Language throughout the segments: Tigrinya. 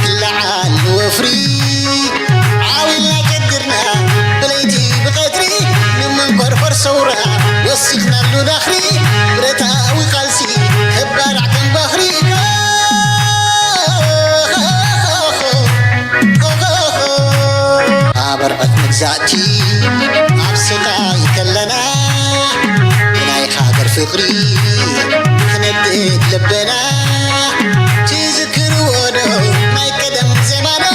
ክለዓል ወፍሪ ዓዊልና ጨግርና ብለይቲ ብቐትሪ ንምንኮርኮር ሰውራ ወሲኽናሉ ዳኽሪ ብረታዊ ቃልሲ ከባራዕ ከም ባኽሪ ኣበርዕት መግዛእቲ ኣብ ስቃይ ከለና ብናይ ሃገር ፍቕሪ ክነድድ ልበና ትዝክርዎ ዶ ናይ ቀደም ዜማና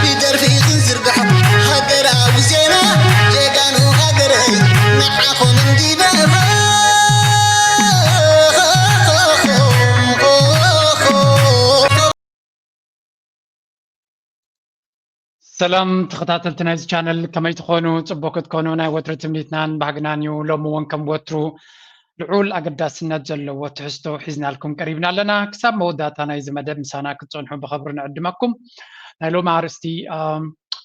ብደርፊ ክንዝርግሖ ሃገራዊ ዜና ጀጋኑ ሃገረይ ንዓኹም እንዲና ሰላም ተኸታተልቲ ናይዚ ቻነል ከመይ ትኾኑ? ጽቡቅ ክትኮኑ ናይ ወትሩ ትምኒትናን ባህግናን እዩ። ሎሚ እውን ከም ወትሩ ልዑል ኣገዳስነት ዘለዎ ትሕዝቶ ሒዝናልኩም ቀሪብና ኣለና። ክሳብ መወዳእታ ናይዚ መደብ ምሳና ክትጸንሑ ብኸብሪ ንዕድመኩም። ናይ ሎሚ ኣርእስቲ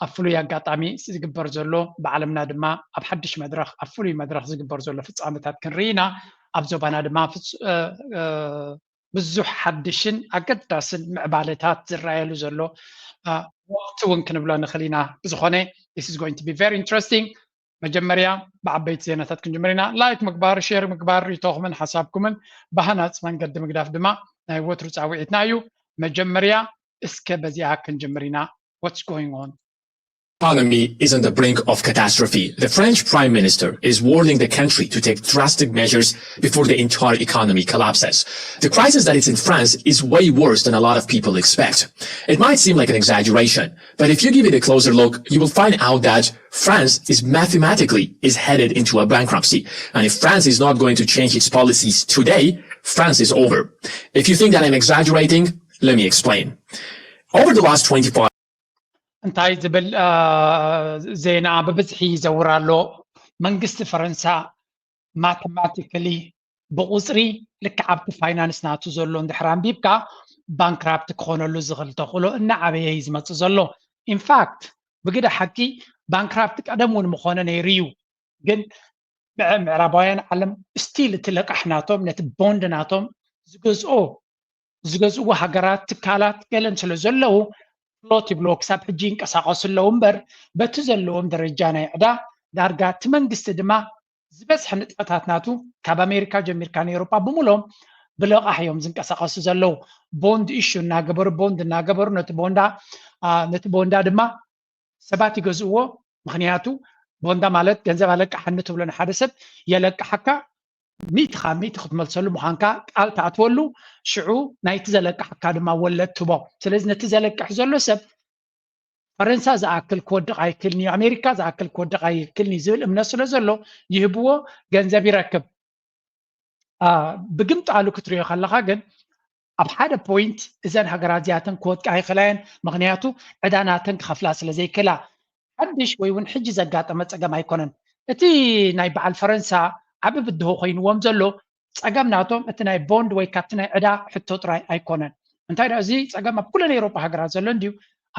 ኣብ ፍሉይ ኣጋጣሚ ዝግበር ዘሎ ብዓለምና ድማ ኣብ ሓድሽ መድረኽ ኣብ ፍሉይ መድረኽ ዝግበር ዘሎ ፍጻመታት ክንርኢ ኢና። ኣብ ዞባና ድማ ብዙሕ ሓድሽን ኣገዳስን ምዕባለታት ዝረኣየሉ ዘሎ ወቕቲ እውን ክንብሎ ንኽእል ኢና። ብዝኾነ this is going to be very interesting። መጀመርያ ብዓበይቲ ዜናታት ክንጅምር ኢና። ላይክ ምግባር፣ ሼር ምግባር፣ ሪቶኹምን ሓሳብኩምን ብሃናፂ መንገዲ ምግዳፍ ድማ ናይ ወትሩ ፃውዒትና እዩ። መጀመርያ እስከ በዚኣ ክንጅምር ኢና። What's going on? economy is on the brink of catastrophe. The French prime minister is warning the country to take drastic measures before the entire economy collapses. The crisis that is in France is way worse than a lot of people expect. It might seem like an exaggeration, but if you give it a closer look, you will find out that France is mathematically is headed into a bankruptcy. And if France is not going to change its policies today, France is over. If you think that I'm exaggerating, let me explain. Over the last twenty-five እንታይ ዝብል ዜና ብብዝሒ ይዘውር ኣሎ። መንግስቲ ፈረንሳ ማተማቲካሊ ብቁፅሪ ልክዕ ኣብቲ ፋይናንስ ናቱ ዘሎ እንድሕር ኣንቢብካ ባንክራፕት ክኾነሉ ዝኽእል ተኽእሎ እናዓበየ እዩ ዝመፅእ ዘሎ። ኢንፋክት ብግደ ሓቂ ባንክራፕት ቀደም እውን ምኾነ ነይሩ እዩ። ግን ምዕራባውያን ዓለም ስቲል እቲ ለቃሕ ናቶም ነቲ ቦንድ ናቶም ዝገዝኦ ዝገዝእዎ ሃገራት ትካላት ገለን ስለ ዘለዉ ፍሎት ይብልዎ ክሳብ ሕጂ ይንቀሳቐሱ ኣለዉ እምበር በቲ ዘለዎም ደረጃ ናይ ዕዳ ዳርጋ እቲ መንግስቲ ድማ ዝበዝሐ ንጥፈታት ናቱ ካብ ኣሜሪካ ጀሚርካ ንኤሮጳ ብምሎም ብለቓሕ እዮም ዝንቀሳቐሱ ዘለዉ። ቦንድ ኢሹ እናገበሩ ቦንድ እናገበሩ ነቲ ቦንዳ ነቲ ቦንዳ ድማ ሰባት ይገዝእዎ። ምኽንያቱ ቦንዳ ማለት ገንዘብ ኣለቃሓኒ ትብሎ ንሓደ ሰብ የለቅሓካ ሚእቲ ካብ ሚእቲ ክትመልሰሉ ምዃንካ ቃል ትኣትወሉ ሽዑ ናይቲ ዘለቅሓካ ድማ ወለድ ትቦ። ስለዚ ነቲ ዘለቅሕ ዘሎ ሰብ ፈረንሳ ዝኣክል ክወድቕ ኣይክልኒ ኣሜሪካ ዝኣክል ክወድቕ ኣይክልኒ ዝብል እምነት ስለ ዘሎ ይህብዎ ገንዘብ ይረክብ። ብግምጣሉ ክትሪኦ ከለኻ ግን ኣብ ሓደ ፖይንት እዘን ሃገራት እዚኣተን ክወድቃ ኣይኽእላየን። ምኽንያቱ ዕዳ ናተን ክኸፍላ ስለ ዘይክእላ ሓድሽ ወይ እውን ሕጂ ዘጋጠመ ፀገም ኣይኮነን። እቲ ናይ በዓል ፈረንሳ ዓቢ ብድሆ ኮይንዎም ዘሎ ፀገም ናቶም እቲ ናይ ቦንድ ወይ ካብቲ ናይ ዕዳ ሕቶ ጥራይ ኣይኮነን። እንታይ ደኣ እዚ ፀገም ኣብ ኩለን ኤውሮጳ ሃገራት ዘሎ እንድዩ።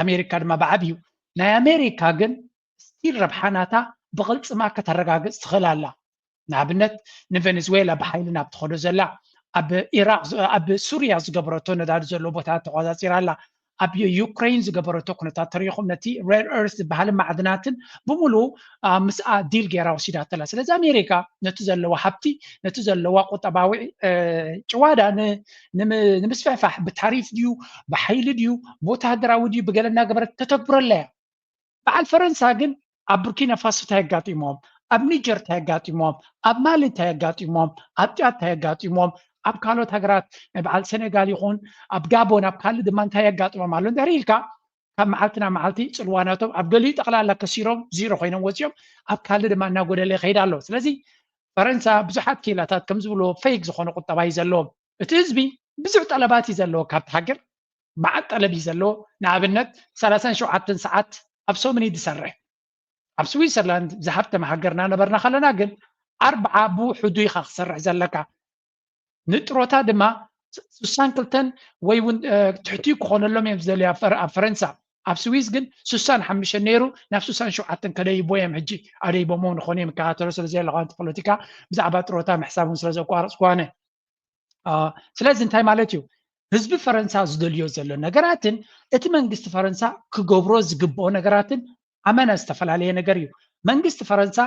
ኣሜሪካ ድማ ብዓብዩ ናይ ኣሜሪካ ግን ስቲል ረብሓ ናታ ብቕልፅማ ከተረጋግፅ ትኽእል ኣላ። ንኣብነት ንቨነዝዌላ ብሓይሊ ናብ ትኸዶ ዘላ ኣብ ኢራቅ ኣብ ሱርያ ዝገበረቶ ነዳዲ ዘለዎ ቦታታት ተቆፃፂራ ኣላ። ኣብ ዩክሬን ዝገበረቶ ኩነታት ተሪኢኹም ነቲ ሬር ኤርት ዝበሃል ማዕድናትን ብምሉኡ ምስኣ ዲል ገይራ ወሲዳቶ ኣላ። ስለዚ ኣሜሪካ ነቲ ዘለዋ ሃብቲ ነቲ ዘለዋ ቁጠባዊ ጭዋዳ ንምስፍሕፋሕ ብታሪፍ ድዩ ብሓይሊ ድዩ ብወተሃደራዊ ድዩ ብገለ እናገበረት ተተግብረላ እያ። በዓል ፈረንሳ ግን ኣብ ቡርኪና ፋሶ እንታይ ኣጋጢሞም፣ ኣብ ኒጀር እንታይ ኣጋጢሞም፣ ኣብ ማሊ እንታይ ኣጋጢሞም፣ ኣብ ጫድ እንታይ ኣጋጢሞም፣ ኣብ ካልኦት ሃገራት ናይ በዓል ሰኔጋል ይኹን ኣብ ጋቦን ኣብ ካልእ ድማ እንታይ የጋጥሞም ኣሎ እንድሕር ኢልካ ካብ መዓልቲ ናብ መዓልቲ ፅልዋ ናቶም ኣብ ገሊኡ ጠቕላላ ከሲሮም ዚሮ ኮይኖም ወፂኦም ኣብ ካልእ ድማ እናጎደለ ይኸይድ ኣሎ። ስለዚ ፈረንሳ ብዙሓት ክኢላታት ከም ዝብልዎ ፌክ ዝኾነ ቁጠባ እዩ ዘለዎም። እቲ ህዝቢ ብዙሕ ጠለባት እዩ ዘለዎ ካብቲ ሃገር መዓት ጠለብ እዩ ዘለዎ። ንኣብነት ሰላሳን ሸውዓተን ሰዓት ኣብ ሶምኒ ዝሰርሕ ኣብ ስዊዘርላንድ ዝሃብተመ ሃገር እናነበርና ከለና ግን ኣርብዓ ብውሕዱ ኢኻ ክሰርሕ ዘለካ። ንጥሮታ ድማ ስሳን ክልተን ወይ እውን ትሕቲኡ ክኾነሎም እዮም ዝደልዩ ኣብ ፈረንሳ። ኣብ ስዊዝ ግን ስሳን ሓሙሽተን ነይሩ ናብ ስሳን ሸውዓተን ከደይቦ እዮም ሕጂ ኣደይቦሞ ንኾኑ እዮም ይከታተሎ ስለ ዘለኹ ኣንቲ ፖለቲካ ብዛዕባ ጥሮታ ምሕሳብ እውን ስለ ዘቋረፅኩ ኣነ ስለዚ እንታይ ማለት እዩ ህዝቢ ፈረንሳ ዝደልዮ ዘሎ ነገራትን እቲ መንግስቲ ፈረንሳ ክገብሮ ዝግብኦ ነገራትን ኣመና ዝተፈላለየ ነገር እዩ። መንግስቲ ፈረንሳ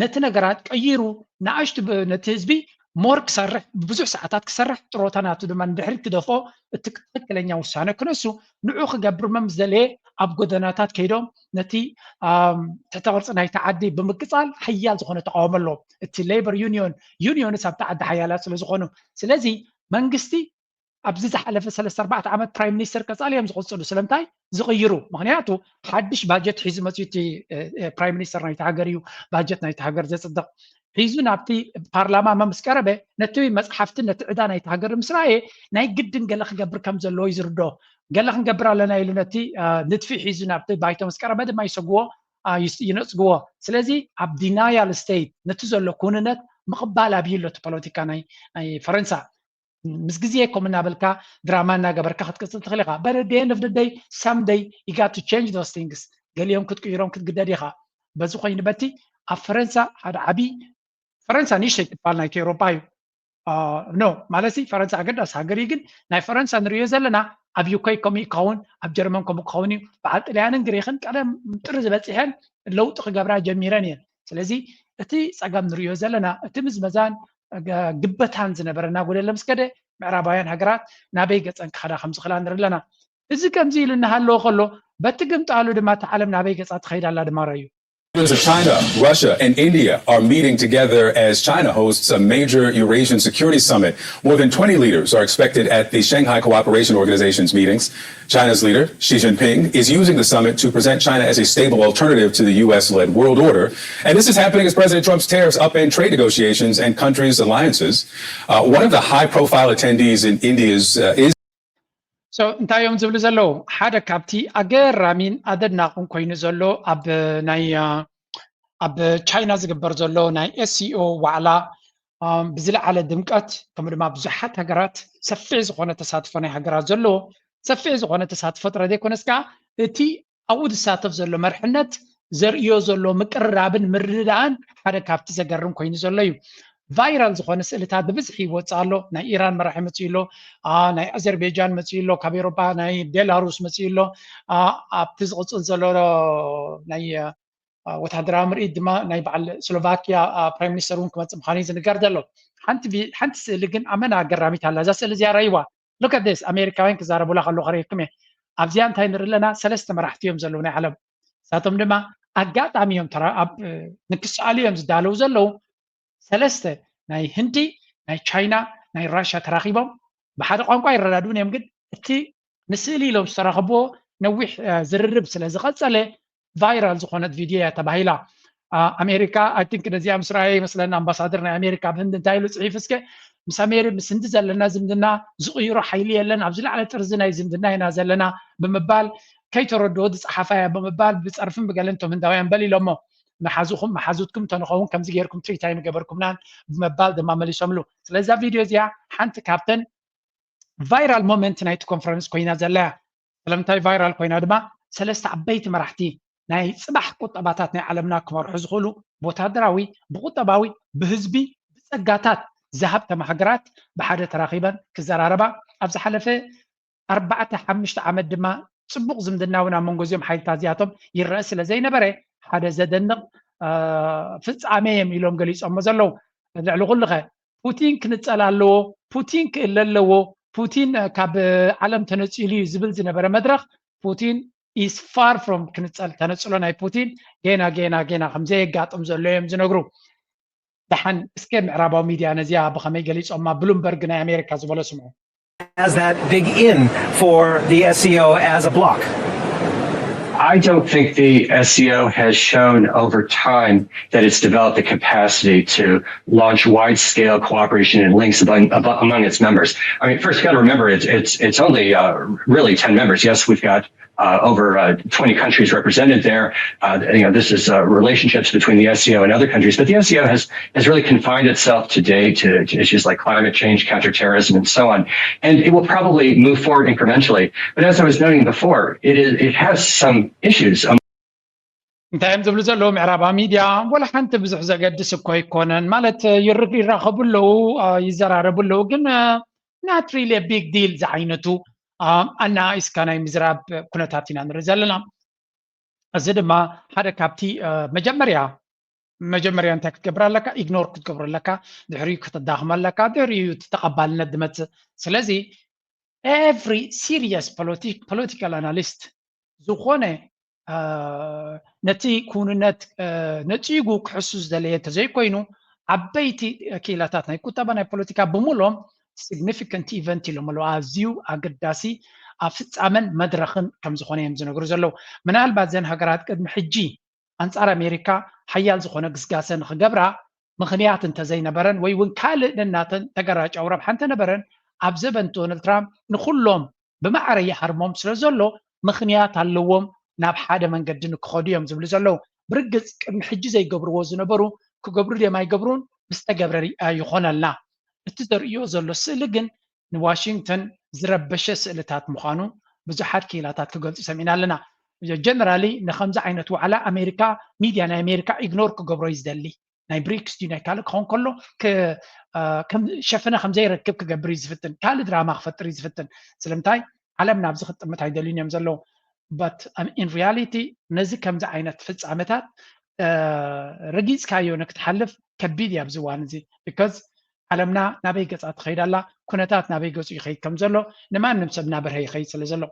ነቲ ነገራት ቀይሩ ንኣሽቱ ብ- ነቲ ህዝቢ ሞር ክሰርሕ ብዙሕ ሰዓታት ክሰርሕ ጥሮታ ናቱ ድማ ንድሕሪት ክደፍኦ እቲ ትክክለኛ ውሳነ ክነሱ ንዑ ክገብር መም ዝደለየ ኣብ ጎደናታት ከይዶም ነቲ ኣም፣ ትሕተ ቅርፂ ናይቲ ዓዲ ብምቅፃል ሓያል ዝኾነ ተቃውሞ ኣለዎም። እቲ ሌበር ዩኒዮን ዩኒዮንስ ኣብቲ ዓዲ ሓያላት ስለ ዝኾኑ ስለዚ መንግስቲ ኣብዚ ዝሓለፈ ሰለስተ ኣርባዕተ ዓመት ፕራይም ሚኒስተር ቀፃሊ እዮም ዝቕፅሉ ስለምንታይ ዝቕይሩ ምክንያቱ ሓድሽ ባጀት ሒዙ መፅዩ እቲ ፕራይም ሚኒስተር ናይቲ ሃገር እዩ ባጀት ናይቲ ሃገር ዘፅድቕ ሒዙ ናብቲ ፓርላማ መምስ ቀረበ ነቲ መፅሓፍቲ ነቲ ዕዳ ናይቲ ሃገር ምስ ረኣየ ናይ ግድን ገለ ክገብር ከም ዘለዎ እዩ ዝርዶ ገለ ክንገብር ኣለና ኢሉ ነቲ ንድፊ ሒዙ ናብቲ ባይቶ ምስ ቀረበ ድማ ይሰግዎ ይነፅግዎ ስለዚ ኣብ ዲናያል ስቴት ነቲ ዘሎ ኩንነት ምቕባል ኣብዩ ኣሎ እቲ ፖለቲካ ናይ ፈረንሳ ምስ ግዜ ከም እናበልካ ድራማ እናገበርካ ክትቅፅል ትኽእል ኢኻ but at the end of the day someday you got to change those things ገሊኦም ክትቅይሮም ክትግደድ ኢኻ በዚ ኮይኑ በቲ ኣብ ፈረንሳ ሓደ ዓብዪ ፈረንሳ ንእሽተይ ትበሃል ናይቲ ኤውሮጳ እዩ no ማለት ፈረንሳ ኣገዳሲ ሃገር እዩ ግን ናይ ፈረንሳ ንሪኦ ዘለና ኣብ ዩኬ ከምኡ ይኸውን ኣብ ጀርመን ከምኡ ክኸውን እዩ በዓል ጥልያንን ግሪክን ቀደም ጥሪ ዝበፅሐን ለውጢ ክገብራ ጀሚረን እየን ስለዚ እቲ ፀገም ንሪኦ ዘለና እቲ ምዝመዛን ግበታን ዝነበረ እናጎደለ ምስ ከደ ምዕራባውያን ሃገራት ናበይ ገፀን ክኸዳ ከም ዝኽላ ንርኢ ኣለና። እዚ ከምዚ ኢሉ እናሃለወ ከሎ በቲ ግምጣሉ ድማ እታ ዓለም ናበይ ገፃ ትኸይድ ኣላ ድማ ረዩ። Presidents of China, Russia, and India are meeting together as China hosts a major Eurasian security summit. More than twenty leaders are expected at the Shanghai Cooperation Organization's meetings. China's leader, Xi Jinping, is using the summit to present China as a stable alternative to the U S led world order. And this is happening as President Trump's tariffs upend trade negotiations and countries' alliances. Uh, one of the high profile attendees in India's uh, is. So እንታይ እዮም ዝብሉ ዘለዉ ሓደ ካብቲ ኣገራሚን ኣደናቕን ኮይኑ ዘሎ ኣብ ናይ ኣብ ቻይና ዝግበር ዘሎ ናይ ኤስሲኦ ዋዕላ ብዝለዓለ ድምቀት ከምኡ ድማ ብዙሓት ሃገራት ሰፊሕ ዝኾነ ተሳትፎ ናይ ሃገራት ዘለዎ ሰፊሕ ዝኾነ ተሳትፎ ጥረ ዘይኮነስ ከዓ እቲ ኣብኡ ዝሳተፍ ዘሎ መርሕነት ዘርእዮ ዘሎ ምቅርራብን ምርድዳእን ሓደ ካብቲ ዘገርም ኮይኑ ዘሎ እዩ። ቫይራል ዝኾነ ስእልታት ብብዝሒ ይወፅእ ኣሎ። ናይ ኢራን መራሒ መፅኡ ኣሎ፣ ናይ ኣዘርቤጃን መፅኡ ኣሎ፣ ካብ ኤሮፓ ናይ ቤላሩስ መፅኡ ኣሎ። ኣብቲ ዝቕፅል ዘሎ ናይ ወታደራዊ ምርኢት ድማ ናይ በዓል ስሎቫኪያ ፕራይም ሚኒስተር እውን ክመፅእ ምዃኑ እዩ ዝንገር ዘሎ። ሓንቲ ስእሊ ግን ኣመና ኣገራሚት ኣላ። እዛ ስእሊ እዚኣ ራይዋ። Look at this ኣሜሪካውያን ክዛረቡላ ከሎ ከርእየኩም እየ ኣብዚኣ እንታይ ንርኢ ኣለና ሰለስተ መራሕቲ እዮም ዘለዉ ናይ ዓለም ንሳቶም ድማ ኣጋጣሚ እዮም ንክሰኣሉ እዮም ዝዳለዉ ዘለዉ ሰለስተ ናይ ህንዲ ናይ ቻይና ናይ ራሽያ ተራኺቦም ብሓደ ቋንቋ ይረዳድኡን እዮም ግን እቲ ንስእሊ ኢሎም ዝተራኸብዎ ነዊሕ ዝርርብ ስለ ዝቐፀለ ቫይራል ዝኾነት ቪድዮ እያ ተባሂላ ኣሜሪካ I think ነዚኣ ምስ ረኣየ ይመስለኒ ኣምባሳደር ናይ ኣሜሪካ ኣብ ህንዲ እንታይ ኢሉ ፅሒፍ እስከ ምስ ኣሜሪ ምስ ህንዲ ዘለና ዝምድና ዝቕይሮ ሓይሊ የለን ኣብ ዝለዓለ ጥርዚ ናይ ዝምድና ኢና ዘለና ብምባል ከይተረድኦ ዝፀሓፋ እያ ብምባል ብፀርፍን ብገለን እቶም ህንዳውያን በል ኢሎሞ መሓዙኹም መሓዙትኩም እንተንኸውን ከምዚ ጌርኩም ትሪት ኣይምገበርኩምናን ብምባል ድማ መሊሶምሉ ስለዛ ቪድዮ እዚኣ ሓንቲ ካብተን ቫይራል ሞመንት ናይቲ ኮንፈረንስ ኮይና ዘላ እያ። ስለምንታይ ቫይራል ኮይና ድማ ሰለስተ ዓበይቲ መራሕቲ ናይ ፅባሕ ቁጠባታት ናይ ዓለምና ክመርሑ ዝኽእሉ ብወታደራዊ፣ ብቁጠባዊ፣ ብህዝቢ፣ ብፀጋታት ዝሃብተማ ሃገራት ብሓደ ተራኺበን ክዘራረባ ኣብ ዝሓለፈ ኣርባዕተ ሓሙሽተ ዓመት ድማ ፅቡቕ ዝምድና እውን ኣብ መንጎ እዚኦም ሓይልታት እዚኣቶም ይረአ ስለ ዘይነበረ ሓደ ዘደንቕ ፍፃሜ እዮም ኢሎም ገሊፆሞ ዘለዉ። ልዕሊ ኩሉኸ ፑቲን ክንፀል ኣለዎ፣ ፑቲን ክእለ ኣለዎ፣ ፑቲን ካብ ዓለም ተነፂሉ እዩ ዝብል ዝነበረ መድረኽ ፑቲን is far from ክንፀል ተነፅሎ ናይ ፑቲን ጌና ጌና ጌና ከም ዘየጋጥም ዘሎ እዮም ዝነግሩ። ደሓን እስከ ምዕራባዊ ሚድያ ነዚኣ ብኸመይ ገሊፆማ ብሉምበርግ ናይ ኣሜሪካ ዝበሎ ስምዑ። As that big in for the SCO as a bloc. I don't think the SCO has shown over time that it's developed the capacity to launch wide-scale cooperation and links among, among its members. I mean, first, you got to remember it's it's it's only uh, really ten members. Yes, we've got uh, over uh, twenty countries represented there. Uh, you know, this is uh, relationships between the SCO and other countries, but the SCO has has really confined itself today to, to issues like climate change, counterterrorism, and so on. And it will probably move forward incrementally. But as I was noting before, it is it has some issues. እንታይ እዮም ዝብሉ ዘለዉ ምዕራባ ሚድያ ወላ ሓንቲ ብዙሕ ዘገድስ እኮ ኣይኮነን ማለት ይራኸቡ ኣለዉ ይዘራረቡ ኣለዉ ግን not really big deal ዝዓይነቱ ኣናኢስካ ናይ ምዝራብ ኩነታት ኢና ንርኢ ዘለና። እዚ ድማ ሓደ ካብቲ መጀመርያ መጀመርያ እንታይ ክትገብር ኣለካ? ኢግኖር ክትገብር ኣለካ። ድሕሪኡ ከተዳኽም ኣለካ። ድሕሪኡ እቲ ተቐባልነት ዝመፅእ። ስለዚ every serious political analyst ዝኾነ ነቲ ክውንነት ነፂጉ ክሕሱ ዝደለየ እንተዘይኮይኑ ዓበይቲ ክኢላታት ናይ ቁጠባ ናይ ፖለቲካ ብምሎም significant event ኢሎም ኣለዉ። ኣዝዩ ኣገዳሲ ኣብ ፍፃመን መድረኽን ከም ዝኾነ እዮም ዝነግሩ ዘለዉ። ምናልባት ዘን ሃገራት ቅድሚ ሕጂ ኣንጻር ኣሜሪካ ሓያል ዝኾነ ግስጋሰ ንኽገብራ ምኽንያት እንተዘይነበረን ወይ እውን ካልእ ነናተን ተገራጫዊ ረብሓ እንተነበረን ኣብ ዘበን ዶናልድ ትራምፕ ንኹሎም ብማዕረ ይሃርሞም ስለ ዘሎ ምኽንያት ኣለዎም ናብ ሓደ መንገዲ ንክኸዱ እዮም ዝብሉ ዘለዉ። ብርግፅ ቅድሚ ሕጂ ዘይገብርዎ ዝነበሩ ክገብሩ ድዮም ኣይገብሩን ምስ ተገብረ ይኾነልና። እቲ ዘርእዮ ዘሎ ስእሊ ግን ንዋሽንግተን ዝረበሸ ስእልታት ምዃኑ ብዙሓት ክኢላታት ክገልፁ ሰሚዕና ኣለና። ጀነራሊ ንከምዚ ዓይነት ዋዕላ ኣሜሪካ ሚድያ ናይ ኣሜሪካ ኢግኖር ክገብሮ እዩ ዝደሊ። ናይ ብሪክስ ድዩ ናይ ካልእ ክኸውን ከሎ ከም ሸፈነ ከም ዘይረክብ ክገብር እዩ ዝፍትን። ካልእ ድራማ ክፈጥር እዩ ዝፍትን። ስለምንታይ ዓለም ናብዚ ክትጥምት ኣይደልዩን እዮም ዘለዉ። But in reality ነዚ ከምዚ ዓይነት ፍጻመታት ረጊጽካዮ ንክትሓልፍ ከቢድ እዩ ኣብዚ እዋን እዚ። Because ዓለምና ናበይ ገጻ ትኸይድ ኣላ፣ ኩነታት ናበይ ገጹ ይኸይድ ከም ዘሎ ንማንም ሰብ እናበርሀ ይኸይድ ስለ ዘሎ።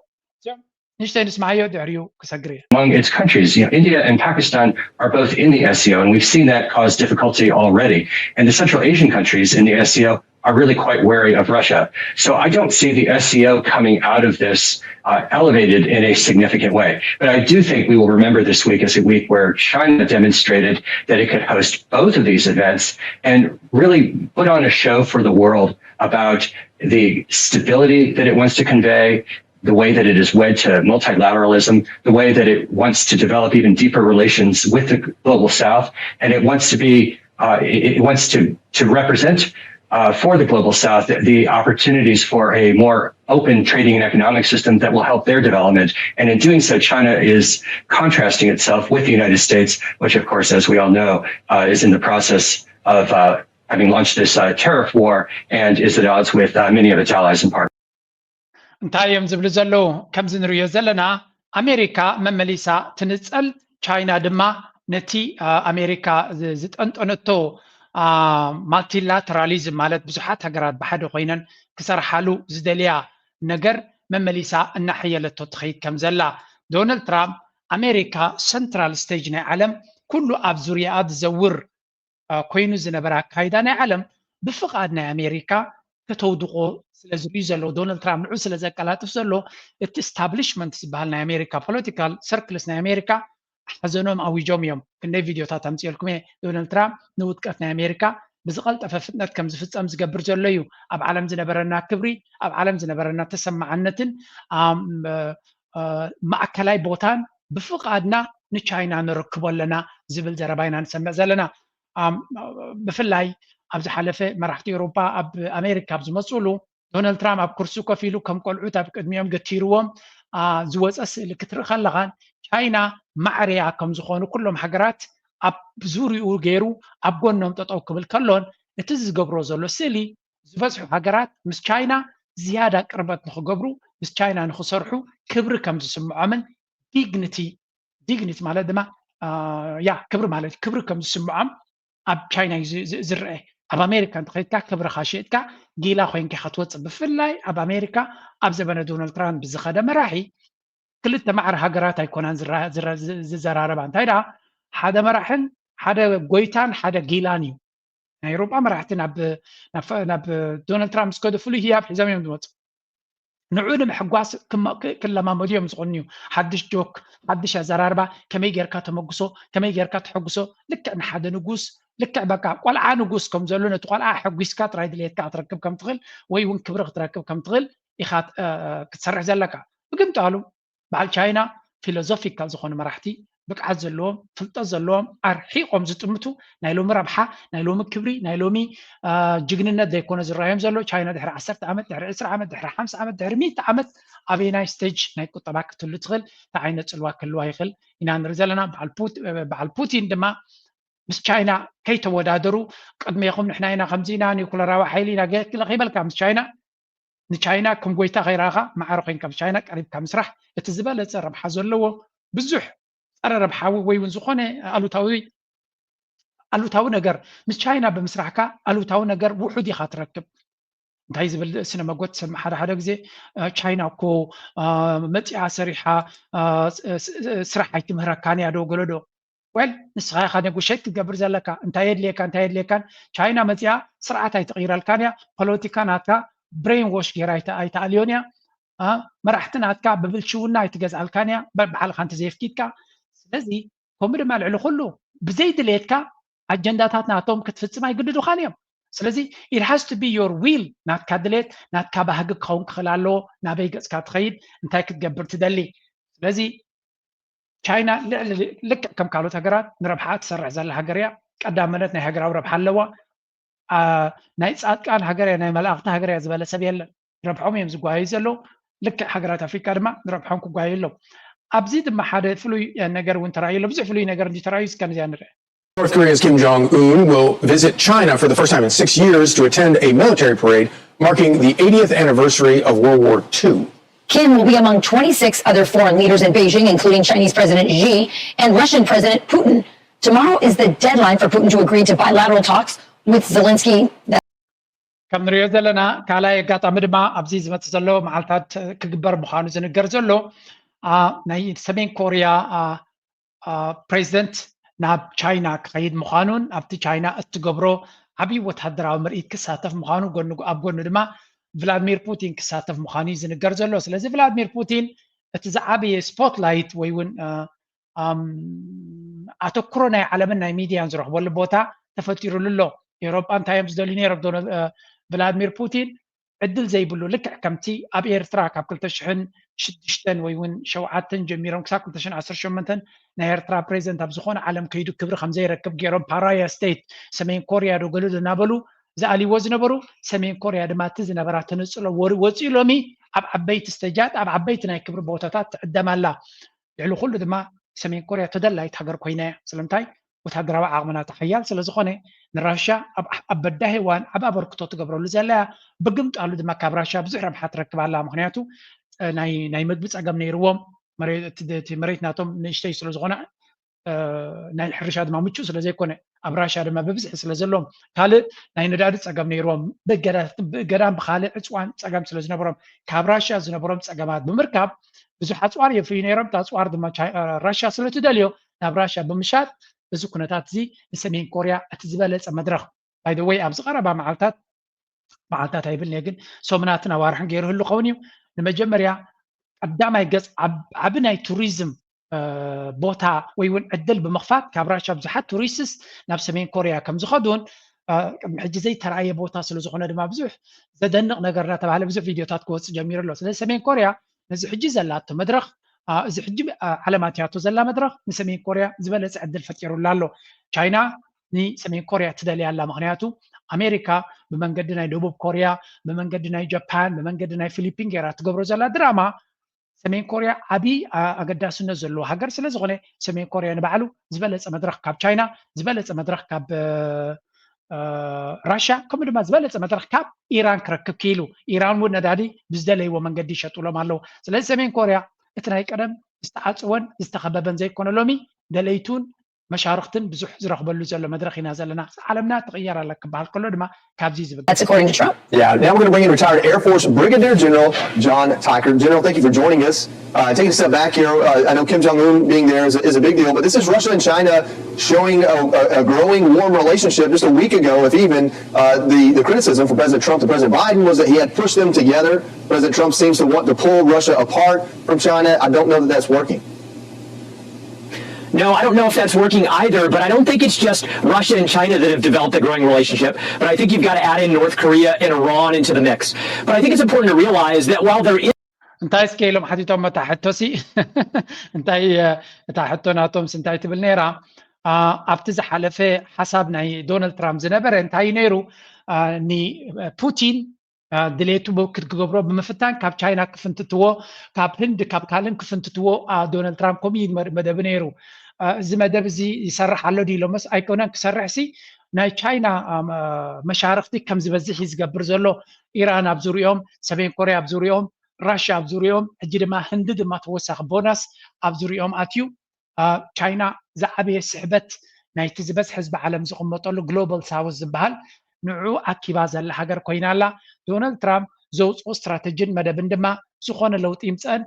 ንእሽተይ ንስማዓዮ ድሕሪኡ ክሰግር እየ። Among its countries. You know, India and Pakistan are both in the S C O, and we've seen that cause difficulty already. And the Central Asian countries in the S C O are really quite wary of Russia. So I don't see the S C O coming out of this uh, elevated in a significant way. But I do think we will remember this week as a week where China demonstrated that it could host both of these events and really put on a show for the world about the stability that it wants to convey, the way that it is wed to multilateralism, the way that it wants to develop even deeper relations with the global South, and it wants to be, uh, it wants to, to represent uh, for the global South the opportunities for a more open trading and economic system that will help their development. And in doing so, China is contrasting itself with the United States, which, of course, as we all know, uh, is in the process of uh, having launched this uh, tariff war and is at odds with uh, many of its allies and partners. እንታይ እዮም ዝብሉ ዘለዉ? ከምዚ ንርእዮ ዘለና ኣሜሪካ መመሊሳ ትንጸል፣ ቻይና ድማ ነቲ ኣሜሪካ ዝጠንጠነቶ ማልቲላተራሊዝም ማለት ብዙሓት ሃገራት ብሓደ ኮይነን ክሰርሓሉ ዝደልያ ነገር መመሊሳ እናሐየለቶ ትኸይድ ከም ዘላ። ዶናልድ ትራምፕ ኣሜሪካ ሰንትራል ስቴጅ ናይ ዓለም ኩሉ ኣብ ዙርያኣ ዝዘውር ኮይኑ ዝነበረ ኣካይዳ ናይ ዓለም ብፍቓድ ናይ ኣሜሪካ ከተውድቆ ስለ ዝርእዩ ዘለዉ ዶናልድ ትራምፕ ንዑ ስለ ዘቀላጥፍ ዘሎ እቲ ስታብሊሽመንት ዝበሃል ናይ ኣሜሪካ ፖለቲካል ሰርክልስ ናይ ኣሜሪካ ሓዘኖም ኣዊጆም እዮም። ክንደይ ቪድዮታት ኣምፅኦልኩም እየ። ዶናልድ ትራምፕ ንውድቀት ናይ ኣሜሪካ ብዝቐልጠፈ ፍጥነት ከም ዝፍፀም ዝገብር ዘሎ እዩ። ኣብ ዓለም ዝነበረና ክብሪ፣ ኣብ ዓለም ዝነበረና ተሰማዓነትን ማእከላይ ቦታን ብፍቓድና ንቻይና ንረክቦ ኣለና ዝብል ዘረባ ኢና ንሰምዕ ዘለና። ብፍላይ ኣብ ዝሓለፈ መራሕቲ ኤውሮፓ ኣብ ኣሜሪካ ኣብ ዝመፅሉ ዶናልድ ትራምፕ ኣብ ኩርሲ ኮፍ ኢሉ ከም ቆልዑት ኣብ ቅድሚኦም ገቲርዎም ዝወፀ ስእሊ ክትርኢ ከለኻን ቻይና ማዕረያ ከም ዝኾኑ ኩሎም ሃገራት ኣብ ዙሪኡ ገይሩ ኣብ ጎኖም ጠጠው ክብል ከሎን እቲ ዝገብሮ ዘሎ ስእሊ ዝበዝሑ ሃገራት ምስ ቻይና ዝያዳ ቅርበት ንክገብሩ ምስ ቻይና ንክሰርሑ ክብሪ ከም ዝስምዖምን ዲግኒቲ ዲግኒቲ ማለት ድማ ያ ክብሪ ማለት ክብሪ ከም ዝስምዖም ኣብ ቻይና እዩ ዝረአ። ኣብ ኣሜሪካ እንተኸይድካ ክብርኻ ሸጥካ ጊላ ኮይንካ ኢኻ ትወፅእ። ብፍላይ ኣብ ኣሜሪካ ኣብ ዘበነ ዶናልድ ትራምፕ ዝኸደ መራሒ ክልተ ማዕረ ሃገራት ኣይኮናን ዝዘራረባ። እንታይ ደኣ ሓደ መራሕን ሓደ ጎይታን ሓደ ጊላን እዩ። ናይ ኤውሮጳ መራሕቲ ናብ ዶናልድ ትራምፕ ዝከዱ ፍሉይ ህያብ ሒዞም እዮም ዝመፁ። ንዑ ንምሕጓስ ክለማመዱ እዮም ዝኾኑ እዩ። ሓድሽ ጆክ፣ ሓድሽ ኣዘራርባ፣ ከመይ ጌርካ ተመጉሶ፣ ከመይ ጌርካ ተሐጉሶ፣ ልክዕ ንሓደ ንጉስ ልክዕ በቃ ቆልዓ ንጉስ ከም ዘሎ ነቲ ቆልዓ ኣሐጒስካ ጥራይ ድሌትካ ክትረክብ ከም ትኽእል ወይ እውን ክብሪ ክትረክብ ከም ትኽእል ኢኻ ክትሰርሕ ዘለካ። ብግምጣሉ በዓል ቻይና ፊሎዞፊካል ዝኾኑ መራሕቲ ብቅዓት ዘለዎም ፍልጠት ዘለዎም ኣርሒቆም ዝጥምቱ ናይ ሎሚ ረብሓ ናይ ሎሚ ክብሪ ናይ ሎሚ ጅግንነት ዘይኮነ ዝረኣዮም ዘሎ ቻይና ድሕሪ ዓሰርተ ዓመት ድሕሪ ዕስራ ዓመት ድሕሪ ሓምሳ ዓመት ድሕሪ ሚእቲ ዓመት ኣበየናይ ስቴጅ ናይ ቁጠባ ክትህሉ ትኽእል እንታይ ዓይነት ፅልዋ ክህልዋ ይኽእል ኢና ንርኢ ዘለና። በዓል ፑቲን ድማ ምስ ቻይና ከይተወዳደሩ ቅድሜኹም ንሕና ኢና ከምዚ ኢና ኒውክለራዊ ሓይሊ ኢና ገለ ከይበልካ ምስ ቻይና ንቻይና ከም ጎይታ ከይረኣኻ ማዕረ ኮይንካ ብቻይና ቀሪብካ ምስራሕ እቲ ዝበለፀ ረብሓ ዘለዎ ብዙሕ ጸረ ረብሓዊ ወይ እውን ዝኾነ ኣሉታዊ ኣሉታዊ ነገር ምስ ቻይና ብምስራሕካ ኣሉታዊ ነገር ውሑድ ኢኻ ትረክብ። እንታይ ዝብል ስነ መጎት ሰምዕ ሓደ ሓደ ግዜ ቻይና እኮ መፂኣ ሰሪሓ ስራሕ ኣይትምህረካን እያ ዶ ገለዶ። ወል ንስኻ ኢኻ ኔጎሽት ክትገብር ዘለካ እንታይ የድልየካ እንታይ የድልየካን። ቻይና መፂኣ ስርዓት ኣይትቕይረልካን እያ። ፖለቲካ ናትካ ብሬን ዎሽ ገይራ ኣይትኣልዮን እያ። መራሕቲ ናትካ ብብልሽውና ኣይትገዝኣልካን እያ ባዕልኻ እንተዘየፍኪድካ። ስለዚ ከምኡ ድማ ልዕሊ ኩሉ ብዘይ ድሌትካ ኣጀንዳታት ናቶም ክትፍጽም ኣይግድዱኻን እዮም። ስለዚ it has to be your will ናትካ ድሌት ናትካ ባህጊ ክኸውን ክኽእል ኣለዎ። ናበይ ገጽካ ትኸይድ እንታይ ክትገብር ትደሊ። ስለዚ ቻይና ልዕሊ ልክዕ ከም ካልኦት ሃገራት ንረብሓ ትሰርሕ ዘላ ሃገር እያ። ቀዳመነት ናይ ሃገራዊ ረብሓ ኣለዋ። ናይ ጻድቃን ሃገር እያ ናይ መላእኽቲ ሃገር እያ ዝበለ ሰብ የለን። ረብሖም እዮም ዝጓየዩ ዘለዉ። ልክዕ ሃገራት ኣፍሪካ ድማ ንረብሖም ክጓየዩ ኣለዉ። ኣብዚ ድማ ሓደ ፍሉይ ነገር እውን ተራእዩ ኣሎ። ብዙሕ ፍሉይ ነገር እንዲ ተራእዩ እስከ ነዚኣ ንርአ። North Korea's Kim Jong Un will visit China for the first time in six years to attend a military parade marking the eightieth anniversary of World War Two. Kim will be among twenty-six other foreign leaders in Beijing, including Chinese President Xi and Russian President Putin. Tomorrow is the deadline for Putin to agree to bilateral talks with Zelensky. ከም ንሪኦ ዘለና ካልኣይ ኣጋጣሚ ድማ ኣብዚ ዝመፅእ ዘሎ መዓልታት ክግበር ምዃኑ ዝንገር ዘሎ ናይ ሰሜን ኮርያ ፕሬዚደንት ናብ ቻይና ክኸይድ ምዃኑን ኣብቲ ቻይና እትገብሮ ዓብዪ ወታደራዊ ምርኢት ክሳተፍ ምዃኑ ጎኒ ኣብ ጎኒ ድማ ቭላድሚር ፑቲን ክሳተፍ ምዃኑ እዩ ዝንገር ዘሎ። ስለዚ ቭላድሚር ፑቲን እቲ ዝዓበየ ስፖትላይት ወይ እውን ኣተኩሮ ናይ ዓለምን ናይ ሚድያን ዝረኽበሉ ቦታ ተፈጢሩሉ ኣሎ። ኤውሮጳ እንታይ እዮም ዝደልዩ ነይሮም ዶናልድ ቭላድሚር ፑቲን ዕድል ዘይብሉ ልክዕ ከምቲ ኣብ ኤርትራ ካብ ክልተ ሽሕን ሽዱሽተን ወይ እውን ሸውዓተን ጀሚሮም ክሳብ ክልተ ሽሕን ዓሰርተ ሸሞንተን ናይ ኤርትራ ፕሬዚደንት ኣብ ዝኾነ ዓለም ከይዱ ክብሪ ከም ዘይረክብ ገይሮም ፓራያ ስቴት ሰሜን ኮርያ ዶ ገሉ እናበሉ ዝኣልይዎ ዝነበሩ ሰሜን ኮርያ ድማ እቲ ዝነበራ ተነፅሎ ወፂኡ ሎሚ ኣብ ዓበይቲ ስተጃት ኣብ ዓበይቲ ናይ ክብሪ ቦታታት ትዕደም ኣላ። ልዕሊ ኩሉ ድማ ሰሜን ኮርያ ተደላይት ሃገር ኮይና እያ። ስለምንታይ? ወታደራዊ ዓቕሚ ናታ ሓያል ስለ ዝኾነ ንራሽያ ኣብ በዳሂ እዋን ዓብ ኣበርክቶ ትገብረሉ ዘላ እያ። ብግምጣሉ ድማ ካብ ራሽያ ብዙሕ ረብሓ ትረክብ ኣላ። ምክንያቱ ናይ ምግቢ ፀገም ነይርዎም፣ እቲ መሬት ናቶም ንእሽተይ ስለ ዝኾነ ናይ ሕርሻ ድማ ምቹእ ስለ ዘይኮነ ኣብ ራሽያ ድማ ብብዝሒ ስለ ዘለዎም ካልእ ናይ ነዳዲ ፀገም ነይርዎም ብእገዳን ብካልእ ዕፅዋን ፀገም ስለ ዝነበሮም ካብ ራሽያ ዝነበሮም ፀገማት ብምርካብ ብዙሕ ኣፅዋር የፍርዩ ነይሮም። እቲ ኣፅዋር ድማ ራሽያ ስለ ትደልዮ ናብ ራሽያ ብምሻጥ እዚ ኩነታት እዚ ንሰሜን ኮርያ እቲ ዝበለፀ መድረኽ by the way ኣብዚ ቀረባ መዓልታት መዓልታት ኣይብልን እየ ግን ሰሙናትን ኣዋርሕን ገይሩ ህሉ ኸውን እዩ። ንመጀመርያ ቀዳማይ ገፅ ዓቢ ናይ ቱሪዝም ቦታ ወይ እውን ዕድል ብምኽፋት ካብ ራሻ ብዙሓት ቱሪስትስ ናብ ሰሜን ኮርያ ከም ዝኸዱን ቅድሚ ሕጂ ዘይተረኣየ ቦታ ስለ ዝኾነ ድማ ብዙሕ ዘደንቕ ነገር እናተባሃለ ብዙሕ ቪድዮታት ክወፅእ ጀሚሩ ኣሎ። ስለዚ ሰሜን ኮርያ ነዚ ሕጂ ዘላቶ መድረኽ እዚ ሕጂ ዓለም ኣትያቶ ዘላ መድረኽ ንሰሜን ኮርያ ዝበለፀ ዕድል ፈጢሩላ ኣሎ። ቻይና ንሰሜን ኮርያ ትደልያ ኣላ። ምክንያቱ ኣሜሪካ ብመንገዲ ናይ ደቡብ ኮርያ፣ ብመንገዲ ናይ ጃፓን፣ ብመንገዲ ናይ ፊሊፒን ገይራ ትገብሮ ዘላ ድራማ ሰሜን ኮርያ ዓብዪ ኣገዳስነት ዘለዎ ሃገር ስለ ዝኾነ ሰሜን ኮርያ ንባዕሉ ዝበለፀ መድረኽ ካብ ቻይና ዝበለፀ መድረኽ ካብ ራሽያ ከምኡ ድማ ዝበለፀ መድረኽ ካብ ኢራን ክረክብ ክኢሉ። ኢራን እውን ነዳዲ ብዝደለይዎ መንገዲ ይሸጡሎም ኣለዉ። ስለዚ ሰሜን ኮርያ እቲ ናይ ቀደም ዝተዓፅወን ዝተኸበበን ዘይኮነ ሎሚ ደለይቱን መሻርክትን ብዙሕ ዝረኽበሉ ዘሎ መድረኽ ኢና ዘለና። ዓለምና ትቕየር ኣላ ክበሃል ከሎ ድማ ካብዚ ዝብል That's according to Trump. Yeah, now we're going to bring in retired Air Force Brigadier General John Teichert. General, thank you for joining us. Uh, take a step back here. Uh, I know Kim Jong Un being there is a, is a big deal, but this is Russia and China showing a, a, a growing warm relationship. Just a week ago, if even uh, the, the criticism from President Trump to President Biden was that he had pushed them together. President Trump seems to want to pull Russia apart from China. I don't know that that's working. No, I don't know if that's working either, but I don't think it's just Russia and China that have developed a growing relationship. But I think you've got to add in North Korea and Iran into the mix. But I think it's important to realize that while there is እንታይ እስከ ኢሎም ሓቲቶም መታ ሕቶሲ እንታይ እታ ሕቶ ናቶምስ እንታይ ትብል ነይራ ኣብቲ ዝሓለፈ ሓሳብ ናይ ዶናልድ ትራምፕ ዝነበረ እንታይ እዩ ነይሩ ንፑቲን ድሌቱ ክትገብሮ ብምፍታን ካብ ቻይና ክፍንትትዎ ካብ ህንድ ካብ ካልእን ክፍንትትዎ ዶናልድ ትራምፕ ከምኡ እዩ መደብ ነይሩ። እዚ መደብ እዚ ይሰርሕ ኣሎ ድዩ ኢሎምስ ኣይኮነን ክሰርሕ ሲ ናይ ቻይና መሻርክቲ ከም ዝበዝሕ እዩ ዝገብር ዘሎ። ኢራን ኣብ ዙሪኦም፣ ሰሜን ኮርያ ኣብ ዙሪኦም፣ ራሽያ ኣብ ዙሪኦም፣ ሕጂ ድማ ህንዲ ድማ ተወሳኺ ቦናስ ኣብ ዙሪኦም ኣትዩ። ቻይና ዝዓበየ ስሕበት ናይቲ ዝበዝሕ ህዝቢ ዓለም ዝቕመጠሉ ግሎባል ሳውዝ ዝበሃል ንዑ ኣኪባ ዘላ ሃገር ኮይና ኣላ። ዶናልድ ትራምፕ ዘውፅኦ ስትራተጂን መደብን ድማ ዝኾነ ለውጢ ይምፀአን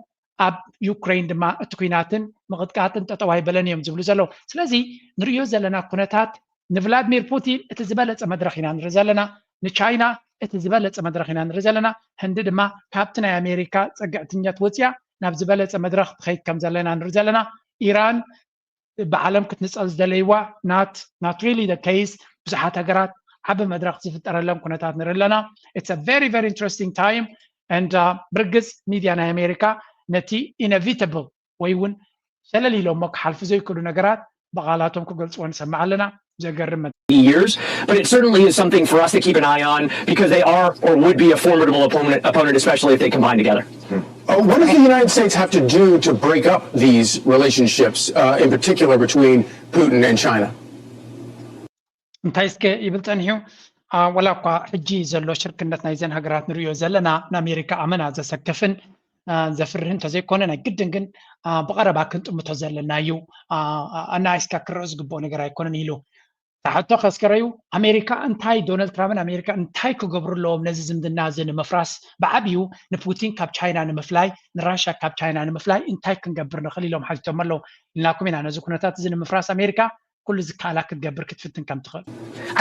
ኣብ ዩክሬን ድማ እቲ ኩናትን ምቕጥቃጥን ጠጠው ኣይበለን እዮም ዝብሉ ዘለዉ። ስለዚ ንርእዮ ዘለና ኩነታት ንቭላድሚር ፑቲን እቲ ዝበለፀ መድረኽ ኢና ንርኢ ዘለና፣ ንቻይና እቲ ዝበለፀ መድረኽ ኢና ንርኢ ዘለና። ህንዲ ድማ ካብቲ ናይ ኣሜሪካ ፀግዕትነት ወፅያ ናብ ዝበለፀ መድረኽ ትኸይድ ከም ዘለና ንርኢ ዘለና። ኢራን ብዓለም ክትንፀል ዝደለይዋ ናት ናት ሪሊ ደ ኬይስ ብዙሓት ሃገራት ዓቢ መድረኽ ዝፍጠረለን ኩነታት ንርኢ ኣለና። It's a very very interesting time and ብርግፅ ሚድያ ናይ ኣሜሪካ ነቲ ኢነቪተብል ወይ እውን ሸለል ኢሎሞ ክሓልፉ ዘይክእሉ ነገራት ብቓላቶም ክገልፅዎ ንሰምዕ ኣለና። ዘገርም years, but it certainly is something for us to keep an eye on because they are or would be a formidable opponent, opponent especially if they combine together. Uh, what does the United States have to do to break up these relationships, uh, in particular between Putin and China? እንታይ እስከ ይብል ጸኒሑ? ወላ እኳ ሕጂ ዘሎ ሽርክነት ናይዘን ሃገራት ንርእዮ ዘለና ንኣሜሪካ ኣመና ዘሰክፍን ዘፍርህ እንተዘይኮነ ናይ ግድን ግን ብቐረባ ክንጥምቶ ዘለና እዩ። ኣናኣይስካ ክረኦ ዝግብኦ ነገር ኣይኮነን ኢሉ። ታሕቶ ከስከረዩ ኣሜሪካ እንታይ ዶናልድ ትራምፕን ኣሜሪካ እንታይ ክገብሩ ኣለዎም ነዚ ዝምድና እዚ ንምፍራስ ብዓብዩ ንፑቲን ካብ ቻይና ንምፍላይ ንራሽያ ካብ ቻይና ንምፍላይ እንታይ ክንገብር ንኽእል ኢሎም ሓቲቶም ኣለዉ ኢልናኩም ኢና። ነዚ ኩነታት እዚ ንምፍራስ ኣሜሪካ ኩሉ ዝከኣላ ክትገብር ክትፍትን ከም ትኽእል።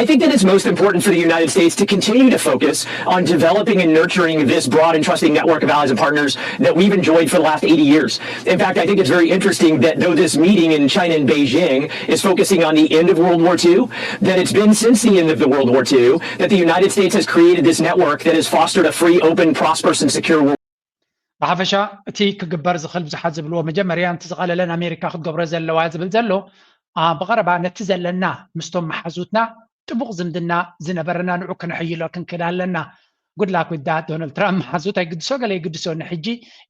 I think that it's most important for the United States to continue to focus on developing and nurturing this broad and trusting network of allies and partners that we've enjoyed for the last eighty years. In fact, I think it's very interesting that though this meeting in China and Beijing is focusing on the end of World War two, that it's been since the end of the World War two that the United States has created this network that has fostered a free, open, prosperous, and secure world. ብሓፈሻ እቲ ክግበር ዝኽእል ብዙሓት ዝብልዎ መጀመርያ እቲ ዝቐለለን ኣሜሪካ ክትገብሮ ዘለዋ ዝብል ዘሎ ብቐረባ ነቲ ዘለና ምስቶም መሓዙትና ጥቡቕ ዝምድና ዝነበረና ንዑ ክነሐይሎ ክንክድ ኣለና። ጉድላክ ዊዳ ዶናልድ ትራምፕ መሓዙት ኣይግድሶ ገለ ይግድሶ ንሕጂ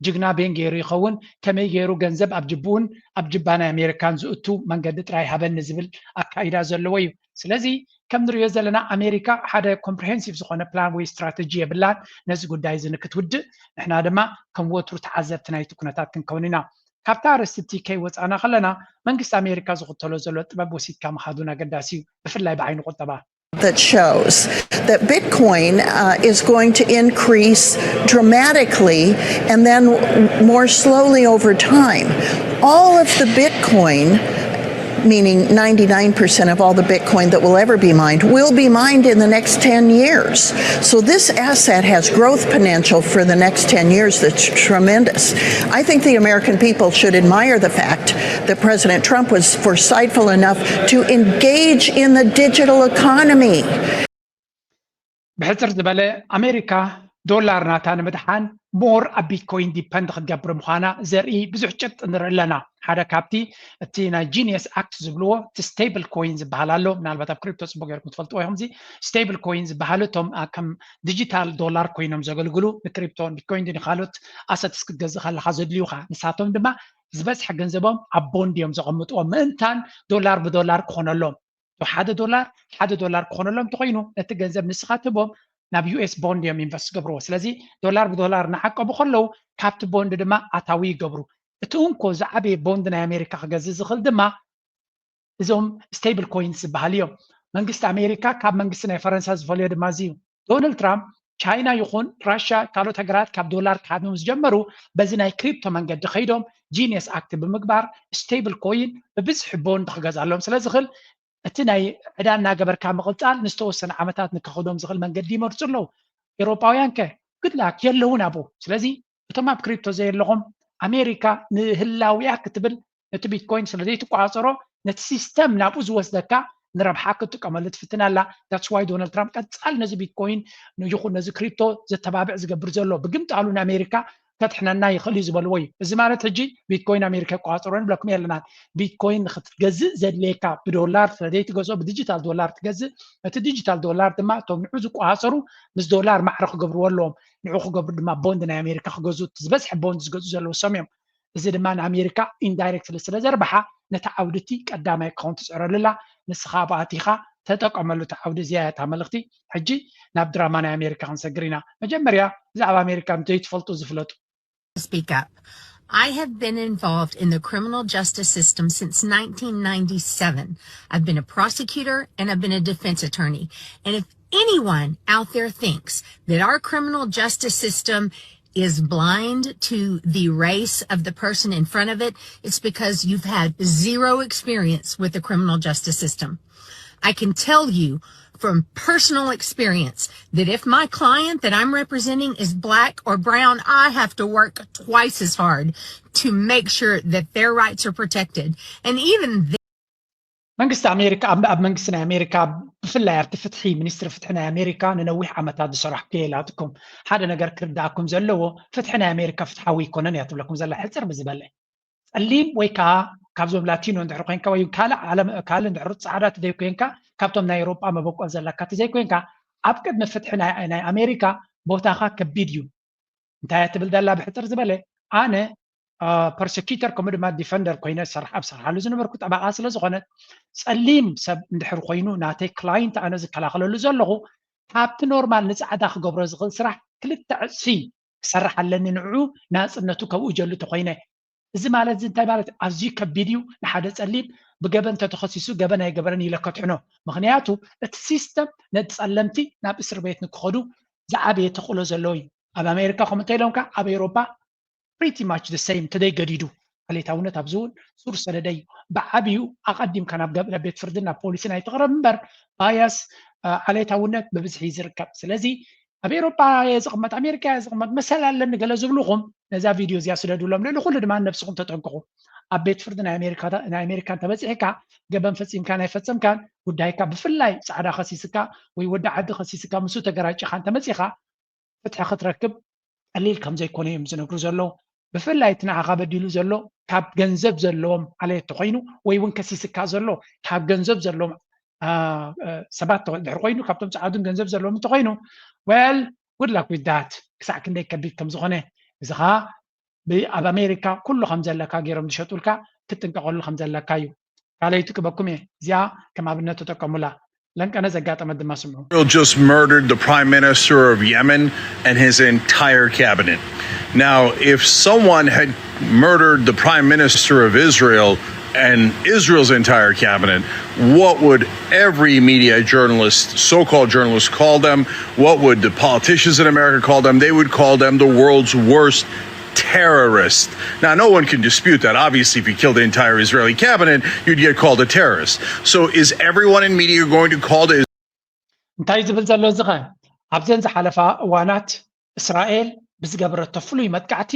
ጅግና ቤን ገይሩ ይኸውን ከመይ ገይሩ ገንዘብ ኣብ ጅብኡን ኣብ ጅባ ናይ ኣሜሪካን ዝእቱ መንገዲ ጥራይ ሃበኒ ዝብል ኣካይዳ ዘለዎ እዩ። ስለዚ ከም ንሪኦ ዘለና ኣሜሪካ ሓደ ኮምፕሪሄንሲቭ ዝኾነ ፕላን ወይ ስትራተጂ የብላን ነዚ ጉዳይ እዚ ንክትውድእ። ንሕና ድማ ከም ወትሩ ተዓዘብቲ ናይቲ ኩነታት ክንከውን ኢና። ካብታ ኣርእስቲ እቲ ከይወፃእና ከለና መንግስቲ ኣሜሪካ ዝኽተሎ ዘሎ ጥበብ ወሲድካ ምኻዱን ኣገዳሲ እዩ፣ ብፍላይ ብዓይኒ ቁጠባ። that shows that Bitcoin uh, is going to increase dramatically and then more slowly over time. All of the Bitcoin, meaning ninety-nine percent of all the Bitcoin that will ever be mined, will be mined in the next ten years. So this asset has growth potential for the next ten years that's tremendous. I think the American people should admire the fact that President Trump was foresightful enough to engage in the digital economy. ብሕፅር ዝበለ ኣሜሪካ ዶላር ናታ ንምድሓን ሞር ኣብ ቢትኮይን ዲፐንድ ክትገብር ምዃና ዘርኢ ብዙሕ ጭብጢ ንርኢ ኣለና። ሓደ ካብቲ እቲ ናይ ጂኒየስ ኣክት ዝብልዎ እቲ ስቴብል ኮይን ዝበሃል ኣሎ። ምናልባት ኣብ ክሪፕቶ ፅቡቅ ገይርኩም ትፈልጥዎ ኢኹም። እዚ ስቴብል ኮይን ዝበሃሉ እቶም ከም ዲጂታል ዶላር ኮይኖም ዘገልግሉ ንክሪፕቶ ቢትኮይን ድን ካልኦት ኣሰትስ ክትገዝእ ከለካ ዘድልዩካ ንሳቶም ድማ ዝበዝሐ ገንዘቦም ኣብ ቦንድ እዮም ዘቐምጥዎ ምእንታን ዶላር ብዶላር ክኾነሎም ሓደ ዶላር ሓደ ዶላር ክኾነሎም እንተኮይኑ ነቲ ገንዘብ ንስኻ ትህቦም ናብ ዩኤስ ቦንድ እዮም ኢንቨስት ዝገብርዎ። ስለዚ ዶላር ብዶላር እናዓቀቡ ከለዉ ካብቲ ቦንድ ድማ ኣታዊ ይገብሩ። እቲ እንኮ ዝዓበየ ቦንድ ናይ ኣሜሪካ ክገዝእ ዝኽእል ድማ እዞም ስቴብል ኮይንስ ዝበሃል እዮም። መንግስቲ ኣሜሪካ ካብ መንግስቲ ናይ ፈረንሳ ዝፈልዮ ድማ እዚ እዩ። ዶናልድ ትራምፕ ቻይና ይኹን ራሽያ ካልኦት ሃገራት ካብ ዶላር ክሃድሙ ዝጀመሩ በዚ ናይ ክሪፕቶ መንገዲ ከይዶም ጂኒየስ ኣክት ብምግባር ስቴብል ኮይን ብብዝሒ ቦንድ ክገዝኣሎም ስለ ዝኽእል እቲ ናይ ዕዳ እናገበርካ ምቕፃል ንዝተወሰነ ዓመታት ንከኽዶም ዝኽእል መንገዲ ይመርፁ ኣለዉ። ኤውሮጳውያን ከ ግድላክ የለውን ኣብኡ። ስለዚ እቶም ኣብ ክሪፕቶ ዘየለኹም ኣሜሪካ ንህላዊያ ክትብል ነቲ ቢትኮይን ስለ ዘይትቆፃፀሮ ነቲ ሲስተም ናብኡ ዝወስደካ ንረብሓ ክትጥቀመሉ ትፍትን ኣላ። That's why ዶናልድ ትራምፕ ቀፃል ነዚ ቢትኮይን ይኹን ነዚ ክሪፕቶ ዘተባብዕ ዝገብር ዘሎ ብግምጣሉ ንኣሜሪካ ከድሕነና ይኽእል እዩ ዝበልዎ እዩ። እዚ ማለት ሕጂ ቢትኮይን ኣሜሪካ ይቆፃፀሮ ንብለኩም የለናን። ቢትኮይን ንክትገዝእ ዘድልየካ ብዶላር ስለዘይትገዝኦ ብዲጂታል ዶላር ትገዝእ። እቲ ዲጂታል ዶላር ድማ እቶም ንዑ ዝቆፃፀሩ ምስ ዶላር ማዕረ ክገብርዎ ኣለዎም። ንዑ ክገብሩ ድማ ቦንድ ናይ ኣሜሪካ ክገዝኡ ዝበዝሐ ቦንድ ዝገዝኡ ዘለዉ እሶም እዮም። እዚ ድማ ንኣሜሪካ ኢንዳይሬክትሊ ስለ ዘርብሓ ነቲ ዓውዲ እቲ ቀዳማይ ክኸውን ትፅዕረሉ ኣላ። ንስኻ ኣብኡ ኣቲኻ ተጠቀመሉ። እቲ ዓውዲ እዚኣ እያ እታ መልእኽቲ። ሕጂ ናብ ድራማ ናይ ኣሜሪካ ክንሰግር ኢና። መጀመርያ ብዛዕባ ኣሜሪካ ዘይትፈልጡ ዝፍለጡ። Speak up. I have been involved in the criminal justice system since nineteen ninety-seven. I've been a prosecutor and I've been a defense attorney. And if anyone out there thinks that our criminal justice system is blind to the race of the person in front of it, it's because you've had zero experience with the criminal justice system. I can tell you from personal experience that if my client that I'm representing is black or brown, I have to work twice as hard to make sure that their rights are protected. And even then, መንግስቲ ኣሜሪካ ኣብ ኣብ መንግስቲ ናይ ኣሜሪካ ብፍላይ ኣብቲ ፍትሒ ሚኒስትሪ ፍትሒ ናይ ኣሜሪካ ንነዊሕ ዓመታት ዝሰራሕኩ የላትኩም ሓደ ነገር ክርዳእኩም ዘለዎ ፍትሒ ናይ ኣሜሪካ ፍትሓዊ ኣይኮነን እያ ትብለኩም ዘላ ሕፅር ብዝበለ ጸሊም ወይ ከዓ ካብዞም ላቲኖ እንድሕር ኮይንካ ወይ ካልእ ዓለም ካልእ እንድሕር ጻዕዳ ትደይ ኮይንካ ካብቶም ናይ ኤሮጳ መበቆል ዘለካ ተዘይ ኮይንካ ኣብ ቅድሚ ፍትሒ ናይ ኣሜሪካ ቦታኻ ከቢድ እዩ እንታይ ትብል ደላ ብሕፅር ዝበለ ኣነ ፐርሰኪተር ከምኡ ድማ ዲፈንደር ኮይነ ዝሰርሕ ኣብ ሰርሓሉ ዝነበርኩ ጠበቓ ስለ ዝኾነ ጸሊም ሰብ እንድሕር ኮይኑ ናተይ ክላይንት ኣነ ዝከላኸለሉ ዘለኹ ካብቲ ኖርማል ንጻዕዳ ክገብሮ ዝኽእል ስራሕ ክልተ ዕፅፊ ክሰርሕ ኣለኒ ንዕኡ ናፅነቱ ከብኡ ጀሉ ተኮይነ እዚ ማለት እዚ እንታይ ማለት ኣዝዩ ከቢድ እዩ ንሓደ ፀሊም ብገበን ተተኸሲሱ ገበን ኣይገበረን ኢለ ከትሕኖ ምክንያቱ እቲ ሲስተም ነቲ ፀለምቲ ናብ እስር ቤት ንክኸዱ ዝዓበየ ተኽእሎ ዘለዎ እዩ ኣብ ኣሜሪካ ከምኡ እንተኢሎምካ ኣብ ኤውሮፓ pretty much the same ተደይ ገዲዱ ዓሌታውነት ኣብዚ እውን ሱር ሰደደ እዩ ብዓብዩ ኣቐዲምካ ናብ ገብ- ናብ ቤት ፍርድን ናብ ፖሊስን ኣይትቕረብ እምበር bias ዓሌታውነት ብብዝሒ እዩ ዝርከብ ስለዚ ኣብ ኤውሮፓ እየ ዝቕመጥ ኣሜሪካ እየ ዝቕመጥ መሰል ኣለኒ ገለ ዝብልኹም ነዛ ቪድዮ እዚኣ ስደዱሎም ልዕሊ ኩሉ ድማ ነብስኹም ተጠንቅቑ ኣብ ቤት ፍርዲ ናይ ኣሜሪካ ናይ ኣሜሪካ እንተበፂሕካ ገበን ፈፂምካን ኣይፈፀምካን ጉዳይካ ብፍላይ ፃዕዳ ከሲስካ ወይ ወዲ ዓዲ ከሲስካ ምስኡ ተገራጭኻ እንተመፂኻ ፍትሒ ክትረክብ ቀሊል ከም ዘይኮነ እዮም ዝነግሩ ዘለዉ። ብፍላይ እቲ ንዓኻ በዲሉ ዘሎ ካብ ገንዘብ ዘለዎም ዓሌት ተኮይኑ ወይ እውን ከሲስካ ዘሎ ካብ ገንዘብ ዘለዎም ሰባት ድሕር ኮይኑ ካብቶም ፀዓዱን ገንዘብ ዘለዎም እንተኮይኑ well good luck with that ክሳዕ ክንደይ ከቢድ ከም ዝኾነ እዚ ከዓ ኣብ ኣሜሪካ ኩሉ ከም ዘለካ ገይሮም ዝሸጡልካ ክትጥንቀቀሉ ከም ዘለካ እዩ። ካልኣይቲ ክበኩም እየ እዚኣ ከም ኣብነት ተጠቀሙላ። ለንቀነ ዘጋጠመት ድማ ስምዑ። Israel just murdered the prime minister of Yemen and his entire cabinet. Now, if someone had murdered the prime minister of Israel and Israel's entire cabinet, what would every media journalist, so called journalist, call them? What would the politicians in America call them? They would call them the world's worst terrorist. Now, no one can dispute that. Obviously, if you killed the entire Israeli cabinet, you'd get called a terrorist. So, is everyone in media going to call the እንታይ ዝብል ዘሎ እዚ ኸ ኣብዘን ዝሓለፋ እዋናት እስራኤል ብዝገበረቶ ፍሉይ መጥቃዕቲ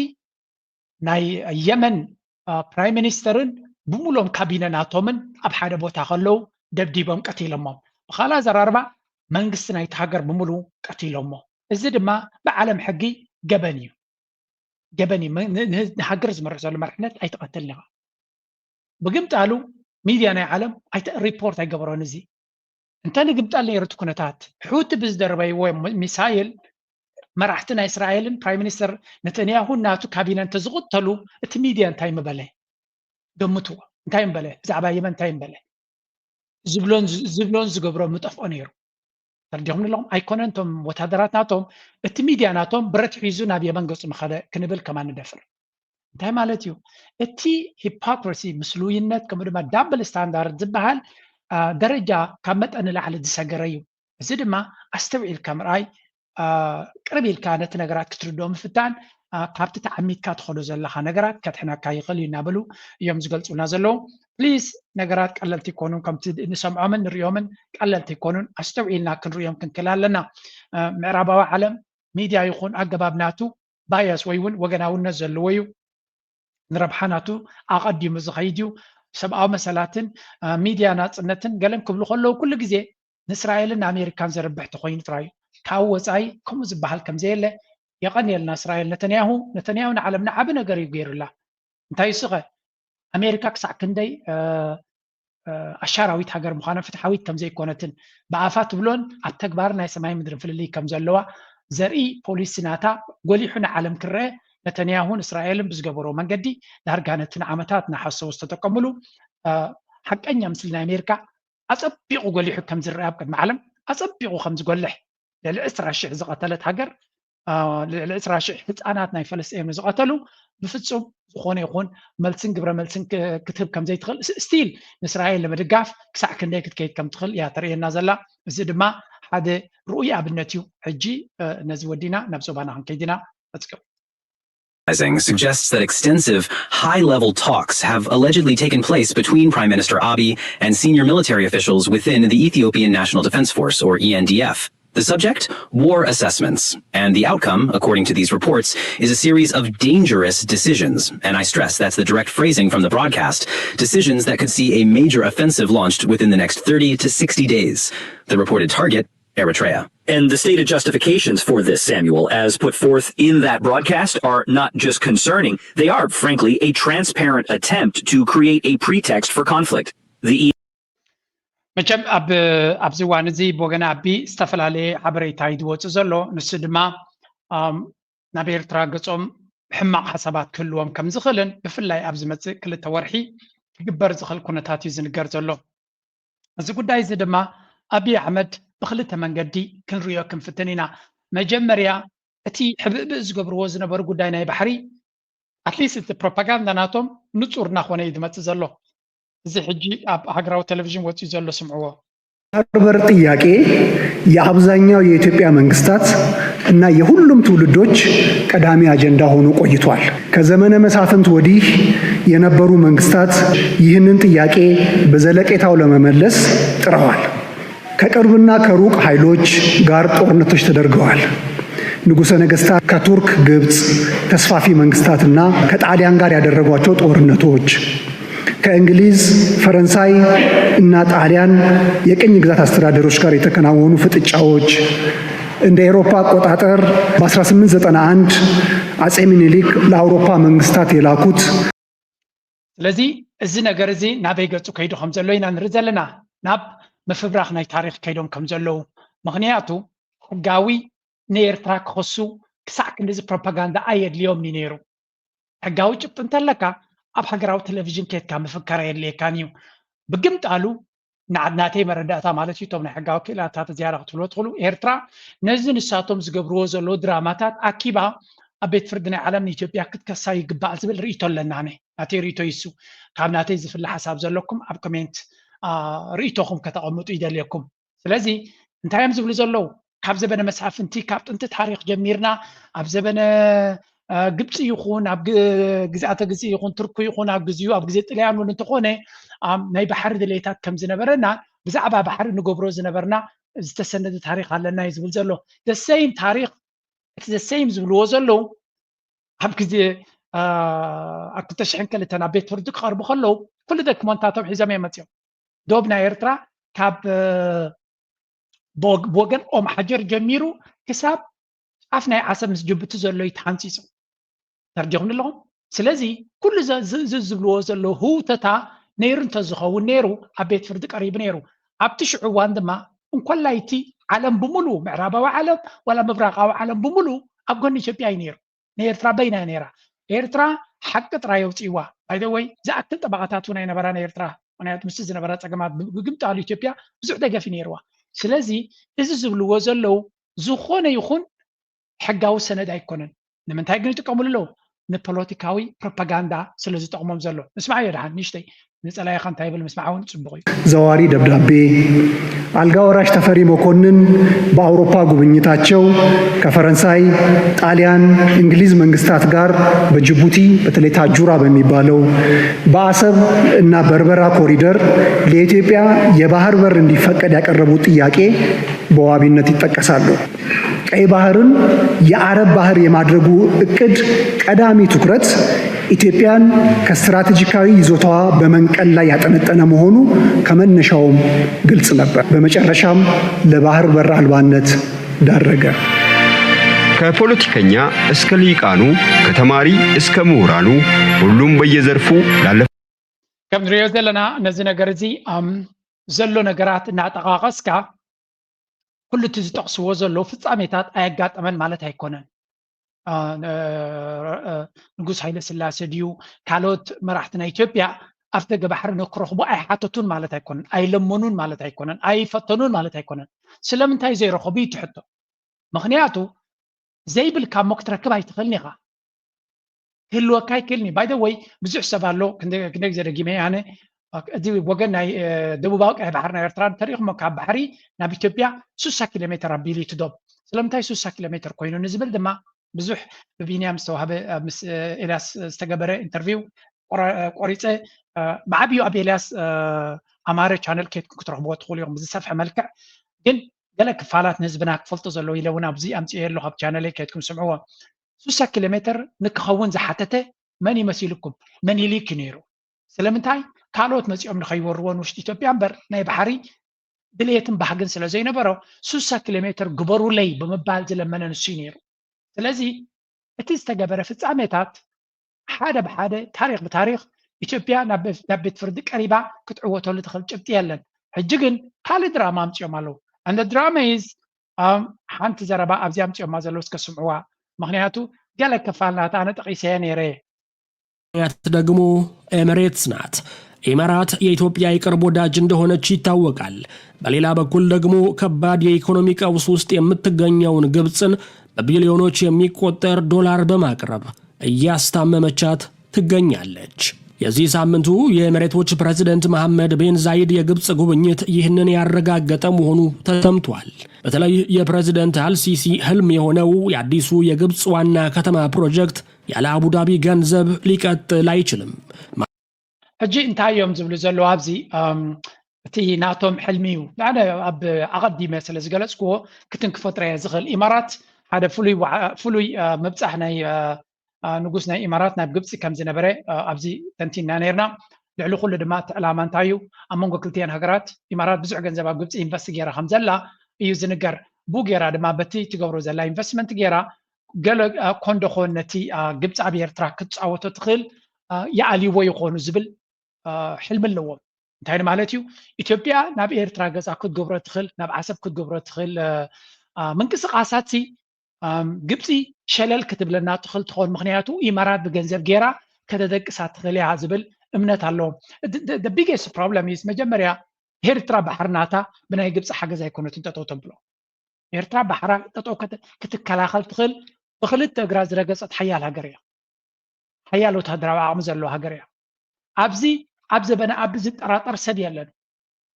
ናይ የመን ፕራይም ሚኒስተርን ብምሎም ካቢነ ናቶምን ኣብ ሓደ ቦታ ከለዉ ደብዲቦም ቀቲሎሞም ብካልእ ኣዘራርባ መንግስቲ ናይቲ ሃገር ብምሉ ቀቲሎሞ እዚ ድማ ብዓለም ሕጊ ገበን እዩ ገበን እዩ ንሃገር ዝመርሕ ዘሎ መርሕነት ኣይትቐትልን ኢኻ ብግምጣሉ ሚድያ ናይ ዓለም ሪፖርት ኣይገበሮን እዚ እንተ ንግምጠል ነይሩ እቲ ኩነታት ሑቲ ብዝደረበይዎ ሚሳይል መራሕቲ ናይ እስራኤልን ፕራይም ሚኒስተር ነተንያሁን ናቱ ካቢነ እንተዝቕተሉ እቲ ሚድያ እንታይ ምበለ ገምትዎ እንታይ ምበለ ብዛዕባ የመን እንታይ ምበለ ዝብሎን ዝብሎን ዝገብሮ ምጠፍኦ ነይሩ ተረዲኹም ኣለኹም ኣይኮነን እቶም ወታደራት ናቶም እቲ ሚድያ ናቶም ብረት ሒዙ ናብ የመን ገፁ ምኸደ ክንብል ከማ ንደፍር እንታይ ማለት እዩ እቲ ሂፖክራሲ ምስሉይነት ከምኡ ድማ ዳብል ስታንዳርድ ዝበሃል ደረጃ ካብ መጠን ንላዕሊ ዝሰገረ እዩ እዚ ድማ ኣስተውዒልካ ምርኣይ ቅርብ ኢልካ ነቲ ነገራት ክትርድኦ ምፍታን ካብቲ ተዓሚትካ ትኸዶ ዘለካ ነገራት ከድሕነካ ይኽእል እዩ እናበሉ እዮም ዝገልፁልና ዘለዉ ፕሊስ ነገራት ቀለልቲ ይኮኑን ከምቲ ንሰምዖምን ንሪኦምን ቀለልቲ ይኮኑን ኣስተውዒልና ክንሪኦም ክንክእል ኣለና ምዕራባዊ ዓለም ሚድያ ይኹን ኣገባብ ናቱ bias ወይ እውን ወገናውነት ዘለዎ እዩ ንረብሓ ናቱ ኣቐዲሙ ዝኸይድ እዩ ሰብኣዊ መሰላትን ሚድያ ናፅነትን ገለን ክብሉ ከለዉ ኩሉ ግዜ ንእስራኤልን ንኣሜሪካን ዘርብሕ ተኮይኑ ጥራይ እዩ ካብ ወፃኢ ከምኡ ዝበሃል ከምዘየለ የቐንየልና እስራኤል ነተንያሁ ነተንያሁ ንዓለም ንዓቢ ነገር እዩ ገይሩላ እንታይ እሱኸ ኣሜሪካ ክሳዕ ክንደይ ኣሻራዊት ሃገር ምዃና ፍትሓዊት ከም ዘይኮነትን ብኣፋ ትብሎን ኣብ ተግባር ናይ ሰማይ ምድርን ፍልልይ ከም ዘለዋ ዘርኢ ፖሊሲ ናታ ጎሊሑ ንዓለም ክረአ ነተንያሁን እስራኤልን ብዝገበሮ መንገዲ ዳርጋ ነቲ ንዓመታት ንሓሰቡ ዝተጠቀሙሉ ሓቀኛ ምስሊ ናይ ኣሜሪካ ኣጸቢቑ ጎሊሑ ከም ዝረኣ ኣብ ቅድሚ ዓለም ኣጸቢቑ ከም ዝጎልሕ፣ ልዕሊ ዕስራ ሽሕ ዝቐተለት ሃገር፣ ልዕሊ ዕስራ ሽሕ ህፃናት ናይ ፈለስጤም ዝቐተሉ ብፍፁም ዝኾነ ይኹን መልስን ግብረ መልስን ክትህብ ከም ዘይትኽእል፣ ስቲል ንእስራኤል ንምድጋፍ ክሳዕ ክንደይ ክትከይድ ከም ትኽእል እያ ተርእየና ዘላ። እዚ ድማ ሓደ ርኡይ ኣብነት እዩ። ሕጂ ነዚ ወዲና ናብ ዞባና ክንከይድ ኢና። Let's go. Suggests that extensive high-level talks have allegedly taken place between Prime Minister Abiy and senior military officials within the Ethiopian National Defense Force, or E N D F. The subject? War assessments. And the outcome, according to these reports, is a series of dangerous decisions. And I stress that's the direct phrasing from the broadcast, decisions that could see a major offensive launched within the next thirty to sixty days. The reported target? Eritrea. And the stated justifications for this, Samuel, as put forth in that broadcast, are not just concerning, they are, frankly, a transparent attempt to create a pretext for conflict. The መቸም ኣብ ኣብዚ እዋን እዚ ብወገን ኣቢ ዝተፈላለየ ሓበሬታ እዩ ዝወፅእ ዘሎ። ንሱ ድማ ናብ ኤርትራ ገፆም ሕማቕ ሓሳባት ክህልዎም ከም ዝኽእልን ብፍላይ ኣብ ዝመፅእ ክልተ ወርሒ ክግበር ዝኽእል ኩነታት እዩ ዝንገር ዘሎ። እዚ ጉዳይ እዚ ድማ ኣብይ ኣሕመድ ብክልተ መንገዲ ክንሪኦ ክንፍትን ኢና። መጀመርያ እቲ ሕብእብእ ዝገብርዎ ዝነበሩ ጉዳይ ናይ ባሕሪ ኣትሊስት እቲ ፕሮፓጋንዳ ናቶም ንፁር እናኾነ እዩ ዝመፅእ ዘሎ። እዚ ሕጂ ኣብ ሃገራዊ ቴሌቪዥን ወፂኡ ዘሎ ስምዕዎ። የባህር በር ጥያቄ የአብዛኛው የኢትዮጵያ መንግስታት እና የሁሉም ትውልዶች ቀዳሚ አጀንዳ ሆኖ ቆይቷል። ከዘመነ መሳፍንት ወዲህ የነበሩ መንግስታት ይህንን ጥያቄ በዘለቄታው ለመመለስ ጥረዋል። ከቅርብና ከሩቅ ኃይሎች ጋር ጦርነቶች ተደርገዋል። ንጉሠ ነገሥታት ከቱርክ፣ ግብፅ፣ ተስፋፊ መንግስታትና ከጣሊያን ጋር ያደረጓቸው ጦርነቶች፣ ከእንግሊዝ፣ ፈረንሳይ እና ጣሊያን የቅኝ ግዛት አስተዳደሮች ጋር የተከናወኑ ፍጥጫዎች፣ እንደ ኤሮፓ አቆጣጠር በ1891 አጼ ሚኒሊክ ለአውሮፓ መንግስታት የላኩት ስለዚ እዚ ነገር እዚ ናበይ ገፁ ከይዱ ከም ዘሎ ኢና ንርኢ ዘለና። ናብ ምፍብራኽ ናይ ታሪኽ ከይዶም ከም ዘለዉ። ምኽንያቱ ሕጋዊ ንኤርትራ ክኸሱ ክሳዕ ክንድዚ ፕሮፓጋንዳ ኣየድልዮም እዩ ነይሩ። ሕጋዊ ጭብጢ እንተለካ ኣብ ሃገራዊ ቴሌቪዥን ኬድካ ምፍካር ኣየድልየካን እዩ። ብግምጣሉ ናተይ መረዳእታ ማለት እዩ፣ እቶም ናይ ሕጋዊ ክእላታት ዝያዳ ክትብሎ ትኽእሉ። ኤርትራ ነዚ ንሳቶም ዝገብርዎ ዘለዉ ድራማታት ኣኪባ ኣብ ቤት ፍርዲ ናይ ዓለም ንኢትዮጵያ ክትከሳ ይግባእ ዝብል ርእይቶ ኣለና። ኣነ ናተይ ርእይቶ ይሱ ካብ ናተይ ዝፍለ ሓሳብ ዘለኩም ኣብ ኮሜንት ርእይቶኹም ከተቐምጡ ይደልየኩም። ስለዚ እንታይ እዮም ዝብሉ ዘለዉ? ካብ ዘበነ መሳፍንቲ ካብ ጥንቲ ታሪኽ ጀሚርና ኣብ ዘበነ ግብፂ ይኹን ኣብ ግዝኣተ ግብፂ ይኹን ትርኩ ይኹን ኣብ ግዚኡ ኣብ ግዜ ጥልያን እውን እንተኾነ ናይ ባሕሪ ድሌታት ከም ዝነበረና ብዛዕባ ባሕሪ ንገብሮ ዝነበርና ዝተሰነደ ታሪኽ ኣለና እዩ ዝብል ዘሎ። The same ታሪኽ እቲ the same ዝብልዎ ዘለዉ ኣብ ግዜ ኣብ ክልተ ሽሕን ክልተን ኣብ ቤት ፍርዲ ክቐርቡ ከለዉ ኩሉ ደክመንታቶም ሒዞም እዮም መፅኦም። ዶብ ናይ ኤርትራ ካብ ብወገን ኦም ሓጀር ጀሚሩ ክሳብ ጫፍ ናይ ዓሰብ ምስ ጅቡቲ ዘሎ እዩ ተሓንፂፁ። ተርዲኹም ኣለኹም። ስለዚ ኩሉ እዚ ዝብልዎ ዘለዉ ህውተታ ነይሩ እንተዝኸውን ነይሩ ኣብ ቤት ፍርዲ ቀሪቡ ነይሩ። ኣብቲ ሽዑ እዋን ድማ እንኮላይ እቲ ዓለም ብምሉ ምዕራባዊ ዓለም ዋላ ምብራቃዊ ዓለም ብምሉ ኣብ ጎኒ ኢትዮጵያ እዩ ነይሩ። ንኤርትራ በይና እያ ነይራ። ኤርትራ ሓቂ ጥራይ የውፅእዋ። ባይደወይ ዝኣክል ጠበቓታት እውን ኣይነበራን ኤርትራ። ምክንያቱ ምስቲ ዝነበራ ፀገማት ብግምጣሉ ኢትዮጵያ ብዙሕ ደገፍ እዩ ነይርዋ። ስለዚ እዚ ዝብልዎ ዘለዉ ዝኾነ ይኹን ሕጋዊ ሰነድ ኣይኮነን። ንምንታይ ግን ይጥቀምሉ ኣለዉ? ንፖለቲካዊ ፕሮፓጋንዳ ስለ ዝጠቕሞም ዘሎ። ንስማዓዮ ደሓን ንእሽተይ ንፀላኢኻ እንታይ ይብል ምስማዓ እውን ፅቡቕ እዩ። ዘዋሪ ደብዳቤ አልጋ ወራሽ ተፈሪ መኮንን በአውሮፓ ጉብኝታቸው ከፈረንሳይ፣ ጣሊያን፣ እንግሊዝ መንግስታት ጋር በጅቡቲ በተለይ ታጁራ በሚባለው በአሰብ እና በርበራ ኮሪደር ለኢትዮጵያ የባህር በር እንዲፈቀድ ያቀረቡት ጥያቄ በዋቢነት ይጠቀሳሉ። ቀይ ባህርን የአረብ ባህር የማድረጉ እቅድ ቀዳሚ ትኩረት ኢትዮጵያን ከስትራቴጂካዊ ይዞታዋ በመንቀል ላይ ያጠነጠነ መሆኑ ከመነሻውም ግልጽ ነበር። በመጨረሻም ለባህር በር አልባነት ዳረገ። ከፖለቲከኛ እስከ ሊቃኑ፣ ከተማሪ እስከ ምሁራኑ ሁሉም በየዘርፉ ላለፉ ከም ንሪኦ ዘለና ነዚ ነገር እዚ ዘሎ ነገራት እናጠቓቐስካ ኩሉ እቲ ዝጠቕስዎ ዘለዉ ፍጻሜታት ኣየጋጠመን ማለት ኣይኮነን። ንጉስ ሃይለ ስላሴ ድዩ ካልኦት መራሕቲ ናይ ኢትዮጵያ ኣፍደገ ባሕሪ ንክረኽቡ ኣይሓተቱን ማለት ኣይኮነን፣ ኣይለመኑን ማለት ኣይኮነን፣ ኣይፈተኑን ማለት ኣይኮነን። ስለምንታይ ዘይረኸቡ እዩ እቲ ሕቶ። ምኽንያቱ ዘይብልካ እሞ ክትረክብ ኣይትኽእልን ኢኻ። ክህልወካ ኣይክእልን እዩ። ባይ ወይ ብዙሕ ሰብ ኣሎ፣ ክንደይ ግዜ ደጊመ ኣነ፣ እዚ ወገን ናይ ደቡባዊ ቀይ ባሕሪ ናይ ኤርትራ እንተሪኢኹሞ ካብ ባሕሪ ናብ ኢትዮጵያ ሱሳ ኪሎ ሜትር ኣቢሉ እዩ እቲ ዶብ። ስለምንታይ ሱሳ ኪሎ ሜትር ኮይኑ ንዝብል ድማ ብዙሕ ብቢንያም ዝተዋህበ፣ ምስ ኤልያስ ዝተገበረ ኢንተርቪው ቆሪፀ፣ ብዓብዩ ኣብ ኤልያስ ኣማረ ቻነል ከይድኩም ክትረኽብዎ ትኽእሉ ኢኹም ብዝሰፍሐ መልክዕ። ግን ገለ ክፋላት ንህዝብና ክፈልጦ ዘለዎ ኢለ እውን ኣብዚ ኣምፅኦ ኣለኹ፣ ኣብ ቻነለይ ከይድኩም ስምዕዎ። ሱሳ ኪሎ ሜትር ንክኸውን ዝሓተተ መን ይመሲልኩም? መኒሊክ እዩ ነይሩ። ስለምንታይ? ካልኦት መፂኦም ንኸይወርዎ ንውሽጢ ኢትዮጵያ እምበር ናይ ባሕሪ ድልየትን ባህግን ስለ ዘይነበሮ ሱሳ ኪሎ ሜትር ግበሩለይ ብምባል ዝለመነ ንሱ እዩ ነይሩ። ስለዚ እቲ ዝተገበረ ፍጻሜታት ሓደ ብሓደ፣ ታሪኽ ብታሪኽ ኢትዮጵያ ናብ ቤት ፍርዲ ቀሪባ ክትዕወተሉ ትኽእል ጭብጢ የለን። ሕጂ ግን ካልእ ድራማ ኣምፅኦም ኣለዉ። And the drama is ሓንቲ ዘረባ ኣብዚ ኣምፅኦማ ዘለዉ እስከ ስምዕዋ። ምኽንያቱ ገለ ክፋል ናታ ኣነ ጠቒሰየ ነይረ። ምክንያት ደግሞ ኤምሬትስ ናት። ኢማራት የኢትዮጵያ የቅርብ ወዳጅ እንደሆነች ይታወቃል። በሌላ በኩል ደግሞ ከባድ የኢኮኖሚ ቀውስ ውስጥ የምትገኘውን ግብፅን በቢሊዮኖች የሚቆጠር ዶላር በማቅረብ እያስታመመቻት ትገኛለች። የዚህ ሳምንቱ የኤምሬቶች ፕሬዝደንት መሐመድ ቤን ዛይድ የግብፅ ጉብኝት ይህንን ያረጋገጠ መሆኑ ተሰምቷል። በተለይ የፕሬዝደንት አልሲሲ ህልም የሆነው የአዲሱ የግብፅ ዋና ከተማ ፕሮጀክት ያለ አቡዳቢ ገንዘብ ሊቀጥል አይችልም። ሕጂ እንታይ እዮም ዝብሉ ዘለዉ ኣብዚ? እቲ ናቶም ሕልሚ እዩ። ኣነ ኣብ ኣቐዲመ ስለ ዝገለፅክዎ ክትንክፎ ጥራየ ዝኽእል። ኢማራት ሓደ ፍሉይ ምብፃሕ ናይ ንጉስ ናይ ኢማራት ናብ ግብፂ ከም ዝነበረ ኣብዚ ተንቲና ነርና። ልዕሊ ኩሉ ድማ እቲ ዕላማ እንታይ እዩ? ኣብ መንጎ ክልቲኤን ሃገራት ኢማራት ብዙሕ ገንዘብ ኣብ ግብፂ ኢንቨስት ገይራ ከም ዘላ እዩ ዝንገር። ብኡ ገይራ ድማ በቲ ትገብሮ ዘላ ኢንቨስትመንት ገይራ ገለ ኮንዶ ኮን ነቲ ግብፂ ኣብ ኤርትራ ክትፃወቶ ትኽእል ይኣልይዎ ይኾኑ ዝብል ሕልሚ ኣለዎም። እንታይ ማለት እዩ? ኢትዮጵያ ናብ ኤርትራ ገፃ ክትገብሮ ትኽእል፣ ናብ ዓሰብ ክትገብሮ ትኽእል ምንቅስቃሳት ግብፂ ሸለል ክትብለና ትኽእል ትኾን። ምክንያቱ ኢማራት ብገንዘብ ገይራ ከተደቅሳ ትኽእል እያ ዝብል እምነት ኣለዎም። The biggest problem is መጀመርያ ኤርትራ ባሕሪ ናታ ብናይ ግብፂ ሓገዝ ኣይኮነትን ጠጠው ተብሎ። ኤርትራ ባሕራ ጠጠው ክትከላኸል ትኽእል ብክልተ እግራ ዝረገፀት ሓያል ሃገር እያ። ሓያል ወታደራዊ ዓቕሚ ዘለዎ ሃገር እያ። ኣብዚ ኣብ ዘበነ ኣቢ ዝጠራጠር ሰብ የለን።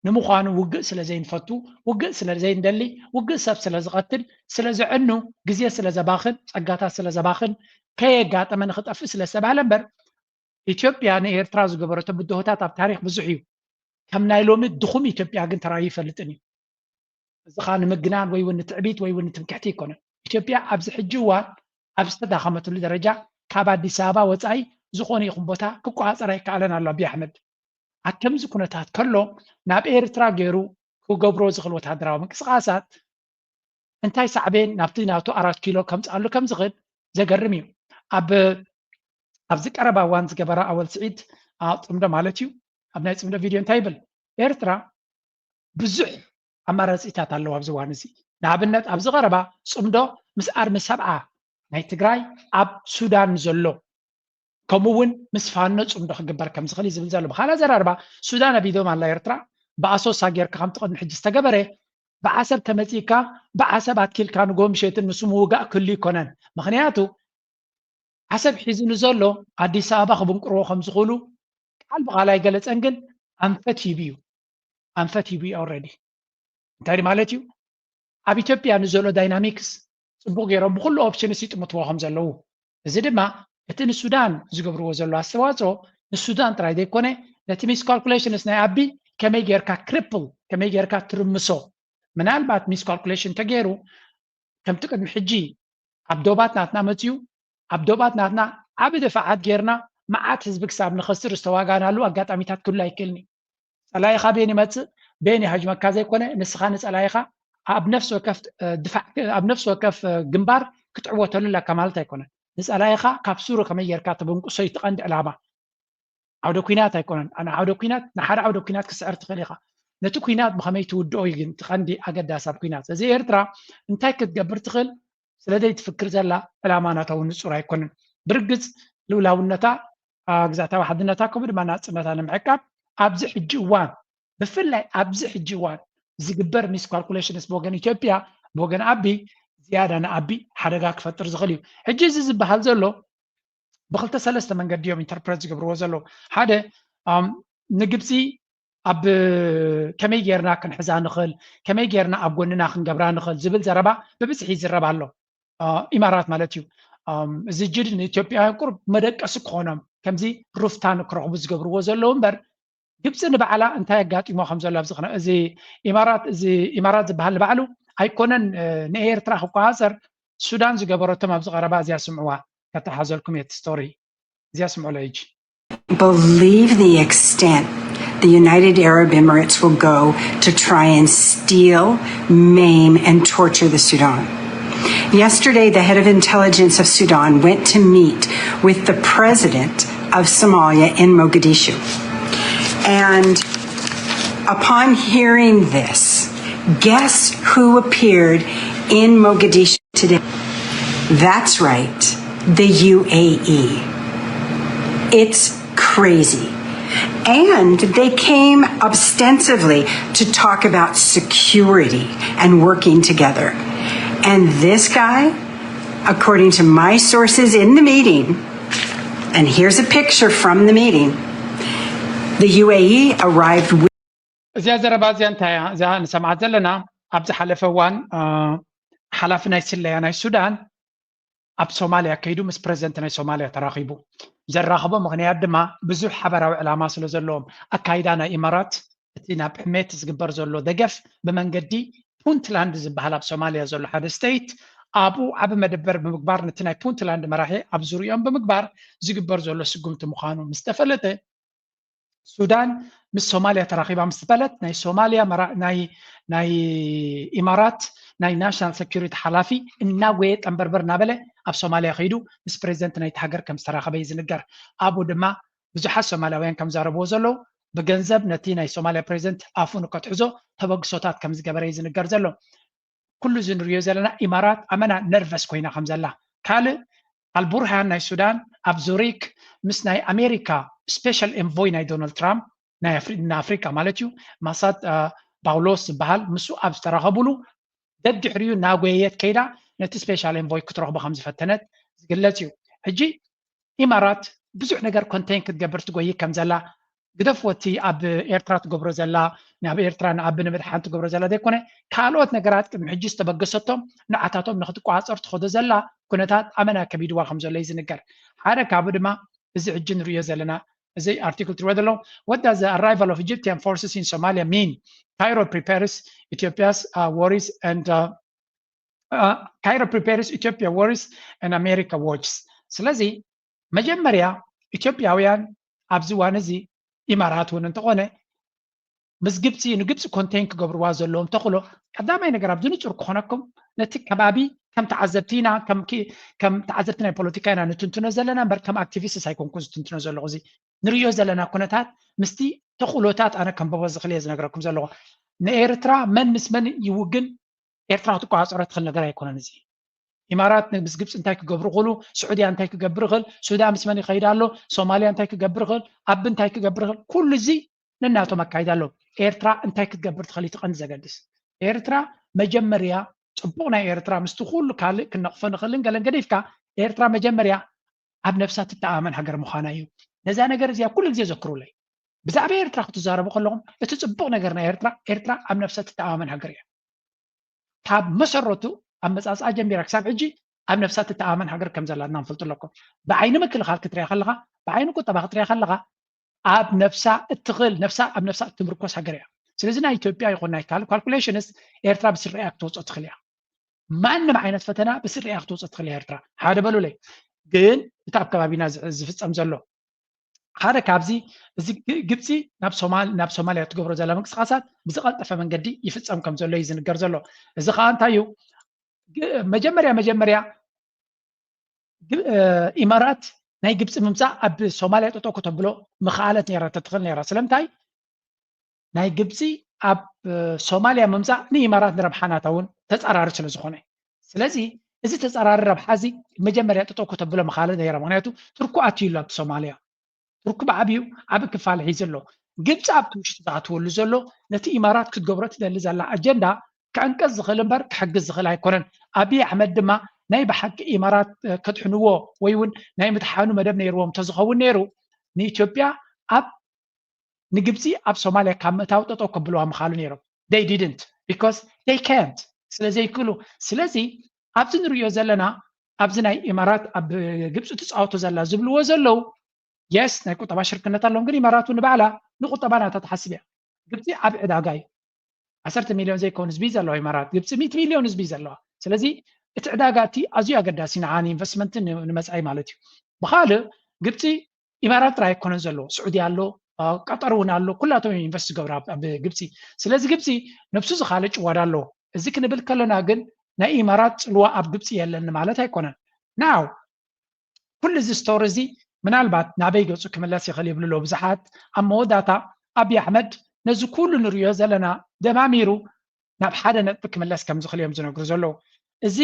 ንምዃኑ ውግእ ስለ ዘይንፈቱ፣ ውግእ ስለ ዘይንደሊ፣ ውግእ ሰብ ስለ ዝቐትል፣ ስለ ዘዕኑ፣ ግዜ ስለ ዘባኽን፣ ጸጋታት ስለ ዘባኽን፣ ከየጋጠመ ንኽጠፍእ ስለ ዝተባህለ እምበር ኢትዮጵያ ንኤርትራ ዝገበረቶ ብድሆታት ኣብ ታሪኽ ብዙሕ እዩ። ከም ናይ ሎሚ ድኹም ኢትዮጵያ ግን ተራእዩ ይፈልጥን እዩ። እዚ ኸኣ ንምግናን ወይ እውን ንትዕቢት ወይ እውን ንትምክሕቲ ኣይኮነን። ኢትዮጵያ ኣብዚ ሕጂ እዋን ኣብ ዝተዳኸመትሉ ደረጃ ካብ ኣዲስ ኣበባ ወፃኢ ዝኾነ ይኹን ቦታ ክቆፃፀር ኣይከኣለን ኣሎ ኣቢይ ኣሕመድ። ኣብ ከምዚ ኩነታት ከሎ ናብ ኤርትራ ገይሩ ክገብሮ ዝኽእል ወታደራዊ ምንቅስቃሳት እንታይ ሳዕቤን ናብቲ ናቱ ኣራት ኪሎ ከምፅኣሉ ከም ዝኽእል ዘገርም እዩ። ኣብ ኣብዚ ቀረባ እዋን ዝገበራ ኣወል ስዒድ ፅምዶ ማለት እዩ ኣብ ናይ ፅምዶ ቪድዮ እንታይ ይብል? ኤርትራ ብዙሕ ኣማራፂታት ኣለዋ ኣብዚ እዋን እዚ። ንኣብነት ኣብዚ ቀረባ ፅምዶ ምስ ኣርሚ ሰብዓ ናይ ትግራይ ኣብ ሱዳን ዘሎ ከምኡ እውን ምስ ፋኖ ፅምዶ ክግበር ከም ዝኽእል እዩ ዝብል ዘሎ። ብካልእ ኣዘራርባ ሱዳን ኣብ ኢዶም ኣላ ኤርትራ። ብኣሶሳ ጌርካ ከምቲ ቅድሚ ሕጂ ዝተገበረ ብዓሰብ ተመፂእካ ብዓሰብ ኣትኪልካ ንጎ ምሸትን ምስ ምውጋእ ክህሉ ይኮነን። ምክንያቱ ዓሰብ ሒዙ ንዘሎ ኣዲስ ኣበባ ክብንቅርዎ ከም ዝኽእሉ ቃል ብቃል ኣይገለፀን፣ ግን ኣንፈት ሂቡ እዩ። ኣንፈት ሂቡ እዩ already። እንታይ ማለት እዩ? ኣብ ኢትዮጵያ ንዘሎ ዳይናሚክስ ፅቡቅ ገይሮም ብኩሉ ኦፕሽንስ ይጥምትዎ ከም ዘለዉ። እዚ ድማ እቲ ንሱዳን ዝገብርዎ ዘሎ ኣስተዋፅኦ ንሱዳን ጥራይ ዘይኮነ ነቲ ሚስካልኩሌሽንስ ናይ ኣቢ ከመይ ጌርካ ክሪፕል ከመይ ጌርካ ትርምሶ። ምናልባት ሚስካልኩሌሽን ተገይሩ ከምቲ ቅድሚ ሕጂ ኣብ ዶባት ናትና መፅዩ ኣብ ዶባት ናትና ዓቢ ድፋዓት ጌርና መዓት ህዝቢ ክሳብ ንኸስር ዝተዋጋናሉ ኣጋጣሚታት ክህሉ ኣይክእልን እዩ። ፀላኢኻ ቤን ይመፅእ ቤን ይሃጅመካ ዘይኮነ ንስኻ ንፀላኢኻ ኣብ ነፍሲ ወከፍ ድፋዕ ኣብ ነፍሲ ወከፍ ግንባር ክትዕወተሉ ኣለካ ማለት ኣይኮነን። ንፀላኢኻ ካብ ሱሩ ከመይ ጌርካ ትብንቁሶ እዩ እቲ ቀንዲ ዕላማ። ዓውደ ኲናት ኣይኮነን። ንዓውደ ኲናት ንሓደ ዓውደ ኲናት ክስዕር ትኽእል ኢኻ። ነቲ ኲናት ብኸመይ ትውድኦ እዩ ግን እቲ ቀንዲ ኣገዳሲ ኣብ ኲናት። ስለዚ ኤርትራ እንታይ ክትገብር ትኽእል ስለ ዘይትፍክር ዘላ ዕላማ ናታ እውን ንጹር ኣይኮነን። ብርግጽ ልኡላውነታ ግዛታዊ ሓድነታ ከምኡ ድማ ናፅነታ ንምዕቃብ ኣብዚ ሕጂ እዋን፣ ብፍላይ ኣብዚ ሕጂ እዋን ዝግበር ሚስካልኩሌሽንስ ብወገን ኢትዮጵያ፣ ብወገን ኣቢ ዝያዳ ንኣቢ ሓደጋ ክፈጥር ዝኽእል እዩ። ሕጂ እዚ ዝበሃል ዘሎ ብክልተ ሰለስተ መንገዲ እዮም ኢንተርፕሬት ዝገብርዎ ዘለዉ። ሓደ ንግብፂ ኣብ ከመይ ጌርና ክንሕዛ ንኽእል፣ ከመይ ጌርና ኣብ ጎንና ክንገብራ ንኽእል ዝብል ዘረባ ብብዝሒ ይዝረብ ኣሎ። ኢማራት ማለት እዩ። እዚ ጅድ ንኢትዮጵያውያን ቁሩብ መደቀሲ ክኾኖም ከምዚ ሩፍታን ክረኽቡ ዝገብርዎ ዘለዉ እምበር ግብፂ ንባዕላ እንታይ ኣጋጢሞ ከም ዘሎ ኣብዚ እዚ ኢማራት እዚ ኢማራት ዝበሃል ንባዕሉ ኣይኮነን ንኤርትራ ክቆፃፀር ሱዳን ዝገበረቶም ኣብዚ ቀረባ እዚኣ ስምዕዋ ከተሓዘልኩም እየ ስቶሪ እዚኣ ስምዑ ለይጅ believe the extent the United Arab Emirates will go to try and steal, maim, and torture the Sudan. Yesterday, the head of intelligence of Sudan went to meet with the president of Somalia in Mogadishu. And upon hearing this, guess who appeared in Mogadishu today? That's right, the U A E. It's crazy. And they came ostensibly to talk about security and working together. And this guy, according to my sources in the meeting, and here's a picture from the meeting, the U A E arrived with እዚኣ ዘረባ እዚኣ እንታይ እያ? እዚኣ ንሰምዓ ዘለና ኣብ ዝሓለፈ እዋን ሓላፊ ናይ ስለያ ናይ ሱዳን ኣብ ሶማልያ ከይዱ ምስ ፕረዚደንት ናይ ሶማልያ ተራኺቡ። ዘራኽቦ ምኽንያት ድማ ብዙሕ ሓበራዊ ዕላማ ስለ ዘለዎም። ኣካይዳ ናይ ኢማራት እቲ ናብ ሕሜት ዝግበር ዘሎ ደገፍ ብመንገዲ ፑንትላንድ ዝበሃል ኣብ ሶማልያ ዘሎ ሓደ ስቴት ኣብኡ ዓቢ መደበር ብምግባር ነቲ ናይ ፑንትላንድ መራሒ ኣብ ዙርኦም ብምግባር ዝግበር ዘሎ ስጉምቲ ምዃኑ ምስ ተፈለጠ ሱዳን ምስ ሶማልያ ተራኺባ ምስ ዝበለት ናይ ሶማልያ ናይ ናይ ኢማራት ናይ ናሽናል ሴኩሪቲ ሓላፊ እናጎየ ጠንበርበር እናበለ ኣብ ሶማልያ ከይዱ ምስ ፕሬዚደንት ናይቲ ሃገር ከም ዝተራኸበ እዩ ዝንገር። ኣብኡ ድማ ብዙሓት ሶማልያውያን ከም ዛረብዎ ዘለዉ ብገንዘብ ነቲ ናይ ሶማልያ ፕሬዚደንት ኣፉ ንከትሕዞ ተበግሶታት ከም ዝገበረ እዩ ዝንገር ዘሎ። ኩሉ እዚ ንሪኦ ዘለና ኢማራት ኣመና ነርቨስ ኮይና ከም ዘላ ካልእ ኣልቡርሃን ናይ ሱዳን ኣብ ዙሪክ ምስ ናይ ኣሜሪካ ስፔሻል ኤንቮይ ናይ ዶናልድ ትራምፕ ንኣፍሪካ ማለት እዩ ማሳድ ፓውሎስ ዝበሃል ምስኡ ኣብ ዝተራኸቡሉ ደድሕሪኡ እናጎየየት ከይዳ ነቲ ስፔሻል ኤንቮይ ክትረኽቦ ከም ዝፈተነት ዝግለጽ እዩ። ሕጂ ኢማራት ብዙሕ ነገር ኮንቴን ክትገብር ትጎይ ከም ዘላ ግደፍዎ እቲ ኣብ ኤርትራ ትገብሮ ዘላ ናብ ኤርትራ ንኣቢ ንምድሓን ትገብሮ ዘላ ዘይኮነ ካልኦት ነገራት ቅድሚ ሕጂ ዝተበገሰቶም ንዓታቶም ንክትቋፀር ትኸዶ ዘላ ኩነታት ኣመና ከቢድዋ ከም ዘሎ እዩ ዝንገር። ሓደ ካብኡ ድማ እዚ ሕጂ ንሪኦ ዘለና እዚ ኣርቲክል ትሪእዎ ዘለኹም what does the arrival of Egyptian forces in Somalia mean? Cairo prepares Ethiopia's uh, worries and uh, uh, Cairo prepares Ethiopia worries and America watches. ስለዚ መጀመርያ ኢትዮጵያውያን ኣብዚ እዋን እዚ ኢማራት እውን እንተኾነ ምስ ግብፂ ንግብፂ ኮንቴን ክገብርዋ ዘለዎም ተኽእሎ ቀዳማይ ነገር ኣብዚ ንፁር ክኾነኩም ነቲ ከባቢ ከም ተዓዘብቲ ኢና ከም ተዓዘብቲ ናይ ፖለቲካ ኢና ንትንትኖ ዘለና እምበር ከም ኣክቲቪስትስ ኣይኮንኩ ዝትንትኖ ዘለኹ እዚ ንሪኦ ዘለና ኩነታት ምስቲ ተኽእሎታት ኣነ ከንበቦ ዝኽእል እየ ዝነግረኩም ዘለኹ ንኤርትራ መን ምስ መን ይውግን ኤርትራ ክትቆፃፀሮ ትኽእል ነገር ኣይኮነን እዚ ኢማራት ምስ ግብፂ እንታይ ክገብሩ ክእሉ ስዑድያ እንታይ ክገብር ይኽእል ሱዳን ምስ መን ይኸይድ ኣሎ ሶማልያ እንታይ ክገብር ይኽእል ኣቢ እንታይ ክገብር ይኽእል ኩሉ እዚ ነናቶም ኣካይዳ ኣሎ ኤርትራ እንታይ ክትገብር ትኽእል እቲ ቀንዲ ዘገድስ ኤርትራ መጀመርያ ፅቡቕ ናይ ኤርትራ ምስቲ ኩሉ ካልእ ክነቕፎ ንኽእልን ገለን ገዲፍካ ኤርትራ መጀመርያ ኣብ ነብሳ ትተኣማመን ሃገር ምዃና እዩ ነዛ ነገር እዚኣ ኩሉ ግዜ ዘክሩለይ ብዛዕባ ኤርትራ ክትዛረቡ ከለኹም እቲ ፅቡቕ ነገር ናይ ኤርትራ ኤርትራ ኣብ ነብሳ ትተኣማመን ሃገር እያ ካብ መሰረቱ ኣመፃፅኣ ጀሚራ ክሳብ ሕጂ ኣብ ነብሳ ትተኣማመን ሃገር ከም ዘላ እና ንፈልጡ ኣለኩም ብዓይኒ ምክልኻል ክትሪያ ከለኻ ብዓይኒ ቁጠባ ክትሪያ ከለኻ ኣብ ነብሳ እትኽእል ነብሳ ኣብ ነብሳ እትምርኮስ ሃገር እያ ስለዚ ናይ ኢትዮጵያ ይኹን ናይ ካልእ ካልኩሌሽንስ ኤርትራ ብስሪኣ ክትወፅኦ ትኽእል እያ ማንም ዓይነት ፈተና ብስሪኣ ክትወፅኦ ትኽእል እያ ኤርትራ ሓደ በሉለይ ግን እቲ ኣብ ከባቢና ዝፍፀም ዘሎ ሓደ ካብዚ እዚ ግብፂ ናብ ሶማል ናብ ሶማልያ ትገብሮ ዘላ ምንቅስቃሳት ብዝቀልጠፈ መንገዲ ይፍፀም ከም ዘሎ እዩ ዝንገር ዘሎ እዚ ከዓ እንታይ እዩ መጀመርያ መጀመርያ ኢማራት ናይ ግብፂ ምምፃእ ኣብ ሶማልያ ጠጠው ከተብሎ ምክኣለት ነራ ተትኽእል ነራ ስለምንታይ ናይ ግብፂ ኣብ ሶማልያ ምምፃእ ንኢማራት ንረብሓናታ እውን ተፃራሪ ስለ ዝኾነ ስለዚ እዚ ተፃራሪ ረብሓ እዚ መጀመርያ ጠጠው ከተብሎ ምክኣለት ነራ ምክንያቱ ትርኩ ኣትዩ ኣሎ ኣብቲ ሶማልያ ርኩብ ዓብዩ ዓቢ ክፋል ሒዙ ኣሎ። ግብፂ ኣብቲ ውሽጢ ዝኣትወሉ ዘሎ ነቲ ኢማራት ክትገብሮ ትደሊ ዘላ ኣጀንዳ ክዕንቅፅ ዝኽእል እምበር ክሕግዝ ዝኽእል ኣይኮነን። ኣብይ ኣሕመድ ድማ ናይ ብሓቂ ኢማራት ከድሕንዎ ወይ እውን ናይ ምድሓኑ መደብ ነይርዎም እንተዝኸውን ነይሩ ንኢትዮጵያ ኣብ ንግብፂ ኣብ ሶማሊያ ካብ ምእታው ጠጠው ከብልዋ ምኻሉ ነይሮም። They didn't because they can't፣ ስለ ዘይክእሉ። ስለዚ ኣብዚ ንሪኦ ዘለና ኣብዚ ናይ ኢማራት ኣብ ግብፂ ትፃወቶ ዘላ ዝብልዎ ዘለዉ የስ ናይ ቁጠባ ሽርክነት ኣለዎም፣ ግን ኢማራት እውን ንባዕላ ንቁጠባ ናታ ትሓስብ እያ። ግብፂ ዓብ ዕዳጋ እዩ። ዓሰርተ ሚልዮን ዘይከውን ህዝቢ ዘለዋ ኢማራት፣ ግብፂ ሚእቲ ሚልዮን ህዝቢ ዘለዋ። ስለዚ እቲ ዕዳጋ እቲ ኣዝዩ ኣገዳሲ ንዓ ንኢንቨስትመንት ንመፃኢ ማለት እዩ። ብካልእ ግብፂ ኢማራት ጥራይ ኣይኮነን ዘለዎ፣ ስዑዲ ኣሎ፣ ቀጠር እውን ኣሎ፣ ኩላቶም ኢንቨስት ዝገብሩ ኣብ ግብፂ። ስለዚ ግብፂ ነብሱ ዝካለ ጭዋዳ ኣለዎ። እዚ ክንብል ከለና ግን ናይ ኢማራት ፅልዋ ኣብ ግብፂ የለን ማለት ኣይኮነን። ናው ኩሉ እዚ ስቶሪ እዚ ምናልባት ናበይ ገፁ ክምለስ ይኽእል ይብሉ ኣለዉ ብዙሓት። ኣብ መወዳእታ ኣብይ ኣሕመድ ነዚ ኩሉ ንሪኦ ዘለና ደማሚሩ ናብ ሓደ ነጥቢ ክምለስ ከም ዝኽእል እዮም ዝነግሩ ዘለዉ። እዚ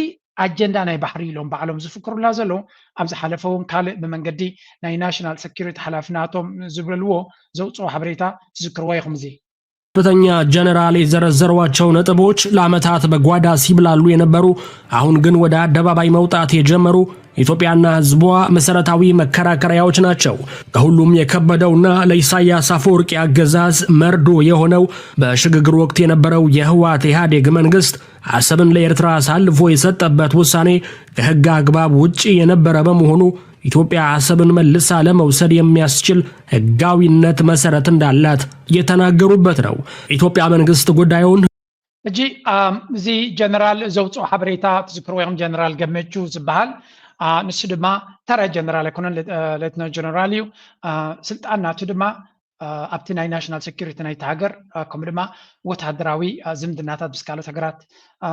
ኣጀንዳ ናይ ባሕሪ ኢሎም ባዕሎም ዝፍክሩላ ዘለዉ። ኣብ ዝሓለፈ እውን ካልእ ብመንገዲ ናይ ናሽናል ሰኪሪቲ ሓላፊ ናቶም ዝበልዎ ዘውፅኦ ሓበሬታ ትዝክርዎ ኢኹም። እዚ ከፍተኛ ጀነራል የዘረዘሯቸው ነጥቦች ለዓመታት በጓዳ ሲብላሉ የነበሩ፣ አሁን ግን ወደ አደባባይ መውጣት የጀመሩ ኢትዮጵያና ህዝቧ መሰረታዊ መከራከሪያዎች ናቸው። ከሁሉም የከበደውና ለኢሳያስ አፈወርቂ አገዛዝ መርዶ የሆነው በሽግግር ወቅት የነበረው የህወሓት ኢህአዴግ መንግስት አሰብን ለኤርትራ አሳልፎ የሰጠበት ውሳኔ ከህግ አግባብ ውጪ የነበረ በመሆኑ ኢትዮጵያ አሰብን መልሳ ለመውሰድ የሚያስችል ህጋዊነት መሰረት እንዳላት የተናገሩበት ነው። ኢትዮጵያ መንግስት ጉዳዩን ሕጂ ኣም፣ እዚ ጀነራል ዘውፅኦ ሓበሬታ ትዝክርዎ ኢኹም፣ ጀነራል ገመቹ ዝበሃል። አ፣ ንሱ ድማ ተራ ጀነራል ኣይኮነን፣ ሌት- አ፣ ሌትናል ጀነራል እዩ። አ፣ ስልጣን ናቱ ድማ አ፣ ኣብቲ ናይ ናሽናል ሴኩሪቲ ናይቲ ሃገር አ፣ ከምኡ ድማ ወታደራዊ አ፣ ዝምድናታት ምስ ካልኦት ሃገራት አ፣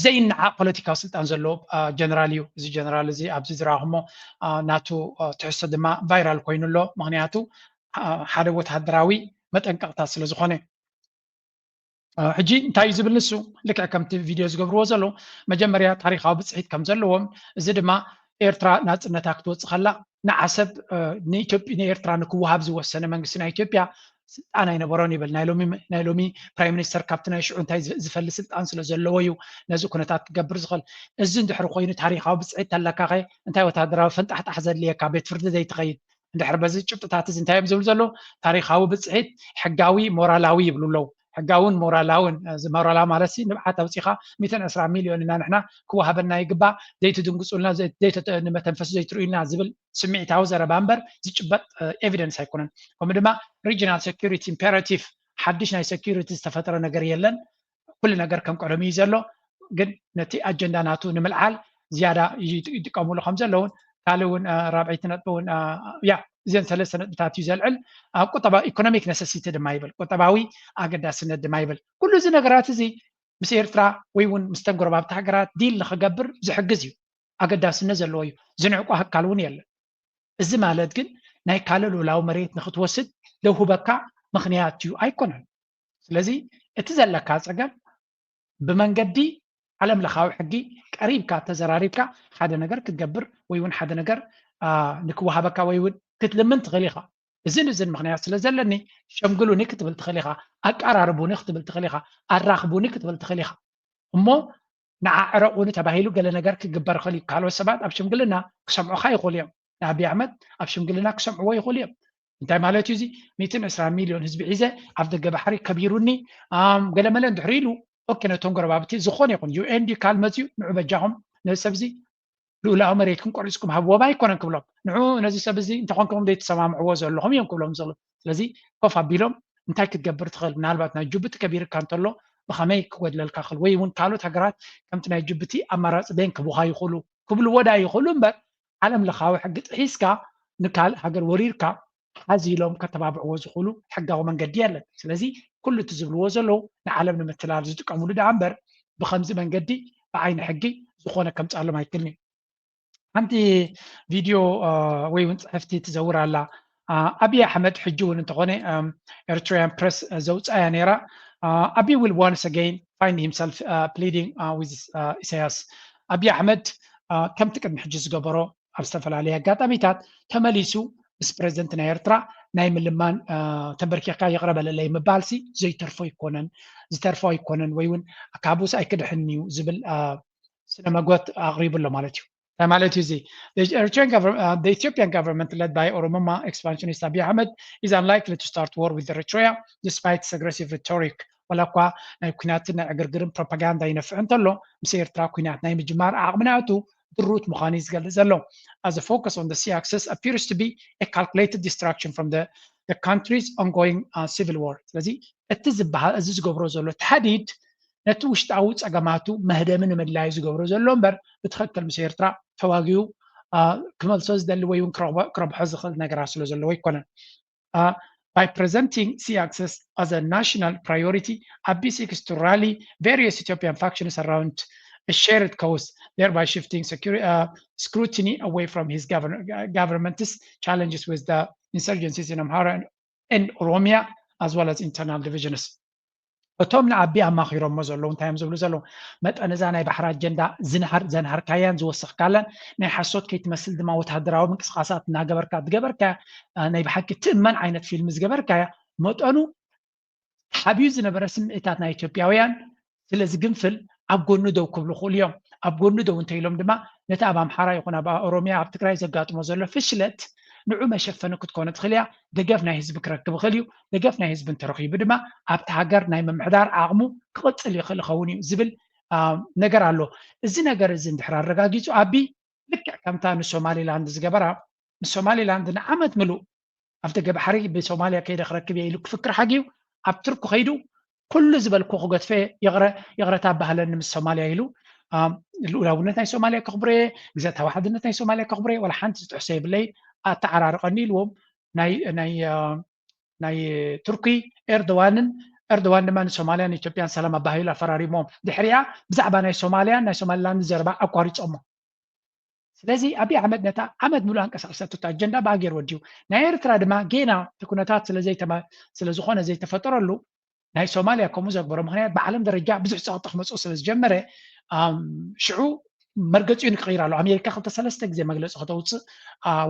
ዘይነዓቕ ፖለቲካዊ ስልጣን ዘለዎ አ፣ ጀነራል እዩ። እዚ ጀነራል እዚ ኣብዚ ዝረኣኹሞ አ፣ ናቱ አ፣ ትሕዝቶ ድማ ቫይራል ኮይኑ ኣሎ። ምክንያቱ አ፣ ሓደ ወታደራዊ መጠንቀቕታ ስለ ዝኾነ። ሕጂ እንታይ እዩ ዝብል ንሱ? ልክዕ ከምቲ ቪድዮ ዝገብርዎ ዘለዉ መጀመርያ ታሪኻዊ ብፅሒት ከም ዘለዎም፣ እዚ ድማ ኤርትራ ናፅነታ ክትወፅእ ከላ ንዓሰብ ንኢትዮጵያ ንኤርትራ ንክወሃብ ዝወሰነ መንግስቲ ናይ ኢትዮጵያ ስልጣን ኣይነበሮን ይብል። ናይ ሎሚ ናይ ሎሚ ፕራይም ሚኒስተር ካብቲ ናይ ሽዑ እንታይ ዝፈሊ ስልጣን ስለ ዘለዎ እዩ ነዚ ኩነታት ክገብር ዝኽእል። እዚ እንድሕር ኮይኑ ታሪኻዊ ብፅሒት ተለካኸ እንታይ ወታደራዊ ፈንጣሕጣሕ ዘድልየካ ቤት ፍርዲ ዘይትኸይድ እንድሕር በዚ ጭብጥታት እዚ እንታይ እዮም ዝብሉ ዘለዉ? ታሪኻዊ ብፅሒት ሕጋዊ ሞራላዊ ይብሉ ኣለዉ። ሕጋውን ሞራላውን እዚ ሞራላዊ ማለት ሲ ንብዓት ኣውፂኻ ሚእትን ዕስራ ሚልዮን ኢና ንሕና ክወሃበና ይግባእ ዘይትድንግፁልና ዘይተንመተንፈሱ ዘይትርእዩልና ዝብል ስምዒታዊ ዘረባ እምበር ዝጭበጥ ኤቪደንስ ኣይኮነን። ከምኡ ድማ ሪጂናል ሴኩሪቲ ኢምፔራቲቭ ሓድሽ ናይ ሴኩሪቲ ዝተፈጠረ ነገር የለን። ኩሉ ነገር ከም ቀደሙ እዩ ዘሎ። ግን ነቲ ኣጀንዳ ናቱ ንምልዓል ዝያዳ ይጥቀምሉ ከም ዘለውን ካልእ እውን ራብዐይቲ ነጥቢ እውን ያ እዘን ሰለስተ ነጥብታት እዩ ዘልዕል። ቁጠባ ኢኮኖሚክ ነሰሲቲ ድማ ይብል፣ ቁጠባዊ ኣገዳስነት ድማ ይብል። ኩሉ እዚ ነገራት እዚ ምስ ኤርትራ ወይ እውን ምስ ተንጎረባብቲ ሃገራት ዲል ንክገብር ዝሕግዝ እዩ፣ ኣገዳስነት ዘለዎ እዩ። ዝንዕቆ ኣካል እውን የለን። እዚ ማለት ግን ናይ ካልእ ልኡላዊ መሬት ንክትወስድ ዘውህበካ ምክንያት እዩ ኣይኮነን። ስለዚ እቲ ዘለካ ፀገም ብመንገዲ ዓለም ለኻዊ ሕጊ ቀሪብካ ተዘራሪብካ ሓደ ነገር ክትገብር ወይ እውን ሓደ ነገር ንክወሃበካ ወይ እውን ክትልምን ትኽእል ኢኻ። እዝን እዝን ምክንያት ስለ ዘለኒ ሸምግሉኒ ክትብል ትኽእል ኢኻ፣ ኣቀራርቡኒ ክትብል ትኽእል ኢኻ፣ ኣራኽቡኒ ክትብል ትኽእል ኢኻ። እሞ ንዓ ዕረቑኒ ተባሂሉ ገለ ነገር ክግበር ይኽእል እዩ። ካልኦት ሰባት ኣብ ሽምግልና ክሰምዑኻ ይኽእሉ እዮም። ንኣብይ ኣሕመድ ኣብ ሽምግልና ክሰምዕዎ ይኽእሉ እዮም። እንታይ ማለት እዩ እዚ? ሚእትን ዕስራን ሚልዮን ህዝቢ ሒዘ ኣብ ደገ ባሕሪ ከቢሩኒ ገለመለ እንድሕር ኢሉ ኦኬ፣ ነቶም ጎረባብቲ ዝኾነ ይኹን ዩኤን ድዩ ካል መፅዩ ንዑ በጃኹም ነዚ ሰብ እዚ ልኡላዊ መሬትኩም ቆሪፅኩም ሃብዎም ኣይኮነን ክብሎም። ንዑ ነዚ ሰብ እዚ እንተኾንኩም ዘይተሰማምዕዎ ዘለኹም እዮም ክብሎም ዝኽእሉ። ስለዚ ኮፍ ኣቢሎም እንታይ ክትገብር ትኽእል? ምናልባት ናይ ጅቡቲ ከቢርካ እንተሎ ብኸመይ ክጎድለልካ ይኽእል? ወይ እውን ካልኦት ሃገራት ከምቲ ናይ ጅቡቲ ኣማራፂ ቤን ክቡኻ ይኽእሉ ክብልዎ ዳ ይኽእሉ እምበር ዓለም ለኻዊ ሕጊ ጥሒስካ ንካልእ ሃገር ወሪርካ ሓዚ ኢሎም ከተባብዕዎ ዝኽእሉ ሕጋዊ መንገዲ የለን። ስለዚ ኩሉ እቲ ዝብልዎ ዘለዉ ንዓለም ንምትላል ዝጥቀምሉ ደኣ እምበር ብኸምዚ መንገዲ ብዓይኒ ሕጊ ዝኾነ ከምፅኣሎም ኣይክልን እዩ። ሓንቲ ቪድዮ ወይ እውን ፅሕፍቲ ትዘውር ኣላ። ኣብይ ኣሕመድ ሕጂ እውን እንተኾነ ኤርትራውያን ፕረስ ዘውፅኣያ ነይራ። ኣብይ will once again find himself pleading with ኢሳያስ። ኣብይ ኣሕመድ ከምቲ ቅድሚ ሕጂ ዝገበሮ ኣብ ዝተፈላለየ ኣጋጣሚታት ተመሊሱ ምስ ፕረዚደንት ናይ ኤርትራ ናይ ምልማን ተንበርኪኽካ ይቕረ በለለይ ምባልሲ ዘይተርፎ ኣይኮነን፣ ዝተርፎ ኣይኮነን፣ ወይ እውን ካብኡስ ኣይክድሕን እዩ ዝብል ስነ መጎት ኣቕሪቡ ኣሎ ማለት እዩ። እንታይ ማለት እዩ እዚ? The Eritrean government, uh, the Ethiopian government led by Oromoma expansionist Abiy Ahmed is unlikely to start war with Eritrea despite its aggressive rhetoric. ዋላ እኳ ናይ ኩናትን ናይ ዕግርግርን ፕሮፓጋንዳ ይነፍዕ እንተሎ፣ ምስ ኤርትራ ኩናት ናይ ምጅማር ዓቕሚ ናቱ ድሩት ምዃኑ እዩ ዝገልጽ ዘሎ። As the focus on the sea access appears to be a calculated distraction from the, the country's ongoing uh, civil war. ስለዚ እቲ ዝበሃል፣ እዚ ዝገብሮ ዘሎ ታህዲድ ነቲ ውሽጣዊ ጸገማቱ መህደሚ ንምድላይ ዝገብሮ ዘሎ እምበር፣ ብትኽክል ምስ ኤርትራ ተዋጊኡ ክመልሶ ዝደሊ ወይ እውን ክረኽቦ- ክረብሖ ዝኽእል ነገራት ስለ ዘለዎ ኣይኮነን። By presenting sea access as a national priority, Abiy seeks to rally various Ethiopian factions around a shared cause, thereby shifting security, uh, scrutiny away from his govern- uh, government's challenges with the insurgencies in Amhara and, and Oromia, as well as internal divisions. እቶም ንኣቢ ኣማኺሮሞ ዘለዉ እንታይ እዮም ዝብሉ ዘለዉ? መጠን እዛ ናይ ባሕሪ ኣጀንዳ ዝንሃር ዘንሃርካያን ዝወሰኽካላን ናይ ሓሶት ከይትመስል ድማ ወተሃደራዊ ምንቅስቃሳት እናገበርካ ዝገበርካ ናይ ብሓቂ ትእመን ዓይነት ፊልም ዝገበርካያ መጠኑ ተሓቢኡ ዝነበረ ስምዒታት ናይ ኢትዮጵያውያን ስለ ዝግንፍል ኣብ ጎኑ ደው ክብሉ ክኽእሉ እዮም። ኣብ ጎኑ ደው እንተኢሎም ድማ ነቲ ኣብ ኣምሓራ ይኹን ኣብ ኦሮሚያ ኣብ ትግራይ ዘጋጥሞ ዘሎ ፍሽለት ንዑ መሸፈኒ ክትኮነ ትኽእል እያ። ደገፍ ናይ ህዝቢ ክረክብ ይኽእል እዩ። ደገፍ ናይ ህዝቢ እንተረኺቡ ድማ ኣብቲ ሃገር ናይ ምምሕዳር ዓቕሙ ክቕፅል ይኽእል ይኸውን እዩ ዝብል ነገር ኣሎ። እዚ ነገር እዚ እንድሕር ኣረጋጊፁ ኣቢ ልክዕ ከምታ ንሶማሊላንድ ዝገበራ ንሶማሊላንድ ንዓመት ምሉእ ኣብ ደገ ባሕሪ ብሶማልያ ከይደ ክረክብ እየ ኢሉ ክፍክር ሓጊዩ ኣብ ቱርክ ከይዱ ኩሉ ዝበልኩ ክገድፈ ይቕረ ይቕረታ ባህለኒ ምስ ሶማልያ ኢሉ ልኡላውነት ናይ ሶማልያ ከኽብሮ እየ፣ ግዛታዊ ሓድነት ናይ ሶማልያ ከኽብሮ እየ፣ ዋላ ሓንቲ ዝጥሕሶ የብለይ፣ ኣተዓራርቐኒ ኢልዎም ናይ ናይ ናይ ቱርኪ ኤርዶዋንን ኤርዶዋን ድማ ንሶማልያን ኢትዮጵያን ሰላም ኣባሂሉ ኣፈራሪሞም ድሕሪኣ ብዛዕባ ናይ ሶማልያን ናይ ሶማሊላንድ ዘረባ ኣቋሪጾሞ። ስለዚ ኣብይ ኣሕመድ ነታ ዓመት ሙሉእ ኣንቀሳቂሳቶ ኣጀንዳ ብኣገር ወዲኡ ናይ ኤርትራ ድማ ጌና እቲ ኩነታት ስለዘይተመ ስለዝኾነ ዘይተፈጠረሉ ናይ ሶማልያ ከምኡ ዘግበሮ ምክንያት ብዓለም ደረጃ ብዙሕ ፀቕጢ ክመፅኡ ስለዝጀመረ ሽዑ መርገፂኡ ንክቕይር ኣሎ። ኣሜሪካ ክልተ ሰለስተ ግዜ መግለፂ ከተውፅእ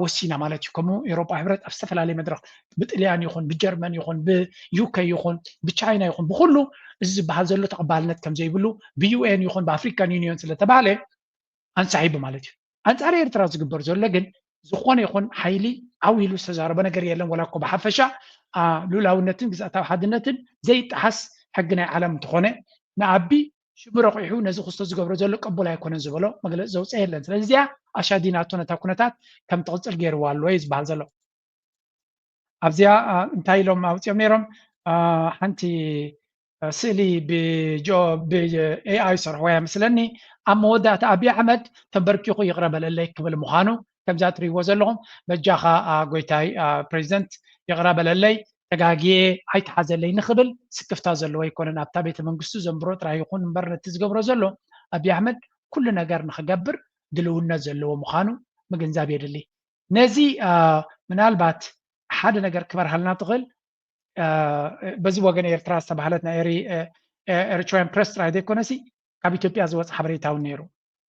ወሲና ማለት እዩ። ከምኡ ኤሮጳ ሕብረት ኣብ ዝተፈላለየ መድረክ ብጥልያን ይኹን ብጀርመን ይኹን ብዩከ ይኹን ብቻይና ይኹን ብኩሉ እዚ ዝበሃል ዘሎ ተቐባልነት ከምዘይብሉ ብዩኤን ይኹን ብኣፍሪካን ዩኒዮን ስለተባሃለ ኣንሳሒቡ ማለት እዩ። ኣንፃር ኤርትራ ዝግበር ዘሎ ግን ዝኾነ ይኹን ሓይሊ ዓው ኢሉ ዝተዛረበ ነገር የለን። ወላ እኮ ብሓፈሻ ልኡላውነትን ግዝኣታዊ ሓድነትን ዘይጠሓስ ሕጊ ናይ ዓለም እንተኾነ ንኣቢ ሽሙ ረቑሑ ነዚ ክስቶ ዝገብሮ ዘሎ ቅቡል ኣይኮነን ዝበሎ መግለፂ ዘውፅአ የለን። ስለዚ እዚኣ ኣሻዲናቶ ነታ ኩነታት ከም ትቕፅል ገይርዋ ኣሎ እዩ ዝበሃል ዘሎ። ኣብዚኣ እንታይ ኢሎም ኣውፅኦም ነይሮም? ሓንቲ ስእሊ ብኤኣይ ዝሰርሕዋ እያ መስለኒ። ኣብ መወዳእታ ኣብይ ኣሕመድ ተንበርኪኹ ይቕረ በለለይ ክብል ምዃኑ ከምዛ ትሪእዎ ዘለኹም በጃኻ ጎይታይ ፕሬዚደንት ይቕረ በለለይ ተጋግየ ኣይትሓዘለይ ንኽብል ስክፍታ ዘለዎ ኣይኮነን። ኣብታ ቤተ መንግስቱ ዘንብሮ ጥራይ ይኹን እምበር ነቲ ዝገብሮ ዘሎ ኣብይ ኣሕመድ ኩሉ ነገር ንኽገብር ድልውነት ዘለዎ ምዃኑ ምግንዛብ የድሊ። ነዚ ምናልባት ሓደ ነገር ክበርሃልና ትኽእል በዚ ወገን ኤርትራ ዝተባህለት ናይ ኤሪትራያን ፕረስ ጥራይ ዘይኮነሲ ካብ ኢትዮጵያ ዝወፅ ሓበሬታ እውን ነይሩ።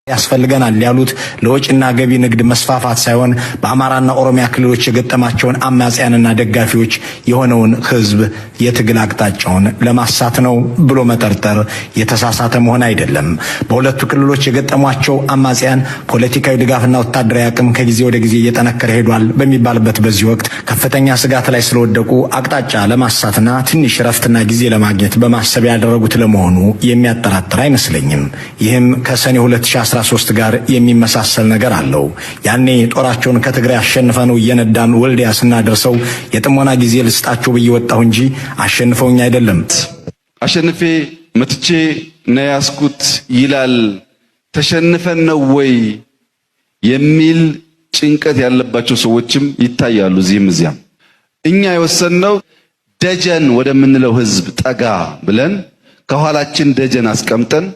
ያስፈልገናል ያሉት ለወጪና ገቢ ንግድ መስፋፋት ሳይሆን በአማራና ኦሮሚያ ክልሎች የገጠማቸውን አማጽያንና ደጋፊዎች የሆነውን ህዝብ የትግል አቅጣጫውን ለማሳት ነው ብሎ መጠርጠር የተሳሳተ መሆን አይደለም። በሁለቱ ክልሎች የገጠሟቸው አማጽያን ፖለቲካዊ ድጋፍና ወታደራዊ አቅም ከጊዜ ወደ ጊዜ እየጠነከረ ሄዷል በሚባልበት በዚህ ወቅት ከፍተኛ ስጋት ላይ ስለወደቁ አቅጣጫ ለማሳትና ትንሽ እረፍትና ጊዜ ለማግኘት በማሰብ ያደረጉት ለመሆኑ የሚያጠራጥር አይመስለኝም። ይህም ከሰኔ ሁለት ሺህ አስራ ሦስት ጋር የሚመሳሰል ነገር አለው። ያኔ ጦራቸውን ከትግራይ አሸንፈነው እየነዳን ወልዲያ ስናደርሰው የጥሞና ጊዜ ልስጣቸው ብዬ ወጣሁ እንጂ አሸንፈውኝ አይደለም። አሸንፌ መትቼ ነው ያስኩት ይላል። ተሸንፈን ነው ወይ የሚል ጭንቀት ያለባቸው ሰዎችም ይታያሉ እዚህም እዚያም። እኛ የወሰንነው ደጀን ወደምንለው ህዝብ ጠጋ ብለን ከኋላችን ደጀን አስቀምጠን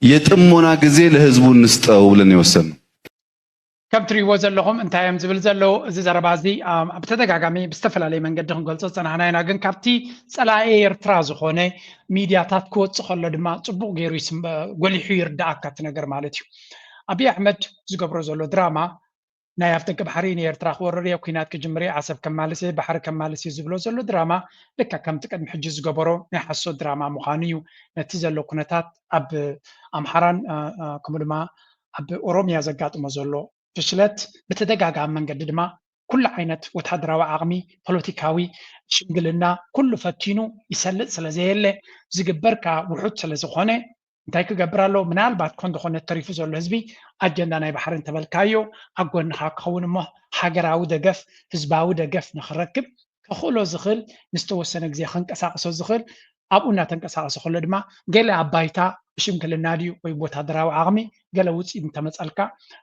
የጥሞና ጊዜ ለህዝቡ እንስጠው ብለን የወሰንነው። ከም ትሪእዎ ዘለኹም እንታይ እዮም ዝብል ዘለዉ እዚ ዘረባ እዚ ብተደጋጋሚ ብዝተፈላለየ መንገዲ ክንገልፆ ዝፀናሕና ኢና። ግን ካብቲ ፀላኢ ኤርትራ ዝኾነ ሚድያታት ክወፅእ ከሎ ድማ ፅቡቕ ገይሩ ጎሊሑ ይርዳእካ እቲ ነገር ማለት እዩ። ኣብይ ኣሕመድ ዝገብሮ ዘሎ ድራማ ናይ ኣፍደገ ባሕሪ ንኤርትራ ክወርር እየ፣ ኩናት ክጅምር እየ፣ ዓሰብ ከማልስ እየ፣ ባሕሪ ከማልስ እየ ዝብሎ ዘሎ ድራማ ልክዕ ከምቲ ቅድሚ ሕጂ ዝገበሮ ናይ ሓሶት ድራማ ምዃኑ እዩ። ነቲ ዘሎ ኩነታት ኣብ ኣምሓራን ከምኡ ድማ ኣብ ኦሮምያ ዘጋጥሞ ዘሎ ፍሽለት ብተደጋጋሚ መንገዲ ድማ ኩሉ ዓይነት ወታደራዊ ዓቕሚ፣ ፖለቲካዊ ሽምግልና ኩሉ ፈቲኑ ይሰልጥ ስለ ዘየለ ዝግበር ከዓ ውሑድ ስለ ዝኾነ እንታይ ክገብር ኣለዎ? ምናልባት ኮን ዝኾነ ተሪፉ ዘሎ ህዝቢ ኣጀንዳ ናይ ባሕሪ እንተበልካዮ ኣብ ጎንኻ ክኸውን እሞ ሃገራዊ ደገፍ፣ ህዝባዊ ደገፍ ንኽረክብ ከኽእሎ ዝኽእል ንዝተወሰነ ግዜ ከንቀሳቕሶ ዝኽእል ኣብኡ እናተንቀሳቐሰ ከሎ ድማ ገለ ኣብ ባይታ ብሽምግልና ድዩ ወይ ወታደራዊ ዓቕሚ ገለ ውፅኢት እንተመፀልካ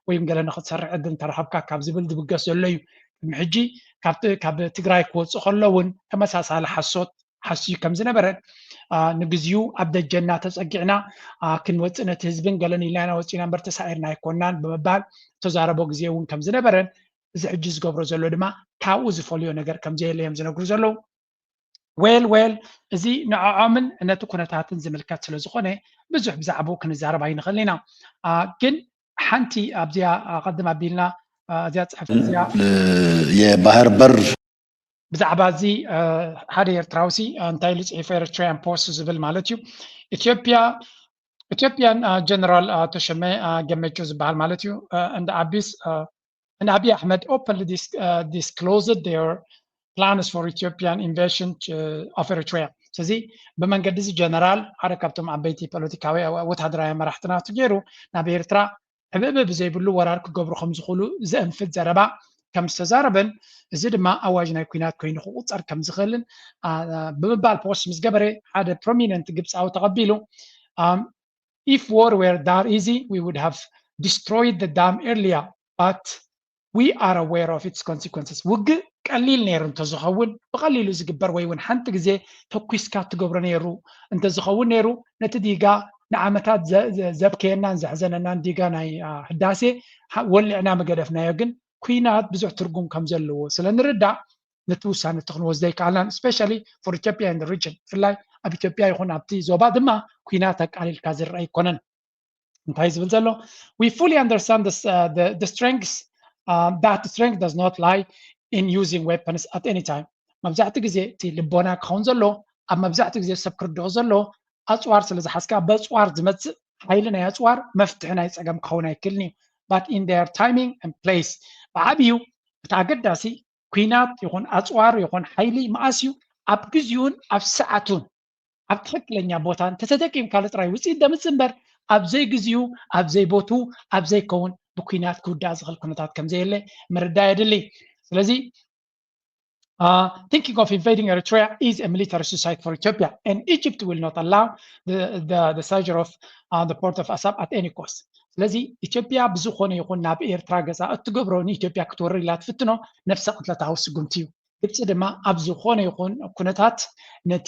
ወይም ገለ ንክትሰርሕ ዕድል እንተረኸብካ ካብ ዝብል ዝብገስ ዘሎ እዩ። ቅድሚ ሕጂ ካብ ትግራይ ክወፅእ ከሎ እውን ተመሳሳሊ ሓሶት ሓስዩ ከም ዝነበረ ንግዚኡ ኣብ ደጀና ተፀጊዕና ክንወፅእ ነቲ ህዝብን ገለን ኢልና ኢና ወፂና እምበር ተሳዒርና ኣይኮናን ብምባል ተዛረቦ ግዜ እውን ከም ዝነበረን እዚ ሕጂ ዝገብሮ ዘሎ ድማ ካብኡ ዝፈልዮ ነገር ከም ዘየለ እዮም ዝነግሩ ዘለዉ። ዌል ዌል እዚ ንዕዖምን ነቲ ኩነታትን ዝምልከት ስለ ዝኾነ ብዙሕ ብዛዕባኡ ክንዛረብ ኣይንኽእል ኢና። ግን ሓንቲ ኣብዚኣ ኣቐድም ኣቢልና እዚኣ ፅሕፍቲ እዚኣ የባህር በር ብዛዕባ እዚ ሓደ ኤርትራዊ ሲ እንታይ ኢሉ ፅሒፉ Eritrean Post ዝብል ማለት እዩ ኢትዮጵያ ኢትዮጵያን ጀነራል ተሸመ ገመቹ ዝበሃል ማለት እዩ እንደ ኣቢስ and Abiy Ahmed openly dis- uh, disclosed their plans for Ethiopian invasion to, of Eritrea. ስለዚ ብመንገዲ እዚ ጀነራል ሓደ ካብቶም ዓበይቲ ፖለቲካዊ ወታደራዊ መራሕቲ ናቱ ገይሩ ናብ ኤርትራ ዕብእብእ ብዘይብሉ ወራር ክገብሩ ከም ዝኽእሉ ዘእንፍት ዘረባ ከም ዝተዛረበን እዚ ድማ ኣዋጅ ናይ ኩናት ኮይኑ ክቁፀር ከም ዝኽእልን ብምባል ፖስት ምስ ገበረ ሓደ ፕሮሚነንት ግብፃዊ ተቐቢሉ if war were that easy, we would have destroyed the dam earlier, but we are aware of its consequences. ውግእ ቀሊል ነይሩ እንተዝኸውን ብቐሊሉ ዝግበር ወይ እውን ሓንቲ ግዜ ተኩስካ ትገብሮ ነይሩ እንተዝኸውን ነይሩ ነቲ ዲጋ ንዓመታት ዘብከየናን ዘሕዘነናን ዲጋ ናይ ህዳሴ ወሊዕና ምገደፍናዮ ግን ኩናት ብዙሕ ትርጉም ከም ዘለዎ ስለ ንርዳእ ነቲ ውሳነ እቲ ክንወስዶ ኣይከኣልናን especially for Ethiopia in the region ብፍላይ ኣብ ኢትዮጵያ ይኹን ኣብቲ ዞባ ድማ ኩናት ኣቃሊልካ ዝረአ ኣይኮነን እንታይ ዝብል ዘሎ we fully understand the, uh, the, the strengths uh, that strength does not lie in using weapons at any time መብዛሕቲ ግዜ እቲ ልቦና ክኸውን ዘሎ ኣብ መብዛሕቲ ግዜ ሰብ ክርድኦ ዘሎ ኣፅዋር ስለ ዝሓዝካ በፅዋር ዝመፅእ ሓይሊ ናይ ኣፅዋር መፍትሒ ናይ ፀገም ክኸውን ኣይክልን እዩ but in their timing and place ብዓብዩ እቲ ኣገዳሲ ኩናት ይኹን ኣፅዋር ይኹን ሓይሊ መኣስ እዩ ኣብ ግዜኡን ኣብ ሰዓቱን ኣብ ትኽክለኛ ቦታ እንተተጠቂምካሉ ጥራይ ውፅኢት ደምፅእ እምበር ኣብ ዘይግዜኡ ኣብ ዘይቦትኡ ኣብ ዘይከውን ብኩናት ክውዳእ ዝኽእል ኩነታት ከም ዘየለ ምርዳእ የድሊ ስለዚ Uh, thinking of invading Eritrea is a military suicide for Ethiopia, and Egypt will not allow the, the, the seizure of uh, the port of Assab at any cost. ስለዚ ኢትዮጵያ ብዝኾነ ይኹን ናብ ኤርትራ ገዛ እትገብሮ ንኢትዮጵያ ክትወርር ኢላ ትፍትኖ ነፍሰ ቅትለታዊ ስጉምቲ እዩ። ግብፂ ድማ ኣብ ዝኾነ ይኹን ኩነታት ነቲ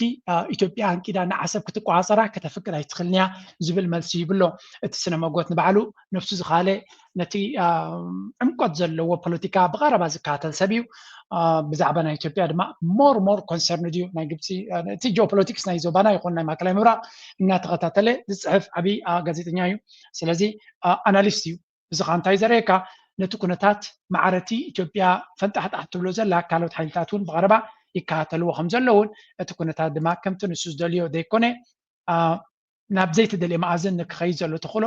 ኢትዮጵያ ኣንቂዳ ንዓሰብ ክትቆፃፀራ ከተፍቅድ ኣይትኽእልን እያ ዝብል መልሲ ይብሎ። እቲ ስነ መጎት ንባዕሉ ነብሱ ዝኻለ ነቲ ዕምቆት ዘለዎ ፖለቲካ ብቐረባ ዝከታተል ሰብ እዩ። ብዛዕባ ናይ ኢትዮጵያ ድማ more more concerned እዩ ናይ ግብፂ እቲ ጂኦፖለቲክስ ናይ ዞባና ይኹን ናይ ማእከላይ ምብራቕ እናተኸታተለ ዝፅሕፍ ዓብዪ ጋዜጠኛ እዩ። ስለዚ ኣናሊስት እዩ። እዚ ከዓ እንታይ ዘርእየካ ነቲ ኩነታት ማዕረቲ ኢትዮጵያ ፈንጣሕጣሕ ትብሎ ዘላ ካልኦት ሓይልታት እውን ብቐረባ ይከታተልዎ ከም ዘለውን እቲ ኩነታት ድማ ከምቲ ንሱ ዝደልዮ ዘይኮነ ናብ ዘይተደልየ መኣዝን ንክኸይድ ዘሎ ተኽእሎ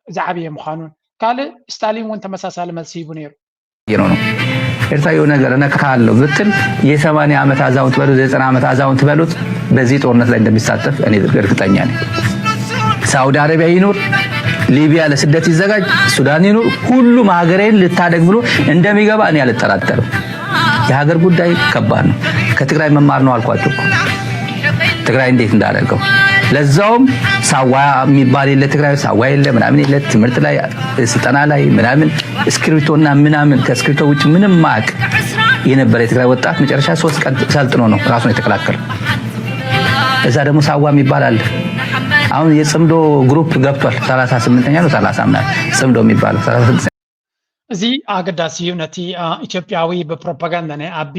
ዝዓበየ ምዃኑን ካልእ ስታሊን እውን ተመሳሳሊ መልሲ ሂቡ ነይሩ። ነው ነው ኤርትራ የሆነ ነገር እነቅታለሁ ብትል የሰማንያ ዓመት አዛውንት በሉት የዘጠና ዓመት አዛውንት በሉት በዚህ ጦርነት ላይ እንደሚሳተፍ እኔ እርግጠኛ ነኝ። ሳውዲ አረቢያ ይኑር፣ ሊቢያ ለስደት ይዘጋጅ፣ ሱዳን ይኑር፣ ሁሉም ሀገሬን ልታደግ ብሎ እንደሚገባ እኔ አልጠራጠርም። የሀገር ጉዳይ ከባድ ነው። ከትግራይ መማር ነው አልኳቸው እኮ ትግራይ እንዴት እንዳደረገው ለዛውም ሳዋ የሚባል የለ ትግራይ ሳዋ የለ ምናምን የለ ትምህርት ላይ ስልጠና ላይ ምናምን እስክሪብቶና ምናምን ከእስክሪብቶ ውጭ ምንም ማቅ የነበረ የትግራይ ወጣት መጨረሻ ሶስት ቀን ሰልጥኖ ነው ራሱን የተቀላቀለ። እዛ ደግሞ ሳዋ የሚባል አለ። አሁን የጽምዶ ግሩፕ ገብቷል። ሰላሳ ስምንተኛ ነው ሰላሳ ምናምን ጽምዶ የሚባለው እዚ ኣገዳሲ እዩ። ነቲ ኢትዮጵያዊ ብፕሮፓጋንዳ ናይ ኣቢ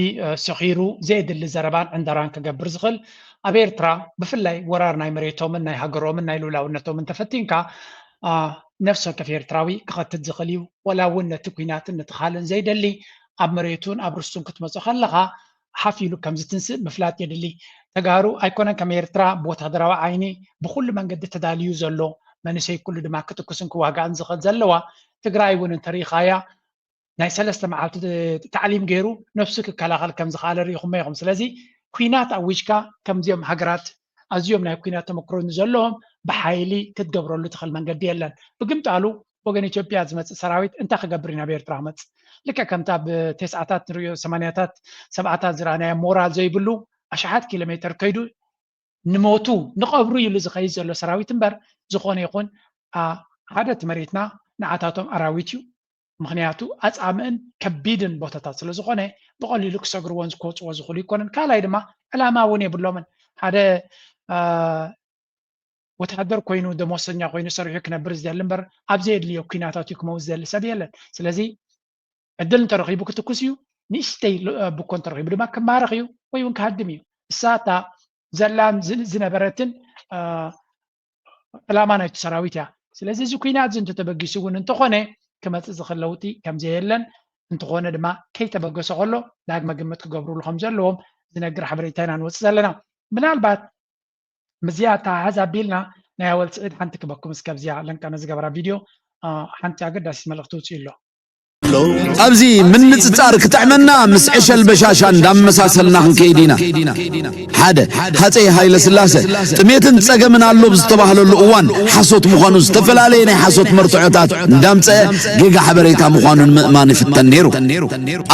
ሰኺሩ ዘየድሊ ዘረባን ዕንደራን ክገብር ዝኽእል ኣብ ኤርትራ ብፍላይ ወራር ናይ መሬቶምን ናይ ሃገሮምን ናይ ልኡላውነቶምን ተፈቲንካ ነፍሲ ወከፍ ኤርትራዊ ክኸትት ዝኽእል እዩ። ወላ እውን ነቲ ኲናትን ነቲ ካልእን ዘይደሊ ኣብ መሬቱን ኣብ ርስቱን ክትመጾ ከለኻ ሓፍ ኢሉ ከም ዝትንስእ ምፍላጥ የድሊ። ተጋሩ ኣይኮነን ከም ኤርትራ ብወታደራዊ ዓይኒ ብኹሉ መንገዲ ተዳልዩ ዘሎ መንእሰይ ኩሉ ድማ ክትኩስን ክዋጋእን ዝኽእል ዘለዋ ትግራይ እውን እንተሪኢኻያ ናይ ሰለስተ መዓልቲ ታዕሊም ገይሩ ነብሱ ክከላኸል ከም ዝኽኣለ ርኢኹሞ ኢኹም። ስለዚ ኲናት ኣዊጅካ ከምዚኦም ሃገራት ኣዝዮም ናይ ኲናት ተመክሮ ንዘለዎም ብሓይሊ ክትገብረሉ ትኽእል መንገዲ የለን። ብግምጣሉ ወገን ኢትዮጵያ ዝመጽእ ሰራዊት እንታይ ክገብር እዩ ናብ ኤርትራ ክመጽእ? ልክዕ ከምቲ ኣብ ተስዓታት ንሪኦ ሰማንያታት ሰብዓታት ዝረኣናዮ ሞራል ዘይብሉ ኣሽሓት ኪሎ ሜተር ከይዱ ንሞቱ ንቐብሩ ኢሉ ዝኸይድ ዘሎ ሰራዊት እምበር ዝኾነ ይኹን ሓደ እቲ መሬትና ንዓታቶም ኣራዊት እዩ። ምኽንያቱ ኣጻምእን ከቢድን ቦታታት ስለ ዝኾነ ብቐሊሉ ክሰግርዎን ክወፅዎ ዝኽእሉ ይኮነን። ካልኣይ ድማ ዕላማ እውን የብሎምን። ሓደ ወታደር ኮይኑ ደሞሰኛ ኮይኑ ሰሪሑ ክነብር ዝደሊ እምበር ኣብ ዘየድልዮ ኲናታት እዩ ክመውት ዝደሊ ሰብ የለን። ስለዚ ዕድል እንተረኺቡ ክትኩስ እዩ፣ ንእሽተይ ብኮ እንተረኺቡ ድማ ክማረኽ እዩ ወይ እውን ክሃድም እዩ። እሳ እታ ዘላን ዝነበረትን ዕላማ ናይቲ ሰራዊት እያ። ስለዚ እዚ ኲናት እዚ እንተተበጊሱ እውን እንተኾነ ክመፅእ ዝኽእል ለውጢ ከምዘየለን እንተኾነ ድማ ከይተበገሰ ከሎ ዳግመ ግምት ክገብሩሉ ከም ዘለዎም ዝነግር ሓበሬታ ኢና ንወፅእ ዘለና። ምናልባት ምስዚኣ ኣተሓሕዝ ኣቢልና ናይ ኣወል ስዒድ ሓንቲ ክበኩም እስከ ኣብዚኣ ለንቀነ ዝገበራ ቪድዮ ሓንቲ ኣገዳሲት መልእኽቲ ውፅኡ ኣሎ። ኣብዚ ምንጽጻር ክጥዕመና ምስ ዕሸል በሻሻ እንዳመሳሰልና ክንከይድ ኢና። ሓደ፣ ሃጸይ ሃይለ ስላሰ ጥሜትን ጸገምን ኣሎ ብዝተባህለሉ እዋን ሓሶት ምዃኑ ዝተፈላለየ ናይ ሓሶት መርትዖታት እንዳምጸአ ጌጋ ሓበሬታ ምዃኑ ንምእማን ይፍተን ነይሩ።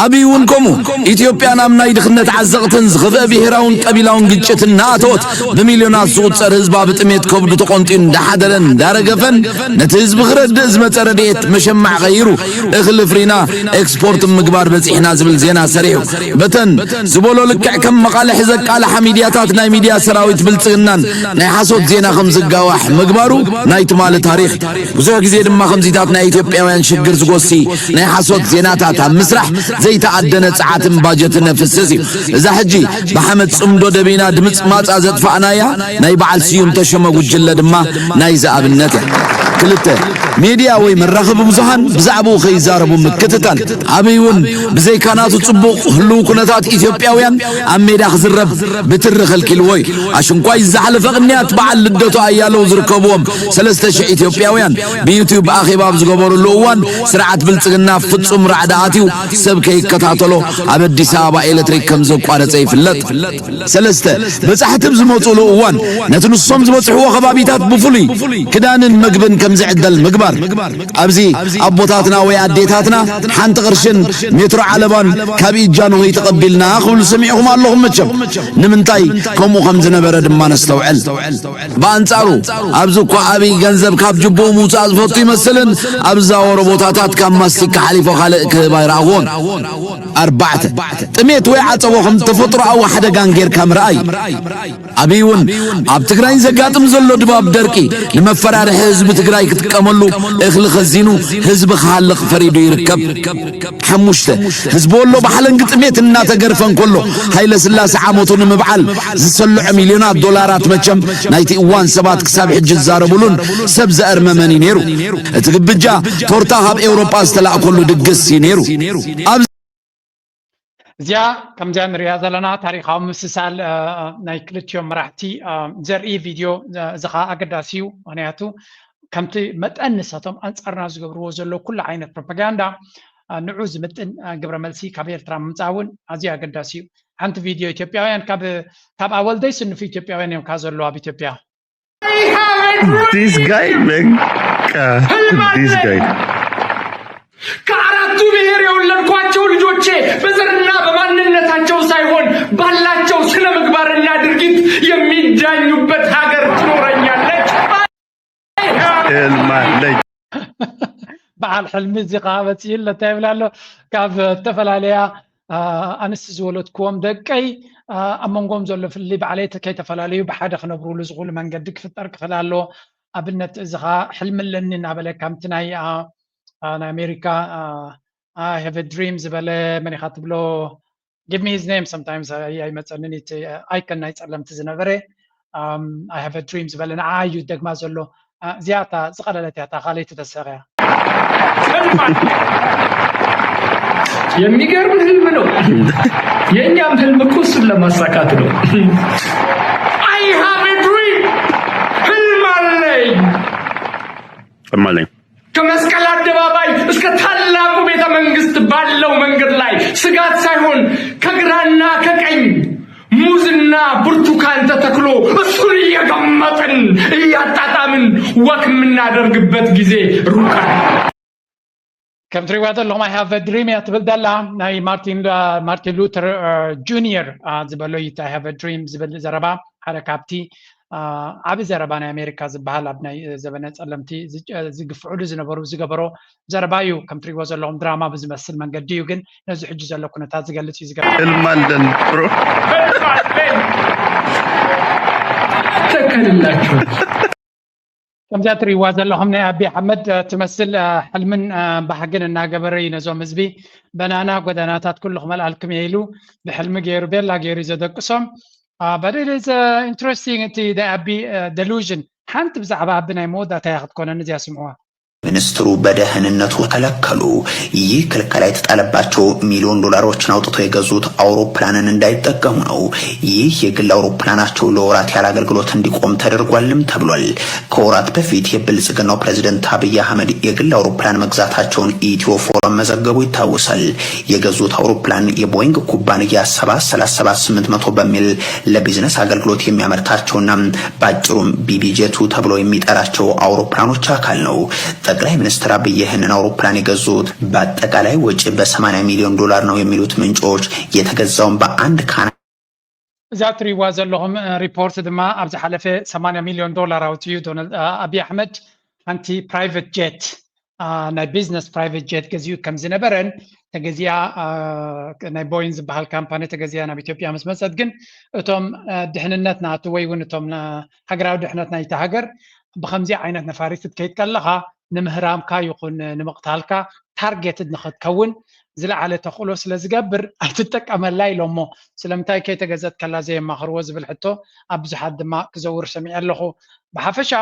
ኣብይ እውን ከምኡ ኢትዮጵያ ናብ ናይ ድኽነት ዓዘቕትን ዝኸፍአ ብሄራውን ቀቢላውን ግጭት እናኣተወት ብሚልዮናት ዝቑጸር ህዝባ ብጥሜት ከብዱ ተቖንጢኑ እንዳሓደረን እንዳረገፈን ነቲ ህዝቢ ክረድእ ዝመጸ ረድኤት መሸማዕ ቀይሩ እኽሊ ፍሪና ኤክስፖርት ምግባር በጺሕና ዝብል ዜና ሰሪሑ በተን ዝበሎ ልክዕ ከም መቓልሒ ዘቃልሓ ሚድያታት ናይ ሚድያ ሰራዊት ብልጽግናን ናይ ሓሶት ዜና ከም ዝጋዋሕ ምግባሩ ናይ ትማሊ ታሪኽ። ብዙሕ ግዜ ድማ ከምዚታት ናይ ኢትዮጵያውያን ሽግር ዝጎሲ ናይ ሓሶት ዜናታት ኣብ ምስራሕ ዘይተኣደነ ጸዓትን ባጀትን የፍስስ እዩ። እዛ ሕጂ ብሓመድ ጽምዶ ደቢና ድምጽ ማጻ ዘጥፋእናያ ናይ በዓል ስዩም ተሾመ ጉጅለ ድማ ናይዚ ኣብነት እያ። ክልተ፣ ሚድያ ወይ መራኸቢ ብዙሃን ብዛዕባኡ ከይዛረቡ ምክትታል። ኣብይ እውን ብዘይካ ናቱ ጽቡቕ ህልው ኩነታት ኢትዮጵያውያን ኣብ ሜዳ ክዝረብ ብትሪ ከልኪልዎ እዩ። ኣሽንኳይ ዝሓለፈ ቅንያት በዓል ልደቱ ኣያለው ዝርከብዎም ሰለስተ ሽሕ ኢትዮጵያውያን ብዩትዩብ ኣኼባ ኣብ ዝገበሩሉ እዋን ስርዓት ብልጽግና ፍጹም ራዕዲ ኣትዩ ሰብ ከይከታተሎ ኣብ ኣዲስ ኣበባ ኤሌክትሪክ ከም ዘቋረጸ ይፍለጥ። ሰለስተ፣ በጻሕቲ ኣብ ዝመጹሉ እዋን ነቲ ንሶም ዝበጽሕዎ ከባቢታት ብፍሉይ ክዳንን መግብን ከም ዝዕደል ምግባር። ኣብዚ ኣቦታትና ወይ ኣዴታትና ሓንቲ ቅርሽን ሜትሮ ዓለባን ካብ ኢድ ጃንሆይ ተቐቢልና ክብሉ ሰሚዕኹም ኣለኹም መቸም። ንምንታይ ከምኡ ከም ዝነበረ ድማ ነስተውዕል። ብኣንጻሩ ኣብዚ እኳ ኣብይ ገንዘብ ካብ ጅቡኡ ምውጻእ ዝፈቱ ይመስልን ኣብ ዝዛወሮ ቦታታት ካብ ማስቲካ ሓሊፎ ካልእ ክህብ ኣይረኣኹዎን። ኣርባዕተ፣ ጥሜት ወይ ዓጸቦ ከም ተፈጥሮኣዊ ሓደጋን ጌርካ ምርኣይ። ኣብይ እውን ኣብ ትግራይ ዘጋጥም ዘሎ ድባብ ደርቂ ንመፈራርሒ ህዝቢ ትግራይ ክጥቀመሉ እኽሊ ከዚኑ ህዝቢ ክሃልቕ ፈሪዱ ይርከብ። ሓሙሽተ፣ ህዝቢ ወሎ ብሓለንጊ ጥሜት እናተገርፈ እንከሎ ሃይለ ስላሴ ዓመቱ ንምብዓል ዝሰልዖ ሚልዮናት ዶላራት መቸም ናይቲ እዋን ሰባት ክሳብ ሕጂ ዝዛረቡሉን ሰብ ዘእርመመን እዩ ነይሩ። እቲ ግብጃ ቶርታ ካብ ኤውሮጳ ዝተላእከሉ ድግስ እዩ ነይሩ። ኣብ እዚኣ ከምዚኣ ንሪኣ ዘለና ታሪኻዊ ምስሳል ናይ ክልቲኦም መራሕቲ ዘርኢ ቪድዮ እዚ ከዓ ኣገዳሲ እዩ። ምክንያቱ ከምቲ መጠን ንሳቶም ኣንጻርና ዝገብርዎ ዘሎ ኩሉ ዓይነት ፕሮፓጋንዳ ንዑ ዝምጥን ግብረ መልሲ ካብ ኤርትራ ምምፃእ እውን ኣዝዩ ኣገዳሲ እዩ። ሓንቲ ቪድዮ ኢትዮጵያውያን ካብ ኣወል ዘይስንፉ ኢትዮጵያውያን እዮም ካብ ዘለዉ ኣብ ኢትዮጵያ። This guy በቃ this guy ከአራቱ ብሔር የወለድኳቸው ልጆቼ በዘርና በማንነታቸው ሳይሆን ባላቸው ስነ ምግባርና ድርጊት የሚዳኙበት ሀገር ትኖረኛለች። ህልማለይ በዓል ሕልሚ እዚ ከዓ መፅእለ እንታይ ይብል ኣሎ ካብ ዝተፈላለያ ኣንስቲ ዝወለድክዎም ደቀይ ኣብ መንጎም ዘሎ ፍልልይ ባዕለይ ከይተፈላለዩ ብሓደ ክነብሩሉ ዝኽእሉ መንገዲ ክፍጠር ክኽእል ኣለዎ። ኣብነት እዚ ከዓ ሕልሚ ኣለኒ እናበለ ከምቲ ናይ ናይ ኣሜሪካ I have a dream ዝበለ መን ኢኻ ትብሎ give me his name sometimes ኣይመፀንን እቲ ኣይከን ናይ ፀለምቲ ዝነበረ I have a dream ዝበለ ንዓ እዩ ደግማ ዘሎ እዚኣ እታ ዝቐለለት እያ፣ እታ ካልኣይቲ ተሰቕያ። የሚገርም ህልም ነው። የእኛም ህልም እኮ እሱን ለማሳካት ነው። I have a dream፣ ህልም አለኝ። እማለኝ ከመስቀል አደባባይ እስከ ታላቁ ቤተ መንግስት ባለው መንገድ ላይ ስጋት ሳይሆን ከግራና ከቀኝ ሙዝና ብርቱካን ተተክሎ እሱን እየገመጥን እያጣጣምን ወክ የምናደርግበት ጊዜ ሩቅ አይደለም። ከም ትሪዋ ዘለኹም I have a dream እያ ትብል ዘላ። ናይ ማርቲን ማርቲን ሉተር ጁኒየር ዝበሎ እዩ። I have a dream ዝብል ዘረባ ሓደ ካብቲ ዓቢ ዘረባ ናይ ኣሜሪካ ዝበሃል ኣብ ናይ ዘበነ ጸለምቲ ዝግፍዑሉ ዝነበሩ ዝገበሮ ዘረባ እዩ። ከም ትሪዎ ዘለኹም ድራማ ብዝመስል መንገዲ እዩ፣ ግን ነዚ ሕጂ ዘሎ ኩነታት ዝገልጽ እዩ ዝገርም። ህልም ኣለን ብሮ ተከልላችሁ ከምዛ ትሪዋ ዘለኹም ናይ ኣቢ ኣሕመድ ትመስል ሕልምን ባህግን እናገበረ እዩ ነዞም ህዝቢ በናና ጎዳናታት ኩሉ ክመልኣልኩም እየ ኢሉ ብሕልሚ ገይሩ ቤላ ገይሩ እዩ ዘደቅሶም። But it is interesting እቲ ናይ ኣቢ delusion ሓንቲ ብዛዕባ ኣቢ ናይ መወዳእታ እያ ክትኮነኒ እዚኣ ስምዕዋ። ሚኒስትሩ በደህንነቱ ከለከሉ። ይህ ክልከላ የተጣለባቸው ሚሊዮን ዶላሮችን አውጥተው የገዙት አውሮፕላንን እንዳይጠቀሙ ነው። ይህ የግል አውሮፕላናቸው ለወራት ያለ አገልግሎት እንዲቆም ተደርጓልም ተብሏል። ከወራት በፊት የብልጽግናው ፕሬዝደንት አብይ አህመድ የግል አውሮፕላን መግዛታቸውን ኢትዮ ፎረም መዘገቡ ይታወሳል። የገዙት አውሮፕላን የቦይንግ ኩባንያ ሰባት ሰላሳ ሰባት ስምንት መቶ በሚል ለቢዝነስ አገልግሎት የሚያመርታቸውና በአጭሩም ቢቢጄቱ ተብሎ የሚጠራቸው አውሮፕላኖች አካል ነው። ጠቅላይ ሚኒስትር አብይ ይህንን አውሮፕላን የገዙት በአጠቃላይ ወጪ በሰማንያ ሚሊዮን ዶላር ነው የሚሉት ምንጮች የተገዛውን በአንድ ካና እዛ ትሪዋ ዘለኹም ሪፖርት ድማ ኣብ ዝሓለፈ ሰማንያ ሚሊዮን ዶላር ኣውፅዩ ዶናልድ ኣብይ ኣሕመድ ሓንቲ ፕራይቨት ጀት ናይ ቢዝነስ ፕራይቨት ጀት ገዚኡ ከም ዝነበረን ተገዚኣ ናይ ቦይን ዝበሃል ካምፓኒ ተገዚኣ ናብ ኢትዮጵያ ምስ መፀት ግን እቶም ድሕንነት ናቱ ወይ እውን እቶም ሃገራዊ ድሕነት ናይቲ ሃገር ብከምዚ ዓይነት ነፋሪት ክትከይድ ከለካ ንምህራምካ ይኹን ንምቕታልካ ታርጌትድ ንክትከውን ዝለዓለ ተኽእሎ ስለ ዝገብር ኣይትጠቀመላ ኢሎሞ። ስለምንታይ ከይተገዘት ከላ ዘየማኽርዎ ዝብል ሕቶ ኣብ ብዙሓት ድማ ክዘውር ሰሚዐ ኣለኹ። ብሓፈሻ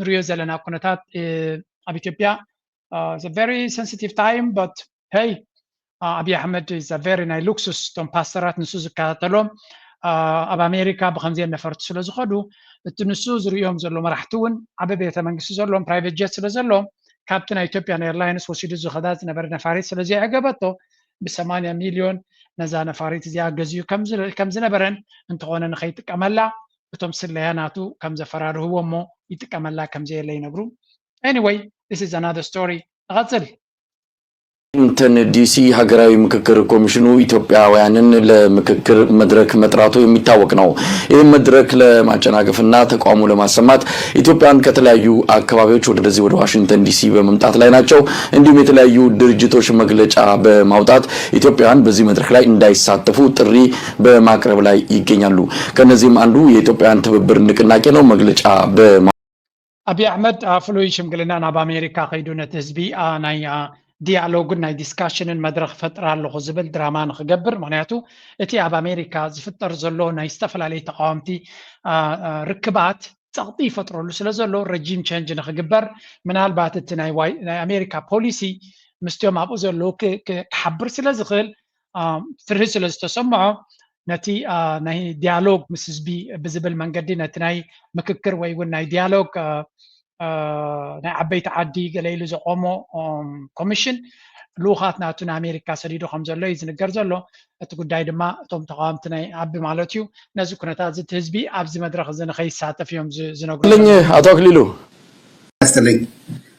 ንሪኦ ዘለና ኩነታት ኣብ ኢትዮጵያ very sensitive time but hey ኣብይ ኣሕመድ is very ናይ ሉክሱስ እቶም ፓስተራት ንሱ ዝከታተሎም ኣብ ኣሜሪካ ብከምዚአን ነፈርቲ ስለ ዝኸዱ እቲ ንሱ ዝርእዮም ዘሎ መራሕቲ እውን ዓበ ቤተ መንግስቲ ዘለዎም ፕራይቨት ጀት ስለ ዘለዎም ካብቲ ናይ ኢትዮጵያን ኤርላይንስ ወሲዱ ዝኸዳ ዝነበረ ነፋሪት ስለ ዘየዕገበቶ ብሰማንያ ሚልዮን ነዛ ነፋሪት እዚኣ ገዚኡ ከም ዝነበረን እንተኾነ ንኸይጥቀመላ እቶም ስለያ ናቱ ከም ዘፈራርህዎ እሞ ይጥቀመላ ከም ዘየለ ይነግሩ። Anyway this is another story። ንቐጽል። ዋሽንግተን ዲሲ ሀገራዊ ምክክር ኮሚሽኑ ኢትዮጵያውያንን ለምክክር መድረክ መጥራቱ የሚታወቅ ነው። ይህም መድረክ ለማጨናገፍና ተቃውሞ ለማሰማት ኢትዮጵያን ከተለያዩ አካባቢዎች ወደዚህ ወደ ዋሽንግተን ዲሲ በመምጣት ላይ ናቸው። እንዲሁም የተለያዩ ድርጅቶች መግለጫ በማውጣት ኢትዮጵያውያን በዚህ መድረክ ላይ እንዳይሳተፉ ጥሪ በማቅረብ ላይ ይገኛሉ። ከነዚህም አንዱ የኢትዮጵያውያን ትብብር ንቅናቄ ነው። መግለጫ በማ ኣብዪ ኣሕመድ ፍሉይ ሽምግልና ናብ ኣሜሪካ ከይዱ ነቲ ህዝቢ ናይ ዲያሎግን ናይ ዲስካሽንን መድረኽ ፈጥር ኣለኹ ዝብል ድራማ ንክገብር። ምክንያቱ እቲ ኣብ ኣሜሪካ ዝፍጠር ዘሎ ናይ ዝተፈላለዩ ተቃወምቲ ርክባት ፀቕጢ ይፈጥረሉ ስለ ዘሎ ረጂም ቸንጅ ንክግበር ምናልባት እቲ ናይ ኣሜሪካ ፖሊሲ ምስቲኦም ኣብኡ ዘለዉ ክሓብር ስለ ዝኽእል ፍርሂ ስለ ዝተሰምዖ ነቲ ናይ ዲያሎግ ምስ ህዝቢ ብዝብል መንገዲ ነቲ ናይ ምክክር ወይ እውን ናይ ዲያሎግ ናይ ዓበይቲ ዓዲ ገለ ኢሉ ዘቆሞ ኮሚሽን ልኡኻት ናቱ ንኣሜሪካ ሰዲዱ ከም ዘሎ እዩ ዝንገር ዘሎ። እቲ ጉዳይ ድማ እቶም ተቃወምቲ ናይ ኣቢ ማለት እዩ ነዚ ኩነታት እዚ እቲ ህዝቢ ኣብዚ መድረክ እዚ ንከይሳተፍ እዮም ዝነግሩ። አቶ አክሊሉ ያስጥልኝ።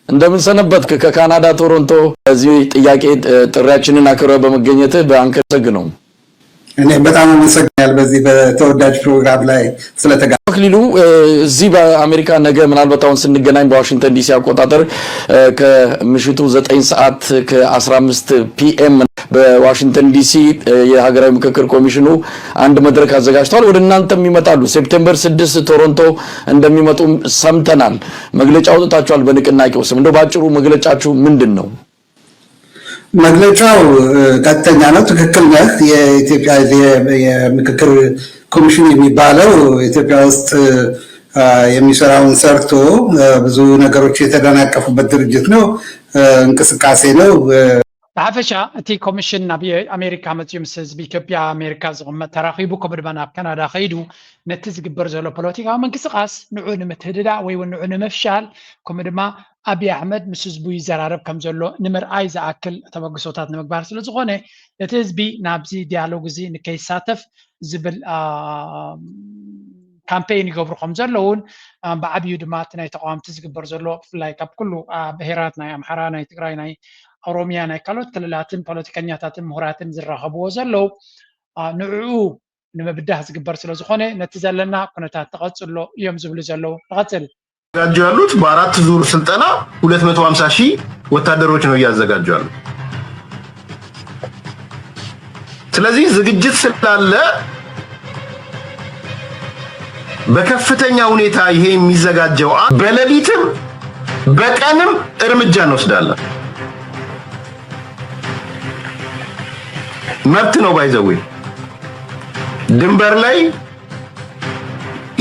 እንደምን ሰነበትክ? ከካናዳ ቶሮንቶ በዚህ ጥያቄ ጥሪያችንን አክብረ በመገኘትህ በአንከር ሰግ ነው። እኔ በጣም አመሰግናል በዚህ በተወዳጅ ፕሮግራም ላይ ስለተጋ አክሊሉ እዚህ በአሜሪካ ነገ ምናልባት አሁን ስንገናኝ በዋሽንግተን ዲሲ አቆጣጠር ከምሽቱ ዘጠኝ ሰዓት ከአስራ አምስት ፒ ኤም በዋሽንግተን ዲሲ የሀገራዊ ምክክር ኮሚሽኑ አንድ መድረክ አዘጋጅተዋል። ወደ እናንተም ይመጣሉ። ሴፕቴምበር ስድስት ቶሮንቶ እንደሚመጡም ሰምተናል። መግለጫ አውጥታችኋል በንቅናቄው ስም። እንደው ባጭሩ መግለጫችሁ ምንድን ነው? መግለጫው ቀጥተኛ ነው። ትክክል ነህ። የኢትዮጵያ የምክክር ኮሚሽን የሚባለው ኢትዮጵያ ውስጥ የሚሰራውን ሰርቶ ብዙ ነገሮች የተደናቀፉበት ድርጅት ነው፣ እንቅስቃሴ ነው። ብሓፈሻ እቲ ኮሚሽን ናብ ኣሜሪካ መፅኡ ምስ ህዝቢ ኢትዮጵያ ኣሜሪካ ዝቕመጥ ተራኺቡ፣ ከምኡ ድማ ናብ ካናዳ ከይዱ ነቲ ዝግበር ዘሎ ፖለቲካዊ ምንቅስቃስ ንዑ ንምትህድዳእ ወይ እውን ንዑ ንምፍሻል፣ ከምኡ ድማ ኣብይ ኣሕመድ ምስ ህዝቡ ይዘራረብ ከም ዘሎ ንምርኣይ ዝኣክል ተበግሶታት ንምግባር ስለ ዝኾነ፣ እቲ ህዝቢ ናብዚ ዲያሎግ እዚ ንከይሳተፍ ዝብል ካምፔይን ይገብሩ ከም ዘለውን፣ ብዓብዩ ድማ እቲ ናይ ተቃወምቲ ዝግበር ዘሎ፣ ብፍላይ ካብ ኩሉ ብሄራት፣ ናይ ኣምሓራ፣ ናይ ትግራይ፣ ናይ ኦሮሚያ፣ ናይ ካልኦት ክልላትን ፖለቲከኛታትን ምሁራትን ዝራኸብዎ ዘለዉ፣ ንዕኡ ንምብዳህ ዝግበር ስለ ዝኾነ፣ ነቲ ዘለና ኩነታት ተቐጽሎ እዮም ዝብሉ ዘለዉ። ንቐጽል። ያሉት በአራት ዙር ስልጠና ሁለት መቶ ሀምሳ ሺህ ወታደሮች ነው እያዘጋጁ ያሉት። ስለዚህ ዝግጅት ስላለ በከፍተኛ ሁኔታ ይሄ የሚዘጋጀው በሌሊትም በቀንም እርምጃ እንወስዳለን። መብት ነው። ባይዘዌ ድንበር ላይ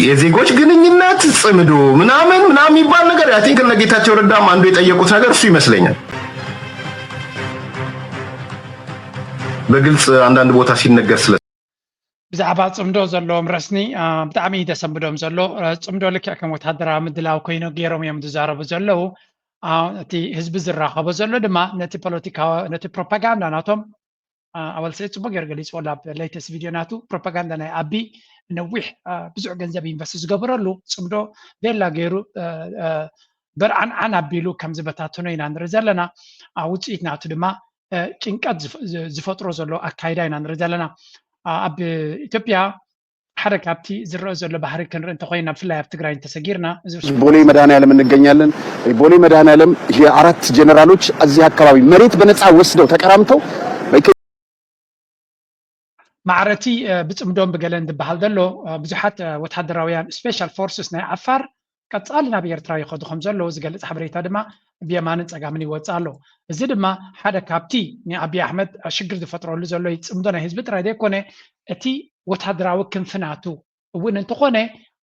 የዜጎች ግንኙነት ጽምዶ ምናምን ምናምን የሚባል ነገር፣ አይ ቲንክ እነ ጌታቸው ረዳም አንዱ የጠየቁት ነገር እሱ ይመስለኛል። በግልጽ አንዳንድ ቦታ ሲነገር ስለ ብዛዕባ ጽምዶ ዘለዎም ረስኒ ብጣዕሚ ደሰንብዶም ዘሎ። ጽምዶ ልክዕ ከም ወታደራዊ ምድላው ኮይኑ ገይሮም እዮም ዝዛረቡ ዘለዉ። እቲ ህዝቢ ዝራኸቦ ዘሎ ድማ ነቲ ፖለቲካዊ፣ ነቲ ፕሮፓጋንዳ ናቶም ኣወል ሰዒድ ጽቡቅ ገይሩ ገሊጽዎ። ኣብ ሌተስት ቪድዮ ናቱ ፕሮፓጋንዳ ናይ ኣቢ ነዊሕ ብዙሕ ገንዘብ ኢንቨስት ዝገበረሉ ጽምዶ ቤላ ገይሩ በርዓንዓን ኣቢሉ ከም ዝበታተኖ ኢና ንርኢ ዘለና። ውፅኢት ናቱ ድማ ጭንቀት ዝፈጥሮ ዘሎ ኣካይዳ ኢና ንርኢ ዘለና። ኣብ ኢትዮጵያ ሓደ ካብቲ ዝረአ ዘሎ ባህሪ ክንርኢ እንተኮይና፣ ብፍላይ ኣብ ትግራይ እንተሰጊርና፣ እዚ ቦሌ መድኃኔዓለም እንገኛለን። ቦሌ መድኃኔዓለም የአራት ጀነራሎች እዚህ አካባቢ መሬት በነፃ ወስደው ተቀራምተው ማዕረቲ ብፅምዶም ብገለን ዝበሃል ዘሎ ብዙሓት ወታደራውያን ስፔሻል ፎርስስ ናይ ዓፋር ቀጻሊ ናብ ኤርትራ ይኸዱ ከም ዘለዉ ዝገልጽ ሓበሬታ ድማ ብየማንን ጸጋምን ይወጽእ ኣሎ። እዚ ድማ ሓደ ካብቲ ንኣብይ ኣሕመድ ሽግር ዝፈጥረሉ ዘሎ ጽምዶ ናይ ህዝቢ ጥራይ ዘይኮነ፣ እቲ ወታደራዊ ክንፊ ናቱ እውን እንተኾነ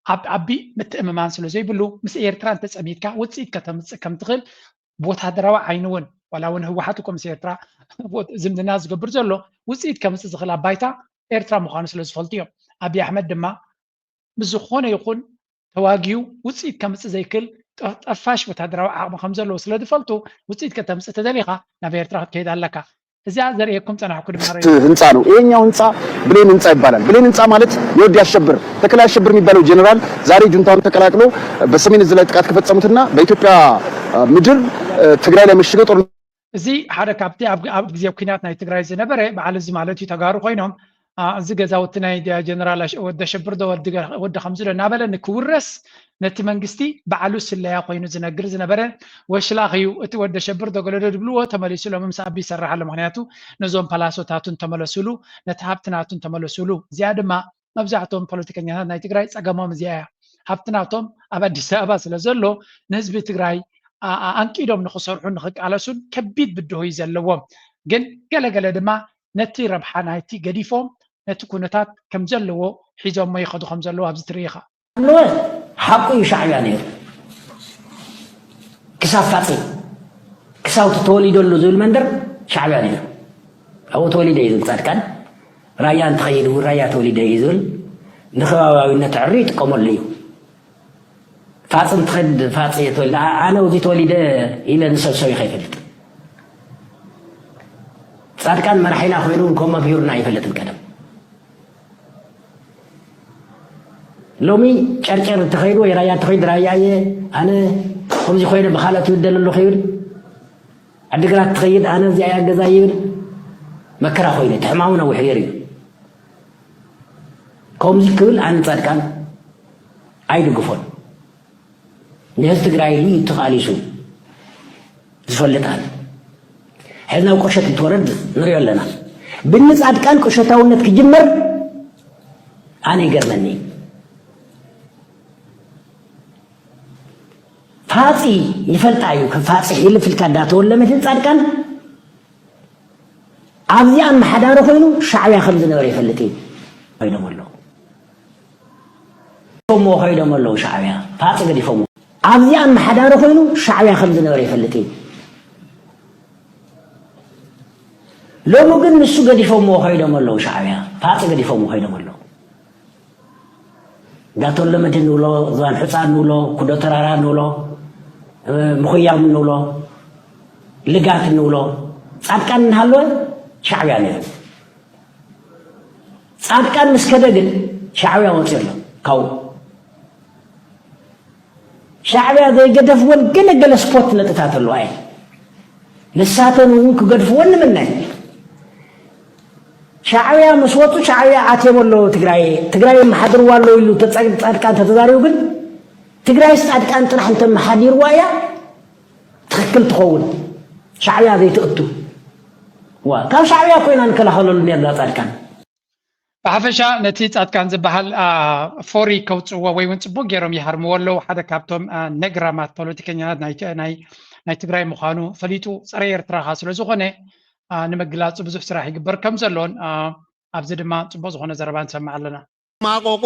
ኣብ ዓቢ ምትእምማን ስለ ዘይብሉ ምስ ኤርትራ እንተጸሚድካ ውጽኢት ከተምጽእ ከም ትኽእል ብወታደራዊ ዓይኒ እውን ዋላ እውን ህወሓት እኮ ምስ ኤርትራ ዝምድና ዝገብር ዘሎ ውፅኢት ከምፅእ ዝኽእል ኣብ ባይታ ኤርትራ ምዃኑ ስለ ዝፈልጡ እዮም። ኣብይ ኣሕመድ ድማ ምስ ዝኾነ ይኹን ተዋጊኡ ውፅኢት ከምፅእ ዘይክእል ጠፋሽ ወታደራዊ ዓቕሚ ከም ዘለዎ ስለ ዝፈልጡ ውፅኢት ከተምፅእ ተደሊኻ ናብ ኤርትራ ክትከይድ ኣለካ። እዚኣ ዘርእየኩም ፀናሕኩ ድማ ህንፃ ነው። ይሄኛው ህንፃ ብሌን ህንፃ ይባላል። ብሌን ህንፃ ማለት የወዲ አሸብር ተክለ አሸብር የሚባለው ጀነራል ዛሬ ጁንታውን ተቀላቅሎ በሰሜን እዝ ላይ ጥቃት ከፈጸሙትና በኢትዮጵያ ምድር ትግራይ ላይ መሽገው ጦር እዚ ሓደ ካብቲ ኣብ ግዜ ኩናት ናይ ትግራይ ዝነበረ በዓል እዚ ማለት እዩ። ተጋሩ ኮይኖም እዚ ገዛውቲ ናይ ጀነራል ወዲ ኣሸብር ዶ ወዲ ከምዚ ዶ እናበለ ንክውረስ ነቲ መንግስቲ ባዕሉ ስለያ ኮይኑ ዝነግር ዝነበረ ወሽላኽ እዩ። እቲ ወዲ ኣሸብር ዶ ገለ ዶ ዝብልዎ ተመሊሱ ሎሚ ምስ ኣቢ ይሰርሕ ኣሎ። ምክንያቱ ነዞም ፓላሶታቱን ተመለሱሉ፣ ነቲ ሃብቲ ናቱን ተመለሱሉ። እዚኣ ድማ መብዛሕትኦም ፖለቲከኛታት ናይ ትግራይ ፀገሞም እዚኣ እያ። ሃብቲ ናቶም ኣብ ኣዲስ ኣበባ ስለ ዘሎ ንህዝቢ ትግራይ ኣንቂዶም ንክሰርሑ ንክቃለሱን ከቢድ ብድሆ እዩ ዘለዎም። ግን ገለገለ ድማ ነቲ ረብሓ ናይቲ ገዲፎም ነቲ ኩነታት ከም ዘለዎ ሒዞሞ ይኸዱ ከም ዘለዉ ኣብዚ ትርኢ ኢኻ። ኣለወ ሓቁ እዩ ሻዕብያ ነይሩ ክሳብ ፋፂ ክሳብ ተወሊደሉ ዝብል መንደር ሻዕብያ ነይሩ ኣብኡ ተወሊደ እዩ ዝብል ፃድቃን ራያ እንትኸይድ እውን ራያ ተወሊደ እዩ ዝብል ንከባቢያዊነት ዕሪ ይጥቀመሉ እዩ ፋፂ እንትኸድ ፋፂ ተወሊደ ኣነ ኣብዚ ተወሊደ ኢለ ንሰብሰብ ይኸይፈልጥ ፃድቃን መራሒና ኮይኑ ኮመ ቢሩና ኣይፈልጥን ቀደም ሎሚ ጨርጨር እንተኸይዱ ወይ ራያ እንተኸይዱ ራያ እየ ኣነ ከምዚ ኮይነ ብካልኦት ይብደል ኣለኹ ይብል ዓዲግራት ትኸይድ ኣነ እዚኣ እያ ገዛ ይብል መከራ ኮይኑ እቲ ሕማሙ ነዊሕ ገይሩ እዩ ከምዚ ክብል ኣነ ፃድቃን ኣይድግፎን ንህዝቢ ትግራይ ኢሉ እዩ ተቓሊሱ ዝፈልጥ ኣነ ሕዚ ናብ ቁሸት እንትወረድ ንሪኦ ኣለና ብኒ ፃድቃን ቁሸታውነት ክጅመር ኣነ ይገርመኒ ፋፂ ይፈልጣ እዩ ከም ፋፂ ሕልፍ ኢልካ እንዳተወለመ ግን ፃድቃን ኣብዚኣ ኣመሓዳሪ ኮይኑ ሻዕብያ ከም ዝነበረ ይፈልጥ እዩ ኮይኖም ኣለዉ እሞ ከይዶም ኣለዉ ሻዕብያ ፋፂ ገዲፎም ኣብዚኣ ኣመሓዳሪ ኮይኑ ሻዕብያ ከም ዝነበረ ይፈልጥ እዩ። ሎሚ ግን ንሱ ገዲፎምዎ ከይዶም ኣለዉ ሻዕብያ ፋፂ ገዲፎምዎ ከይዶም ኣለዉ። እንዳተወለ መድህን ንብሎ፣ ዝባን ሕፃን ንብሎ፣ ኩዶ ተራራ ንብሎ፣ ምኹያም ንብሎ፣ ልጋት ንብሎ፣ ፃድቃን እናሃለወ ሻዕብያ ነይሩ። ፃድቃን ምስ ከደ ግን ሻዕብያ ወፂኡ ኣሎ ካብኡ። ሻዕብያ ዘይገደፍወን ገለ ገለ ስፖርት ነጥታት ኣለዋ እየን። ንሳተን እውን ክገድፍወን ንምነ። ሻዕብያ ምስ ወፁ ሻዕብያ ኣትዮም ኣለዉ ትግራይ ትግራይ የመሓድርዋ ኣለዉ ኢሉ ተፃ- ፃድቃን ተተዛሪቡ ግን ትግራይስ ፃድቃን ጥራሕ እንተመሓዲርዋ እያ ትኽክል ትኸውን። ሻዕብያ ዘይትእቱ ዋ ካብ ሻዕብያ ኮይና ንከላኸለሉ ነርና ፃድቃን። ብሓፈሻ ነቲ ፃድቃን ዝበሃል ፎሪ ከውፅዎ ወይ እውን ፅቡቅ ገይሮም ይሃርምዎ ኣለዉ ሓደ ካብቶም ነግራማት ፖለቲከኛታት ናይ ትግራይ ምዃኑ ፈሊጡ ፀረ ኤርትራ ከዓ ስለዝኾነ ንምግላፁ ብዙሕ ስራሕ ይግበር ከም ዘሎን ኣብዚ ድማ ፅቡቅ ዝኾነ ዘረባ ንሰምዕ ኣለና። ማቆቁ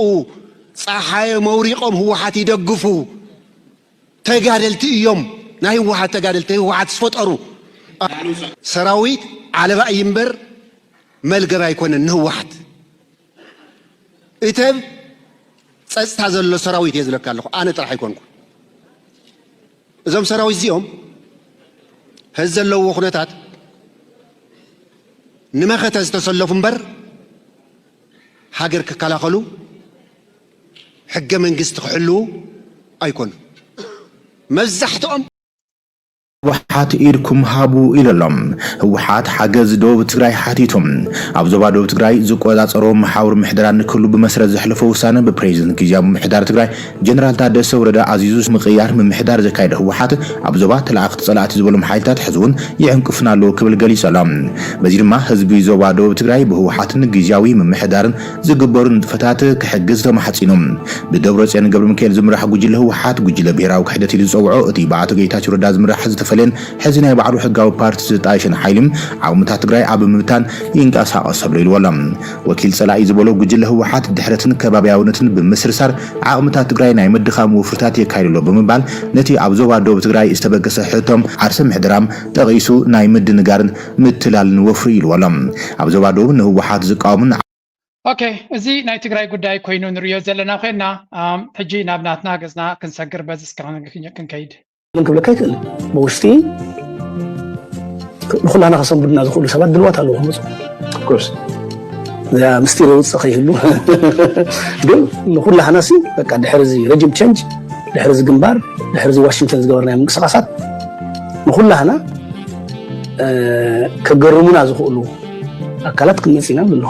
ፀሓየ መውሪቆም ህወሓት ይደግፉ ተጋደልቲ እዮም ናይ ህወሓት ተጋደልቲ ህወሓት ዝፈጠሩ ሰራዊት ዓለባ እዩ እምበር መልገብ ኣይኮነን ንህወሓት እተብ ፀፅታ ዘሎ ሰራዊት እየ ዝለካ ኣለኹ ኣነ ጥራሕ ኣይኮንኩ እዞም ሰራዊት እዚኦም ሀዚ ዘለዎ ኩነታት ንመኸተ ዝተሰለፉ እምበር ሃገር ክከላኸሉ ሕገ መንግስቲ ክሕልዉ ኣይኮኑ መብዛሕትኦም ህወሓት ኢድኩም ሃቡ ኢሉ ኣሎ። ህወሓት ሓገዝ ደቡብ ትግራይ ሓቲቱ። ኣብ ዞባ ደቡብ ትግራይ ዝቆፃፀሮ መሓውር ምሕደራ ንክህሉ ብመሰረት ዘሕለፎ ውሳነ ብፕሬዚደንት ግዝያዊ ምምሕዳር ትግራይ ጀነራል ታደሰ ወረደ ኣዚዙ ምቕያር ምምሕዳር ዘካየደ ህወሓት ኣብ ዞባ ተለኣኽቲ ፀላእቲ ዝበሎም ሓይልታት ሕዚ እውን ይዕንቅፉና ኣለዉ ክብል ገሊፁ ኣሎ። በዚ ድማ ህዝቢ ዞባ ደቡብ ትግራይ ብህወሓትን ግዝያዊ ምምሕዳርን ዝግበሩ ንጥፈታት ክሕግዝ ተማሕፂኑ። ብደብረፅዮን ገብረሚካኤል ዝምራሕ ጉጅለ ህወሓት ጉጅለ ብሄራዊ ክሕደት ኢሉ ዝፀውዖ እቲ ብኣቶ ጌታቸው ረዳ ዝምራሕ ዝተፈለየን ሕዚ ናይ ባዕሉ ሕጋዊ ፓርቲ ዝጣየሸን ሓይሊ ዓቕምታት ትግራይ ኣብ ምብታን ይንቀሳቐስ ኣሎ ኢልዎ ኣሎ። ወኪል ፀላኢ ዝበሎ ጉጅለ ህወሓት ድሕረትን ከባብያውነትን ብምስርሳር ዓቕምታት ትግራይ ናይ ምድኻም ወፍርታት የካይድ ኣሎ ብምባል ነቲ ኣብ ዞባ ደቡብ ትግራይ ዝተበገሰ ሕቶ ዓርሰ ምሕደራም ጠቒሱ ናይ ምድንጋርን ምትላልን ወፍሪ ኢልዎ ኣሎ። ኣብ ዞባ ደቡብ ንህወሓት ዝቃወሙን ኦኬ፣ እዚ ናይ ትግራይ ጉዳይ ኮይኑ ንሪኦ ዘለና ኮይና ሕጂ ናብ ናትና ገፅና ክንሰግር በዚ እስክራን ክንከይድ ግን ክብለካ ይክእል ብውሽጢ ንኩላና ከሰንብዱና ዝኽእሉ ሰባት ድልዋት ኣለዉ ክመፁ course እዚኣ ምስጢር የውፅእ ከይህሉ ግን ንኩላህና ሲ በቃ ድሕሪ እዚ ረጅም ቸንጅ ድሕሪ እዚ ግንባር ድሕሪ እዚ ዋሽንግተን ዝገበርናዮ ምንቅስቃሳት ንኩላህና ከገርሙና ዝኽእሉ ኣካላት ክንመፅ ኢና ንብሎ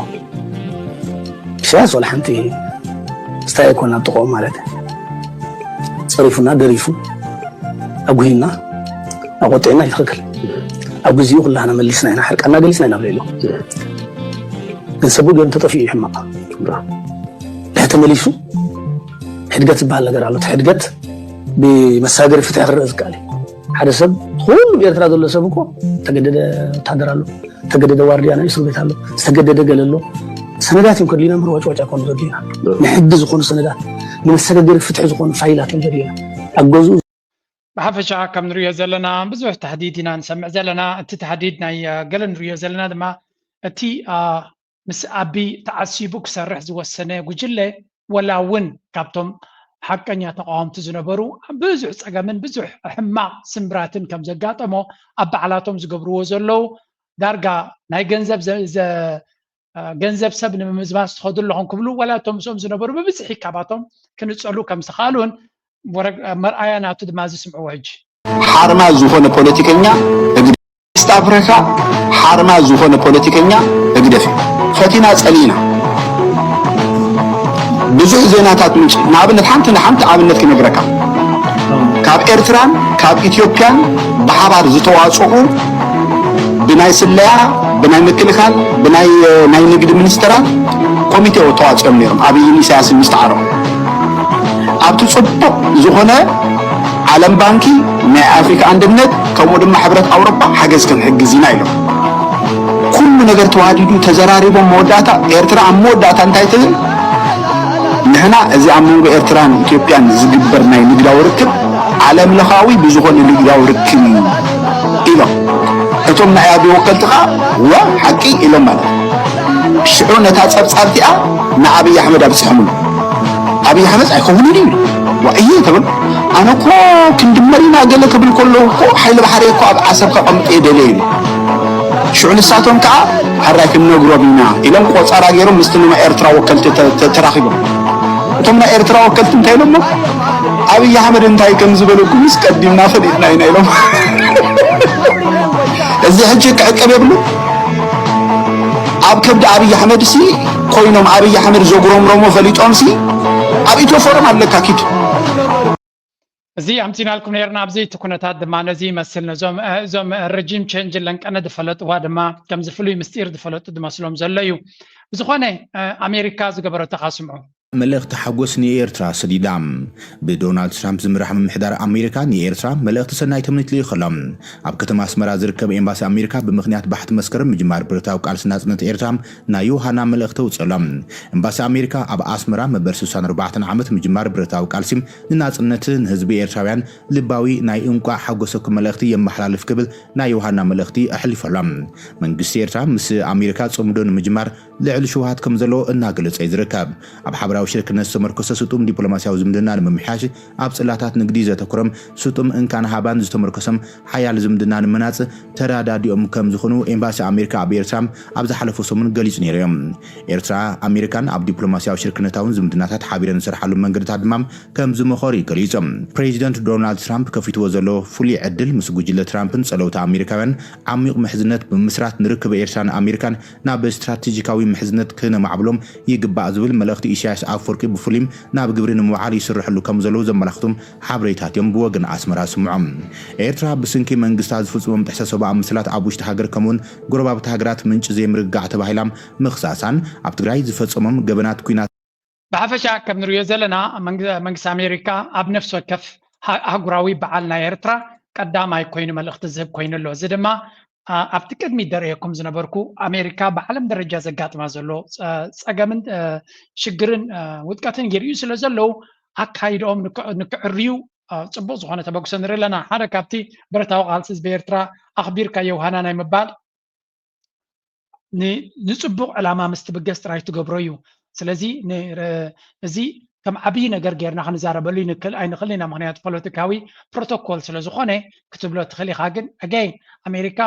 ኢሳያስ ዋላ ሓንቲ ስታይ ኣይኮን ኣብ ጥቕኦም ማለት ጸሪፉና ደሪፉ ኣጉሂና ኣቆጢዕና ይትኽክል ኣብ ግዚኡ ኩላህና መሊስና ኢና ሓርቃና ገሊስና ኢና ብለሎ ግን ሰቡ ገይሩ ተጠፊኡ ይሕማቕ ድሕ ተመሊሱ ሕድገት ዝበሃል ነገር ኣሎ ሕድገት ብመሳገሪ ፍትሒ ክረእ ዝከኣል ሓደ ሰብ ኩሉ ኤርትራ ዘሎ ሰብ እኮ ተገደደ ወታደር ኣሎ ተገደደ ዋርድያ ናይ እስር ቤት ኣሎ ዝተገደደ ገለ ኣሎ ሰነዳት እዮም ከድልዩና ምር ዋጭዋጫ ኮኑ ዘድልዩና ንሕጊ ዝኾኑ ሰነዳት ንመሰጋገሪ ፍትሒ ዝኾኑ ፋይላት እዮም ዘድልዩና ኣብ ገዝኡ ብሓፈሻ ከም ንሪኦ ዘለና ብዙሕ ታህዲድ ኢና ንሰምዕ ዘለና እቲ ታህዲድ ናይ ገለ ንሪኦ ዘለና ድማ እቲ ምስ ኣቢ ተዓሲቡ ክሰርሕ ዝወሰነ ጉጅለ ወላ እውን ካብቶም ሓቀኛ ተቃወምቲ ዝነበሩ ብዙሕ ፀገምን ብዙሕ ሕማቕ ስምብራትን ከም ዘጋጠሞ ኣብ ባዕላቶም ዝገብርዎ ዘለዉ ዳርጋ ናይ ገንዘብ ገንዘብ ሰብ ንምምዝማዝ ትኸዱ ኣለኹም ክብሉ ወላ እቶም ምስኦም ዝነበሩ ብብዝሒ ካባቶም ክንፀሉ ከም ዝተኻእሉን መርኣያ ናቱ ድማ ዝስምዕዎ ሕጂ ሓርማዝ ዝኾነ ፖለቲከኛ ህግደፍ ኢስት ኣፍሪካ ሓርማዝ ዝኾነ ፖለቲከኛ ህግደፍ እዩ ፈቲና ፀሊእና ብዙሕ ዜናታት ምንጭ ንኣብነት ሓንቲ ንሓንቲ ኣብነት ክነግረካ ካብ ኤርትራን ካብ ኢትዮጵያን ብሓባር ዝተዋፅኡ ብናይ ስለያ ብናይ ምክልኻል ብናይ ናይ ንግዲ ሚኒስተራት ኮሚቴ ተዋፂኦም ነይሮም ኣብይን ኢሳያስን ምስ ተዓረቑ ኣብቲ ፅቡቕ ዝኾነ ዓለም ባንኪ ናይ ኣፍሪካ ኣንድነት ከምኡ ድማ ሕብረት ኣውሮፓ ሓገዝ ክንሕግዝ ኢና ኢሎም ኩሉ ነገር ተዋዲዱ ተዘራሪቦም መወዳእታ ኤርትራ ኣብ መወዳእታ እንታይ ትብል ንሕና እዚ ኣብ መንጎ ኤርትራን ኢትዮጵያን ዝግበር ናይ ንግዳዊ ርክብ ዓለም ለኻዊ ብዝኾነ ንግዳዊ ርክብ እዩ ኢሎም። እቶም ናይ ኣቢ ወከልቲ ኸዓ ወ ሓቂ ኢሎም ማለት እዩ። ሽዑ ነታ ጸብጻብ እቲኣ ንኣብይ ኣሕመድ ኣብጽሐምሉ። ኣብይ ኣሕመድ ኣይከውንን እዩ ዋ እየ ተብል። ኣነ እኮ ክንድመር ኢና ገለ ክብል ከሎ እኮ ሓይሊ ባሕሪ እኮ ኣብ ዓሰብ ከቐምጥ እየ ደልየ ኢሉ። ሽዑ ንሳቶም ከዓ ሕራይ ክንነግሮም ኢና ኢሎም ቆጸራ ገይሮም ምስቲ ንማ ኤርትራ ወከልቲ ተ- ተ- ተራኺቦም። እቶም ናይ ኤርትራ ወከልቲ እንታይ ኢሎሞ? ኣብይ ኣሕመድ እንታይ ከም ዝበለኩምስ ቀዲምና ፈሊጥና ኢና ኢሎም። እዚ ሕጂ ክዕቀብ የብሉ። ኣብ ከብዲ ኣብይ ኣሕመድ ሲ ኮይኖም ኣብይ ኣሕመድ ዘጉረምረሞ ፈሊጦም ሲ ኣብ ኢትዮ ፎረም ኣለካ ኪድ። እዚ ኣምፂናልኩም ነርና ኣብዚ እቲ ኩነታት ድማ ነዚ ይመስል ነዞም እዞም ረጂም ቼንጅ ለንቀነ ዝፈለጥዋ ድማ ከምዚ ፍሉይ ምስጢር ዝፈለጡ ዝመስሎም ዘሎ እዩ። ብዝኾነ ኣሜሪካ ዝገበረቶ ካስምዑ። መልእኽቲ ሓጎስ ንኤርትራ ሰዲዳ። ብዶናልድ ትራምፕ ዝምራሕ ምምሕዳር ኣሜሪካ ንኤርትራ መልእኽቲ ሰናይ ተምኒት ልኢኹ ኣሎ። ኣብ ከተማ ኣስመራ ዝርከብ ኤምባሲ ኣሜሪካ ብምኽንያት ባሕቲ መስከረም ምጅማር ብረታዊ ቃልሲ ናጽነት ኤርትራ ናይ ዮሃና መልእኽቲ ኣውጺኡ ኣሎ። ኤምባሲ ኣሜሪካ ኣብ ኣስመራ መበል ስሳን ኣርባዕተን ዓመት ምጅማር ብረታዊ ቃልሲ ንናጽነት ንህዝቢ ኤርትራውያን ልባዊ ናይ እንቋዕ ሓጎሰኩም መልእኽቲ የመሓላልፍ ክብል ናይ ዮሃና መልእኽቲ ኣሕሊፉ ኣሎ። መንግስቲ ኤርትራ ምስ ኣሜሪካ ጽምዶ ንምጅማር ልዕሊ ሽውሃት ከም ዘለዎ እናገለጸ እዩ ዝርከብ። ኣብ ሓበራዊ ሽርክነት ዝተመርኮሰ ስጡም ዲፕሎማስያዊ ዝምድና ንምምሕያሽ ኣብ ጽላታት ንግዲ ዘተኩሮም ስጡም እንካን ሃባን ዝተመርኮሶም ሓያል ዝምድና ንምህናጽ ተራዳዲኦም ከም ዝኾኑ ኤምባሲ ኣሜሪካ ኣብ ኤርትራ ኣብ ዝሓለፈ ሰሙን ገሊጹ ነይሩ እዮም። ኤርትራ ኣሜሪካን ኣብ ዲፕሎማስያዊ ሽርክነታውን ዝምድናታት ሓቢረን ዝሰርሓሉ መንገድታት ድማ ከም ዝመኸሩ እዩ ገሊጹ። ፕሬዚደንት ዶናልድ ትራምፕ ከፊትዎ ዘሎ ፍሉይ ዕድል ምስ ጉጅለ ትራምፕን ጸለውቲ ኣሜሪካውያን ዓሚቕ ምሕዝነት ብምስራት ንርክብ ኤርትራን ኣሜሪካን ናብ ስትራቴጂካዊ ምሕዝነት ክነማዕብሎም ይግባእ ዝብል መልእኽቲ ኢሳያስ ኣፈወርቂ ብፍሉይም ናብ ግብሪ ንምውዓል ይስርሕሉ ከም ዘለዉ ዘመላኽቱ ሓበሬታት እዮም ብወገን ኣስመራ ዝስምዖም። ኤርትራ ብስንኪ መንግስታ ዝፍጽሞም ጥሕሰት ሰብኣዊ መሰላት ኣብ ውሽጢ ሃገር ከምኡውን ጎረባብቲ ሃገራት ምንጪ ዘይምርግጋዕ ተባሂላ ምኽሳሳን ኣብ ትግራይ ዝፈጸሞም ገበናት ኲናት ብሓፈሻ ከም ንሪኦ ዘለና መንግስቲ ኣሜሪካ ኣብ ነፍሲ ወከፍ ኣህጉራዊ በዓል ናይ ኤርትራ ቀዳማይ ኮይኑ መልእኽቲ ዝህብ ኮይኑ ኣሎ። እዚ ድማ ኣብቲ ቅድሚት ደርእየኩም ዝነበርኩ ኣሜሪካ ብዓለም ደረጃ ዘጋጥማ ዘሎ ፀገምን ሽግርን ውድቀትን ይርእዩ ስለ ዘለዉ ኣካይድኦም ንክዕርዩ ፅቡቅ ዝኾነ ተበግሶ ንርኢ ኣለና። ሓደ ካብቲ ብረታዊ ቃልሲ ህዝቢ ኤርትራ ኣኽቢርካ ዮሃና ናይ ምባል ንፅቡቅ ዕላማ ምስ ትብገስ ጥራይ ትገብሮ እዩ። ስለዚ እዚ ከም ዓብዪ ነገር ጌርና ክንዛረበሉ ይንክል ኣይንኽልን ኢና። ምክንያቱ ፖለቲካዊ ፕሮቶኮል ስለ ዝኾነ ክትብሎ ትኽእል ኢኻ። ግን ኣገይን ኣሜሪካ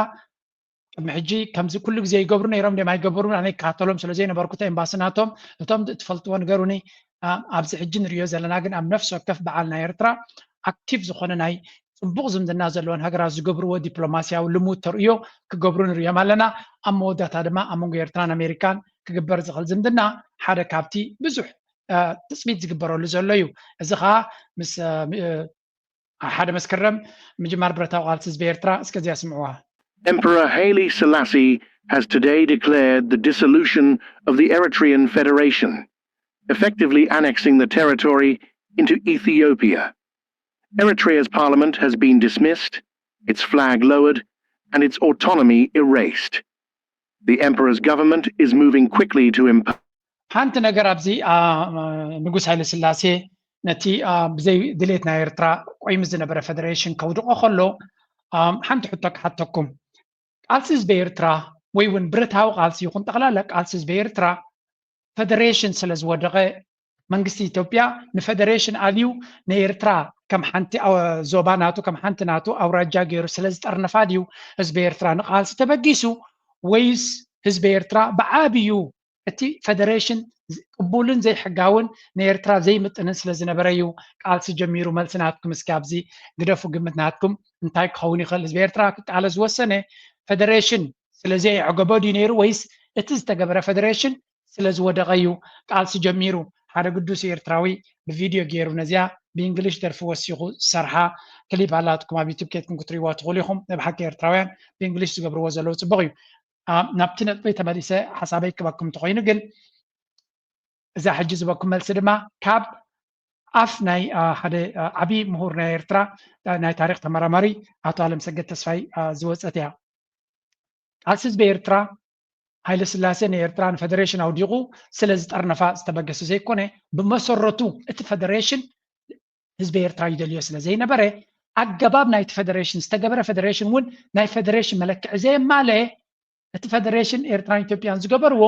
ቅድሚ ሕጂ ከምዚ ኩሉ ግዜ ይገብሩ ነይሮም ድዮም ኣይገብሩን ኣነ ይከታተሎም ስለ ዘይነበርኩ እቲ ኤምባሲ ናቶም እቶም ትፈልጥዎ ንገሩኒ። ኣብዚ ሕጂ ንሪኦ ዘለና ግን ኣብ ነፍሲ ወከፍ በዓል ናይ ኤርትራ ኣክቲቭ ዝኾነ ናይ ፅቡቕ ዝምድና ዘለወን ሃገራት ዝገብርዎ ዲፕሎማስያዊ ልሙድ ተርእዮ ክገብሩ ንርእዮም ኣለና። ኣብ መወዳእታ ድማ ኣብ መንጎ ኤርትራን ኣሜሪካን ክግበር ዝኽእል ዝምድና ሓደ ካብቲ ብዙሕ ትፅቢት ዝግበረሉ ዘሎ እዩ። እዚ ከዓ ምስ ሓደ መስከረም ምጅማር ብረታዊ ቃልሲ ህዝቢ ኤርትራ እስከዚኣ ስምዕዋ። Emperor Haile Selassie has today declared the dissolution of the Eritrean Federation, effectively annexing the territory into Ethiopia. Eritrea's parliament has been dismissed, its flag lowered, and its autonomy erased. The emperor's government is moving quickly to impose. ሓንቲ ነገር ኣብዚ ንጉስ ሃይለ ስላሴ ነቲ ብዘይ ድሌት ናይ ኤርትራ ቆይሙ ዝነበረ ፈደሬሽን ከውድቆ ከሎ ሓንቲ ሕቶ ክሓተኩም። ቃልሲ ህዝቢ ኤርትራ ወይ እውን ብረታዊ ቃልሲ ይኹን ጠቕላላ ቃልሲ ህዝቢ ኤርትራ ፈደሬሽን ስለ ዝወደቐ መንግስቲ ኢትዮጵያ ንፈደሬሽን ኣልዩ ንኤርትራ ከም ሓንቲ ዞባ ናቱ ከም ሓንቲ ናቱ ኣውራጃ ገይሩ ስለ ዝጠርነፋ ድዩ ህዝቢ ኤርትራ ንቃልሲ ተበጊሱ ወይስ ህዝቢ ኤርትራ ብዓብዩ እቲ ፈደሬሽን ቅቡልን ዘይሕጋውን ንኤርትራ ዘይምጥንን ስለ ዝነበረ እዩ ቃልሲ ጀሚሩ? መልሲ ናትኩም እስኪ ኣብዚ ግደፉ ግምት ናትኩም እንታይ ክኸውን ይኽእል? ህዝቢ ኤርትራ ክቃለስ ዝወሰነ ፈደሬሽን ስለ ዘየዕገቦ ድዩ ነይሩ ወይስ እቲ ዝተገበረ ፈደሬሽን ስለ ዝወደቐ እዩ ቃልሲ ጀሚሩ? ሓደ ግዱስ ኤርትራዊ ብቪድዮ ገይሩ ነዚኣ ብእንግሊሽ ደርፊ ወሲኹ ዝሰርሓ ክሊፕ ኣላትኩም ኣብ ዩቱብ ኬድኩም ክትሪእዋ ትኽእሉ ኢኹም። ናይ ብሓቂ ኤርትራውያን ብእንግሊሽ ዝገብርዎ ዘለዉ ጽቡቕ እዩ። ናብቲ ነጥበይ ተመሊሰ ሓሳበይ ክበኩም እንተኾይኑ ግን እዛ ሕጂ ዝበኩም መልሲ ድማ ካብ ኣፍ ናይ ሓደ ዓብዪ ምሁር ናይ ኤርትራ ናይ ታሪክ ተመራማሪ ኣቶ ኣለምሰገድ ተስፋይ ዝወፀት እያ። ቃልሲ ህዝቢ ኤርትራ ሃይለ ስላሴ ንኤርትራ ንፈደሬሽን ኣውዲቑ ስለ ዝጠርነፋ ዝተበገሰ ዘይኮነ፣ ብመሰረቱ እቲ ፈደሬሽን ህዝቢ ኤርትራ ይደልዮ ስለ ዘይነበረ፣ ኣገባብ ናይቲ ፈደሬሽን፣ ዝተገበረ ፈደሬሽን እውን ናይ ፈደሬሽን መለክዒ ዘየማለአ፣ እቲ ፈደሬሽን ኤርትራን ኢትዮጵያን ዝገበርዎ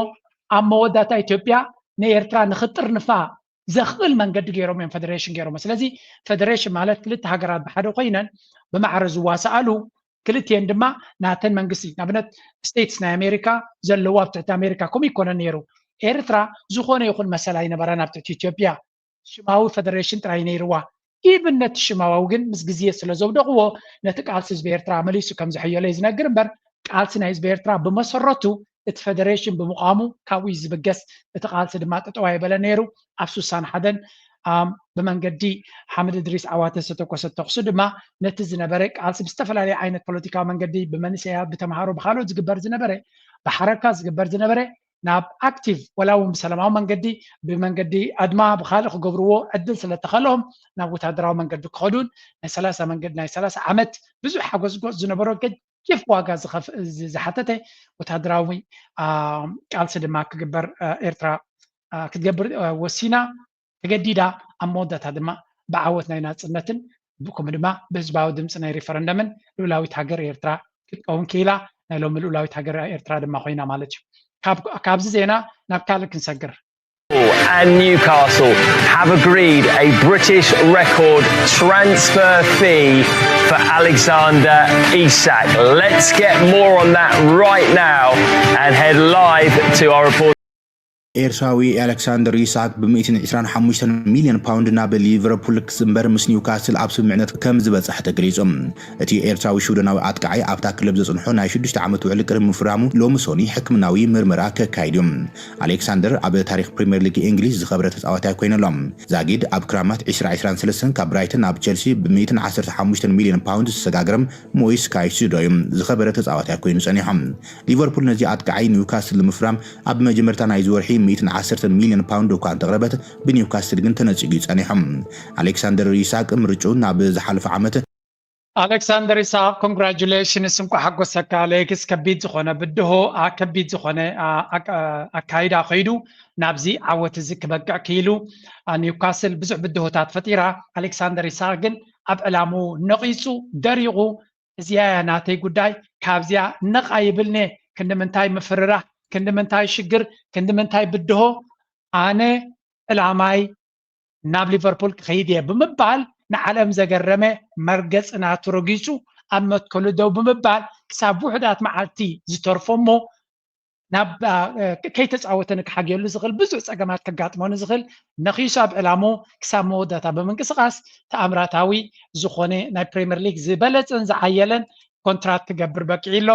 ኣብ መወዳእታ ኢትዮጵያ ንኤርትራ ንኽጥርንፋ ዘኽእል መንገዲ ገይሮም እዮም ፈደሬሽን ገይሮሞ። ስለዚ ፈደሬሽን ማለት ክልተ ሃገራት ብሓደ ኮይነን ብማዕረ ዝዋሳኣሉ፣ ክልቲኤን ድማ ናተን መንግስቲ፣ ንኣብነት ስቴትስ ናይ ኣሜሪካ ዘለዎ ኣብ ትሕቲ ኣሜሪካ ከምኡ ይኮነን ነይሩ። ኤርትራ ዝኾነ ይኹን መሰል ኣይነበራን ኣብ ትሕቲ ኢትዮጵያ። ሽማዊ ፈደሬሽን ጥራይ ነይርዋ። ኢብን ነቲ ሽማዊ ግን ምስ ግዜ ስለ ዘውደቕዎ፣ ነቲ ቃልሲ ህዝቢ ኤርትራ መሊሱ ከም ዘሐየሎ እዩ ዝነግር እምበር፣ ቃልሲ ናይ ህዝቢ ኤርትራ ብመሰረቱ እቲ ፈደሬሽን ብምቋሙ ካብኡ እዩ ዝብገስ። እቲ ቃልሲ ድማ ጠጠው ኣይበለ ነይሩ። ኣብ ሱሳን ሓደን፣ ኣም፣ ብመንገዲ ሓምድ እድሪስ ዓዋተ ዝተተኮሰ ተኹሲ ድማ ነቲ ዝነበረ ቃልሲ ብዝተፈላለየ ዓይነት ፖለቲካዊ መንገዲ፣ ብመንእሰያት፣ ብተምሃሮ፣ ብካልኦት ዝግበር ዝነበረ፣ ብሓረካ ዝግበር ዝነበረ ናብ ኣክቲቭ፣ ወላ እውን ብሰላማዊ መንገዲ፣ ብመንገዲ ኣድማ፣ ብካልእ ክገብርዎ ዕድል ስለተኸሎም፣ ናብ ወታደራዊ መንገዲ ክኸዱን ናይ ሰላሳ መንገዲ፣ ናይ ሰላሳ ዓመት ብዙሕ ሓጎስጎስ ዝነበሮ ገ- ኬፍ ዋጋ ዝኸፍ-፣ ዝ-፣ ዝሓተተ ወታደራዊ፣ አ፣ ቃልሲ ድማ ክግበር፣ አ፣ ኤርትራ፣ አ፣ ክትገብር፣ አ፣ ወሲና፣ ተገዲዳ። ኣብ መወዳእታ ድማ ብዓወት ናይ ናጽነትን ብ-፣ ከምኡ ድማ ብህዝባዊ ድምፂ ናይ ሪፈረንደምን ልኡላዊት ሃገር ኤርትራ ክትከውን ክኢላ። ናይ ሎሚ ልኡላዊት ሃገር ኤርትራ ድማ ኮይና ማለት እዩ። ካብ-፣ ካብዚ ዜና ናብ ካልእ ክንሰግር። And Newcastle have agreed a British record transfer fee for Alexander Isak. Let's get more on that right now and head live to our reporter. ኤርትራዊ ኣሌክሳንደር ይስሐቅ ብ ሚእትን ዕስራን ሓሙሽተን ሚልዮን ፓውንድ ናብ ሊቨርፑል ክስምበር ምስ ኒውካስል ኣብ ስምምዕነት ከም ዝበጽሐ ተገሊጹ። እቲ ኤርትራዊ ሽወደናዊ ኣጥቃዓይ ኣብታ ክለብ ዘጽንሖ ናይ ሽዱሽተ ዓመት ውዕል ቅድሚ ምፍራሙ ሎሚ ሶኒ ሕክምናዊ ምርመራ ከካይድ እዩ። ኣሌክሳንደር ኣብ ታሪኽ ፕሪምየር ሊግ እንግሊዝ ዝኸበረ ተጻዋታይ ኮይኑ ኣሎ። ዛጊድ ኣብ ክራማት ዕስራ ዕስራን ሰለስተን ካብ ብራይተን ናብ ቸልሲ ብ ሚእትን ዓሰርተ ሓሙሽተን ሚልዮን ፓውንድ ዝተሰጋገረ ሞይስ ካይሲዶ እዩ ዝኸበረ ተጻዋታይ ኮይኑ ጸኒሑ። ሊቨርፑል ነዚ ኣጥቃዓይ ኒውካስል ንምፍራም ኣብ መጀመርታ ናይዚ ወርሒ ሚእትን ዓሰርተን ሚልዮን ፓውንድ እኳ እንተቕረበት፣ ብኒውካስል ግን ተነጺጉ እዩ ጸኒሑ። ኣሌክሳንደር ይስሐቅ ምርጭኡ ናብ ዝሓለፈ ዓመት ኣሌክሳንደር ይስሐቅ፣ ኮንግራጁሌሽንስ፣ እንኳዕ ሓጎሰካ ኣሌክስ። ከቢድ ዝኾነ ብድሆ፣ ኣ፣ ከቢድ ዝኾነ፣ ኣ፣ ኣካ-፣ ኣካይዳ ከይዱ ናብዚ ዓወት እዚ ክበቅዕ ክኢሉ። ኣ፣ ኒውካስል ብዙሕ ብድሆታት ፈጢራ። ኣሌክሳንደር ይስሐቅ ግን ኣብ ዕላምኡ ነቒጹ፣ ደሪቑ፣ እዚኣ እያ ናተይ ጉዳይ፣ ካብዚኣ ነቕ ኣይብልን'የ። ክንዲ ምንታይ ምፍርራህ፣ ክንዲ ምንታይ ሽግር፣ ክንዲ ምንታይ ብድሆ፣ ኣነ ዕላማይ ናብ ሊቨርፑል ክኸይድ እየ ብምባል ንዓለም ዘገረመ መርገጺ ናቱ ረጊጹ ኣብ መትከሉ ደው ብምባል ክሳብ ውሑዳት መዓልቲ ዝተርፎ እሞ ናብ ከይተጻወተ ንክሓግየሉ ዝኽእል ብዙሕ ጸገማት ከጋጥሞ ንዝኽእል ነኺሱ ኣብ ዕላምኡ ክሳብ መወዳእታ ብምንቅስቓስ ተኣምራታዊ ዝኾነ ናይ ፕሪምየር ሊግ ዝበለጸን ዝዓየለን ኮንትራት ክገብር በቂዑ ኣሎ።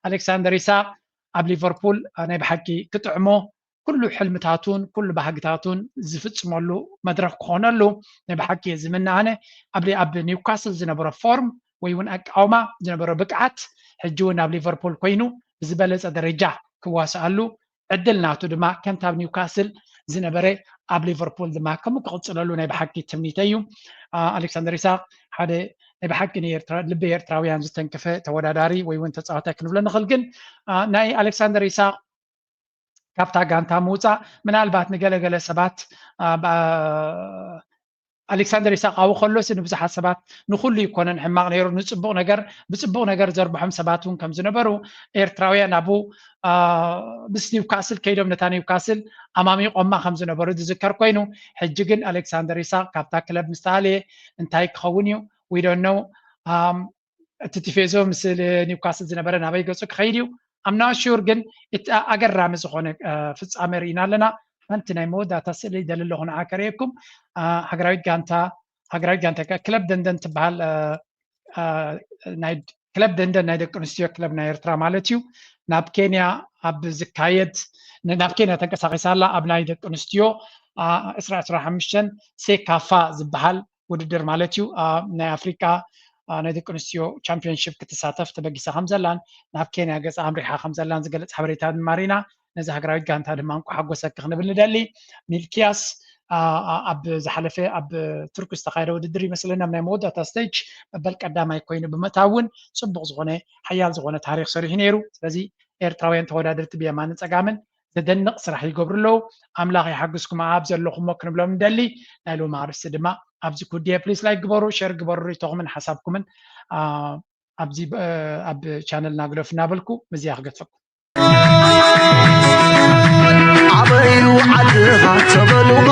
ኣሌክሳንደር ኢሳቕ ኣብ ሊቨርፑል ናይ ብሓቂ ክጥዕሞ ኩሉ ሕልምታቱን ኩሉ ባህግታቱን ዝፍጽመሉ መድረኽ ክኾነሉ ናይ ብሓቂ እየ ዝምነ። ኣነ ኣብ ኣብ ኒውካስል ዝነበሮ ፎርም ወይ እውን ኣቃውማ ዝነበሮ ብቅዓት ሕጂ እውን ኣብ ሊቨርፑል ኮይኑ ብዝበለጸ ደረጃ ክዋስኣሉ ዕድል ናቱ ድማ ከምቲ ኣብ ኒውካስል ዝነበረ ኣብ ሊቨርፑል ድማ ከምኡ ክቕጽለሉ ናይ ብሓቂ ትምኒተይ እዩ። ኣሌክሳንደር ኢሳቕ ሓደ ናይ ብሓቂ ንኤርትራ ልቢ ኤርትራውያን ዝተንከፈ ተወዳዳሪ ወይ እውን ተጻዋታይ ክንብሎ ንኽእል። ግን ናይ ኣሌክሳንደር ኢሳቕ ካብታ ጋንታ ምውፃእ ምናልባት ንገለገለ ሰባት ኣሌክሳንደር ኢሳቃዊ ከሎሲ ንብዙሓት ሰባት ንኩሉ ይኮነን ሕማቕ ነይሩ። ንፅቡቅ ነገር ብፅቡቅ ነገር ዘርብሖም ሰባት እውን ከም ዝነበሩ ኤርትራውያን ኣብኡ ምስ ኒውካስል ከይዶም ነታ ኒውካስል ኣማሚቆማ ከም ዝነበሩ ዝዝከር ኮይኑ ሕጂ ግን ኣሌክሳንደር ኢሳቅ ካብታ ክለብ ምስ ተኣለየ እንታይ ክኸውን እዩ? We don't know። እቲ ቲፌዞ ምስ ኒውካስል ዝነበረ ናበይ ገፁ ክኸይድ እዩ? I'm not sure ግን እቲ ኣገራሚ ዝኾነ ፍፃመ ርኢና ኣለና። ሓንቲ ናይ መወዳእታ ስእሊ ይደሊ ኣለኹ ንዓ ከርእየኩም። ሃገራዊት ጋንታ ሃገራዊት ጋንታ ክለብ ደንደን ትበሃል ናይ ክለብ ደንደን ናይ ደቂ ኣንስትዮ ክለብ ናይ ኤርትራ ማለት እዩ። ናብ ኬንያ ኣብ ዝካየድ ናብ ኬንያ ተንቀሳቂሳ ኣላ ኣብ ናይ ደቂ ኣንስትዮ ዕስራ ዕስራ ሓሙሽተ ሴካፋ ዝበሃል ውድድር ማለት እዩ። ኣብ ናይ ኣፍሪቃ ናይ ደቂ ኣንስትዮ ቻምፒዮንሺፕ ክትሳተፍ ተበጊሳ ከም ዘላን ናብ ኬንያ ገጻ ኣምሪሓ ከም ዘላን ዝገልጽ ሓበሬታ ድማ ርኢና። ነዚ ሃገራዊት ጋንታ ድማ እንቋዕ ሓጎሰኪ ክንብል ንደሊ። ሚልኪያስ ኣብ ዝሓለፈ ኣብ ቱርኪ ዝተኻየደ ውድድር ይመስለኒ ኣብ ናይ መወዳእታ ስቴጅ መበል ቀዳማይ ኮይኑ ብምእታው እውን ጽቡቕ ዝኾነ ሓያል ዝኾነ ታሪኽ ሰሪሑ ነይሩ። ስለዚ ኤርትራውያን ተወዳደርቲ ብየማንን ጸጋምን ዘደንቕ ስራሕ ይገብሩ ኣለዉ። ኣምላኽ ይሓግዝኩም ኣብ ዘለኹሞ ክንብሎም ንደሊ። ናይ ሎሚ ኣርእስቲ ድማ ኣብዚ ክውድየ። ፕሊስ ላይክ ግበሩ፣ ሸር ግበሩ፣ ሪቶኹምን ሓሳብኩምን ኣ፣ ኣብዚ ብ- ኣብ ቻነልና ግደፉ እናበልኩ ምዝያ ክገድፈኩም። ኣበዩ ዓድኻ ተበሉኻ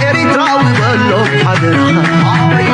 ኤሪትራዊ በሎ ሓደርኻ ኣበዩ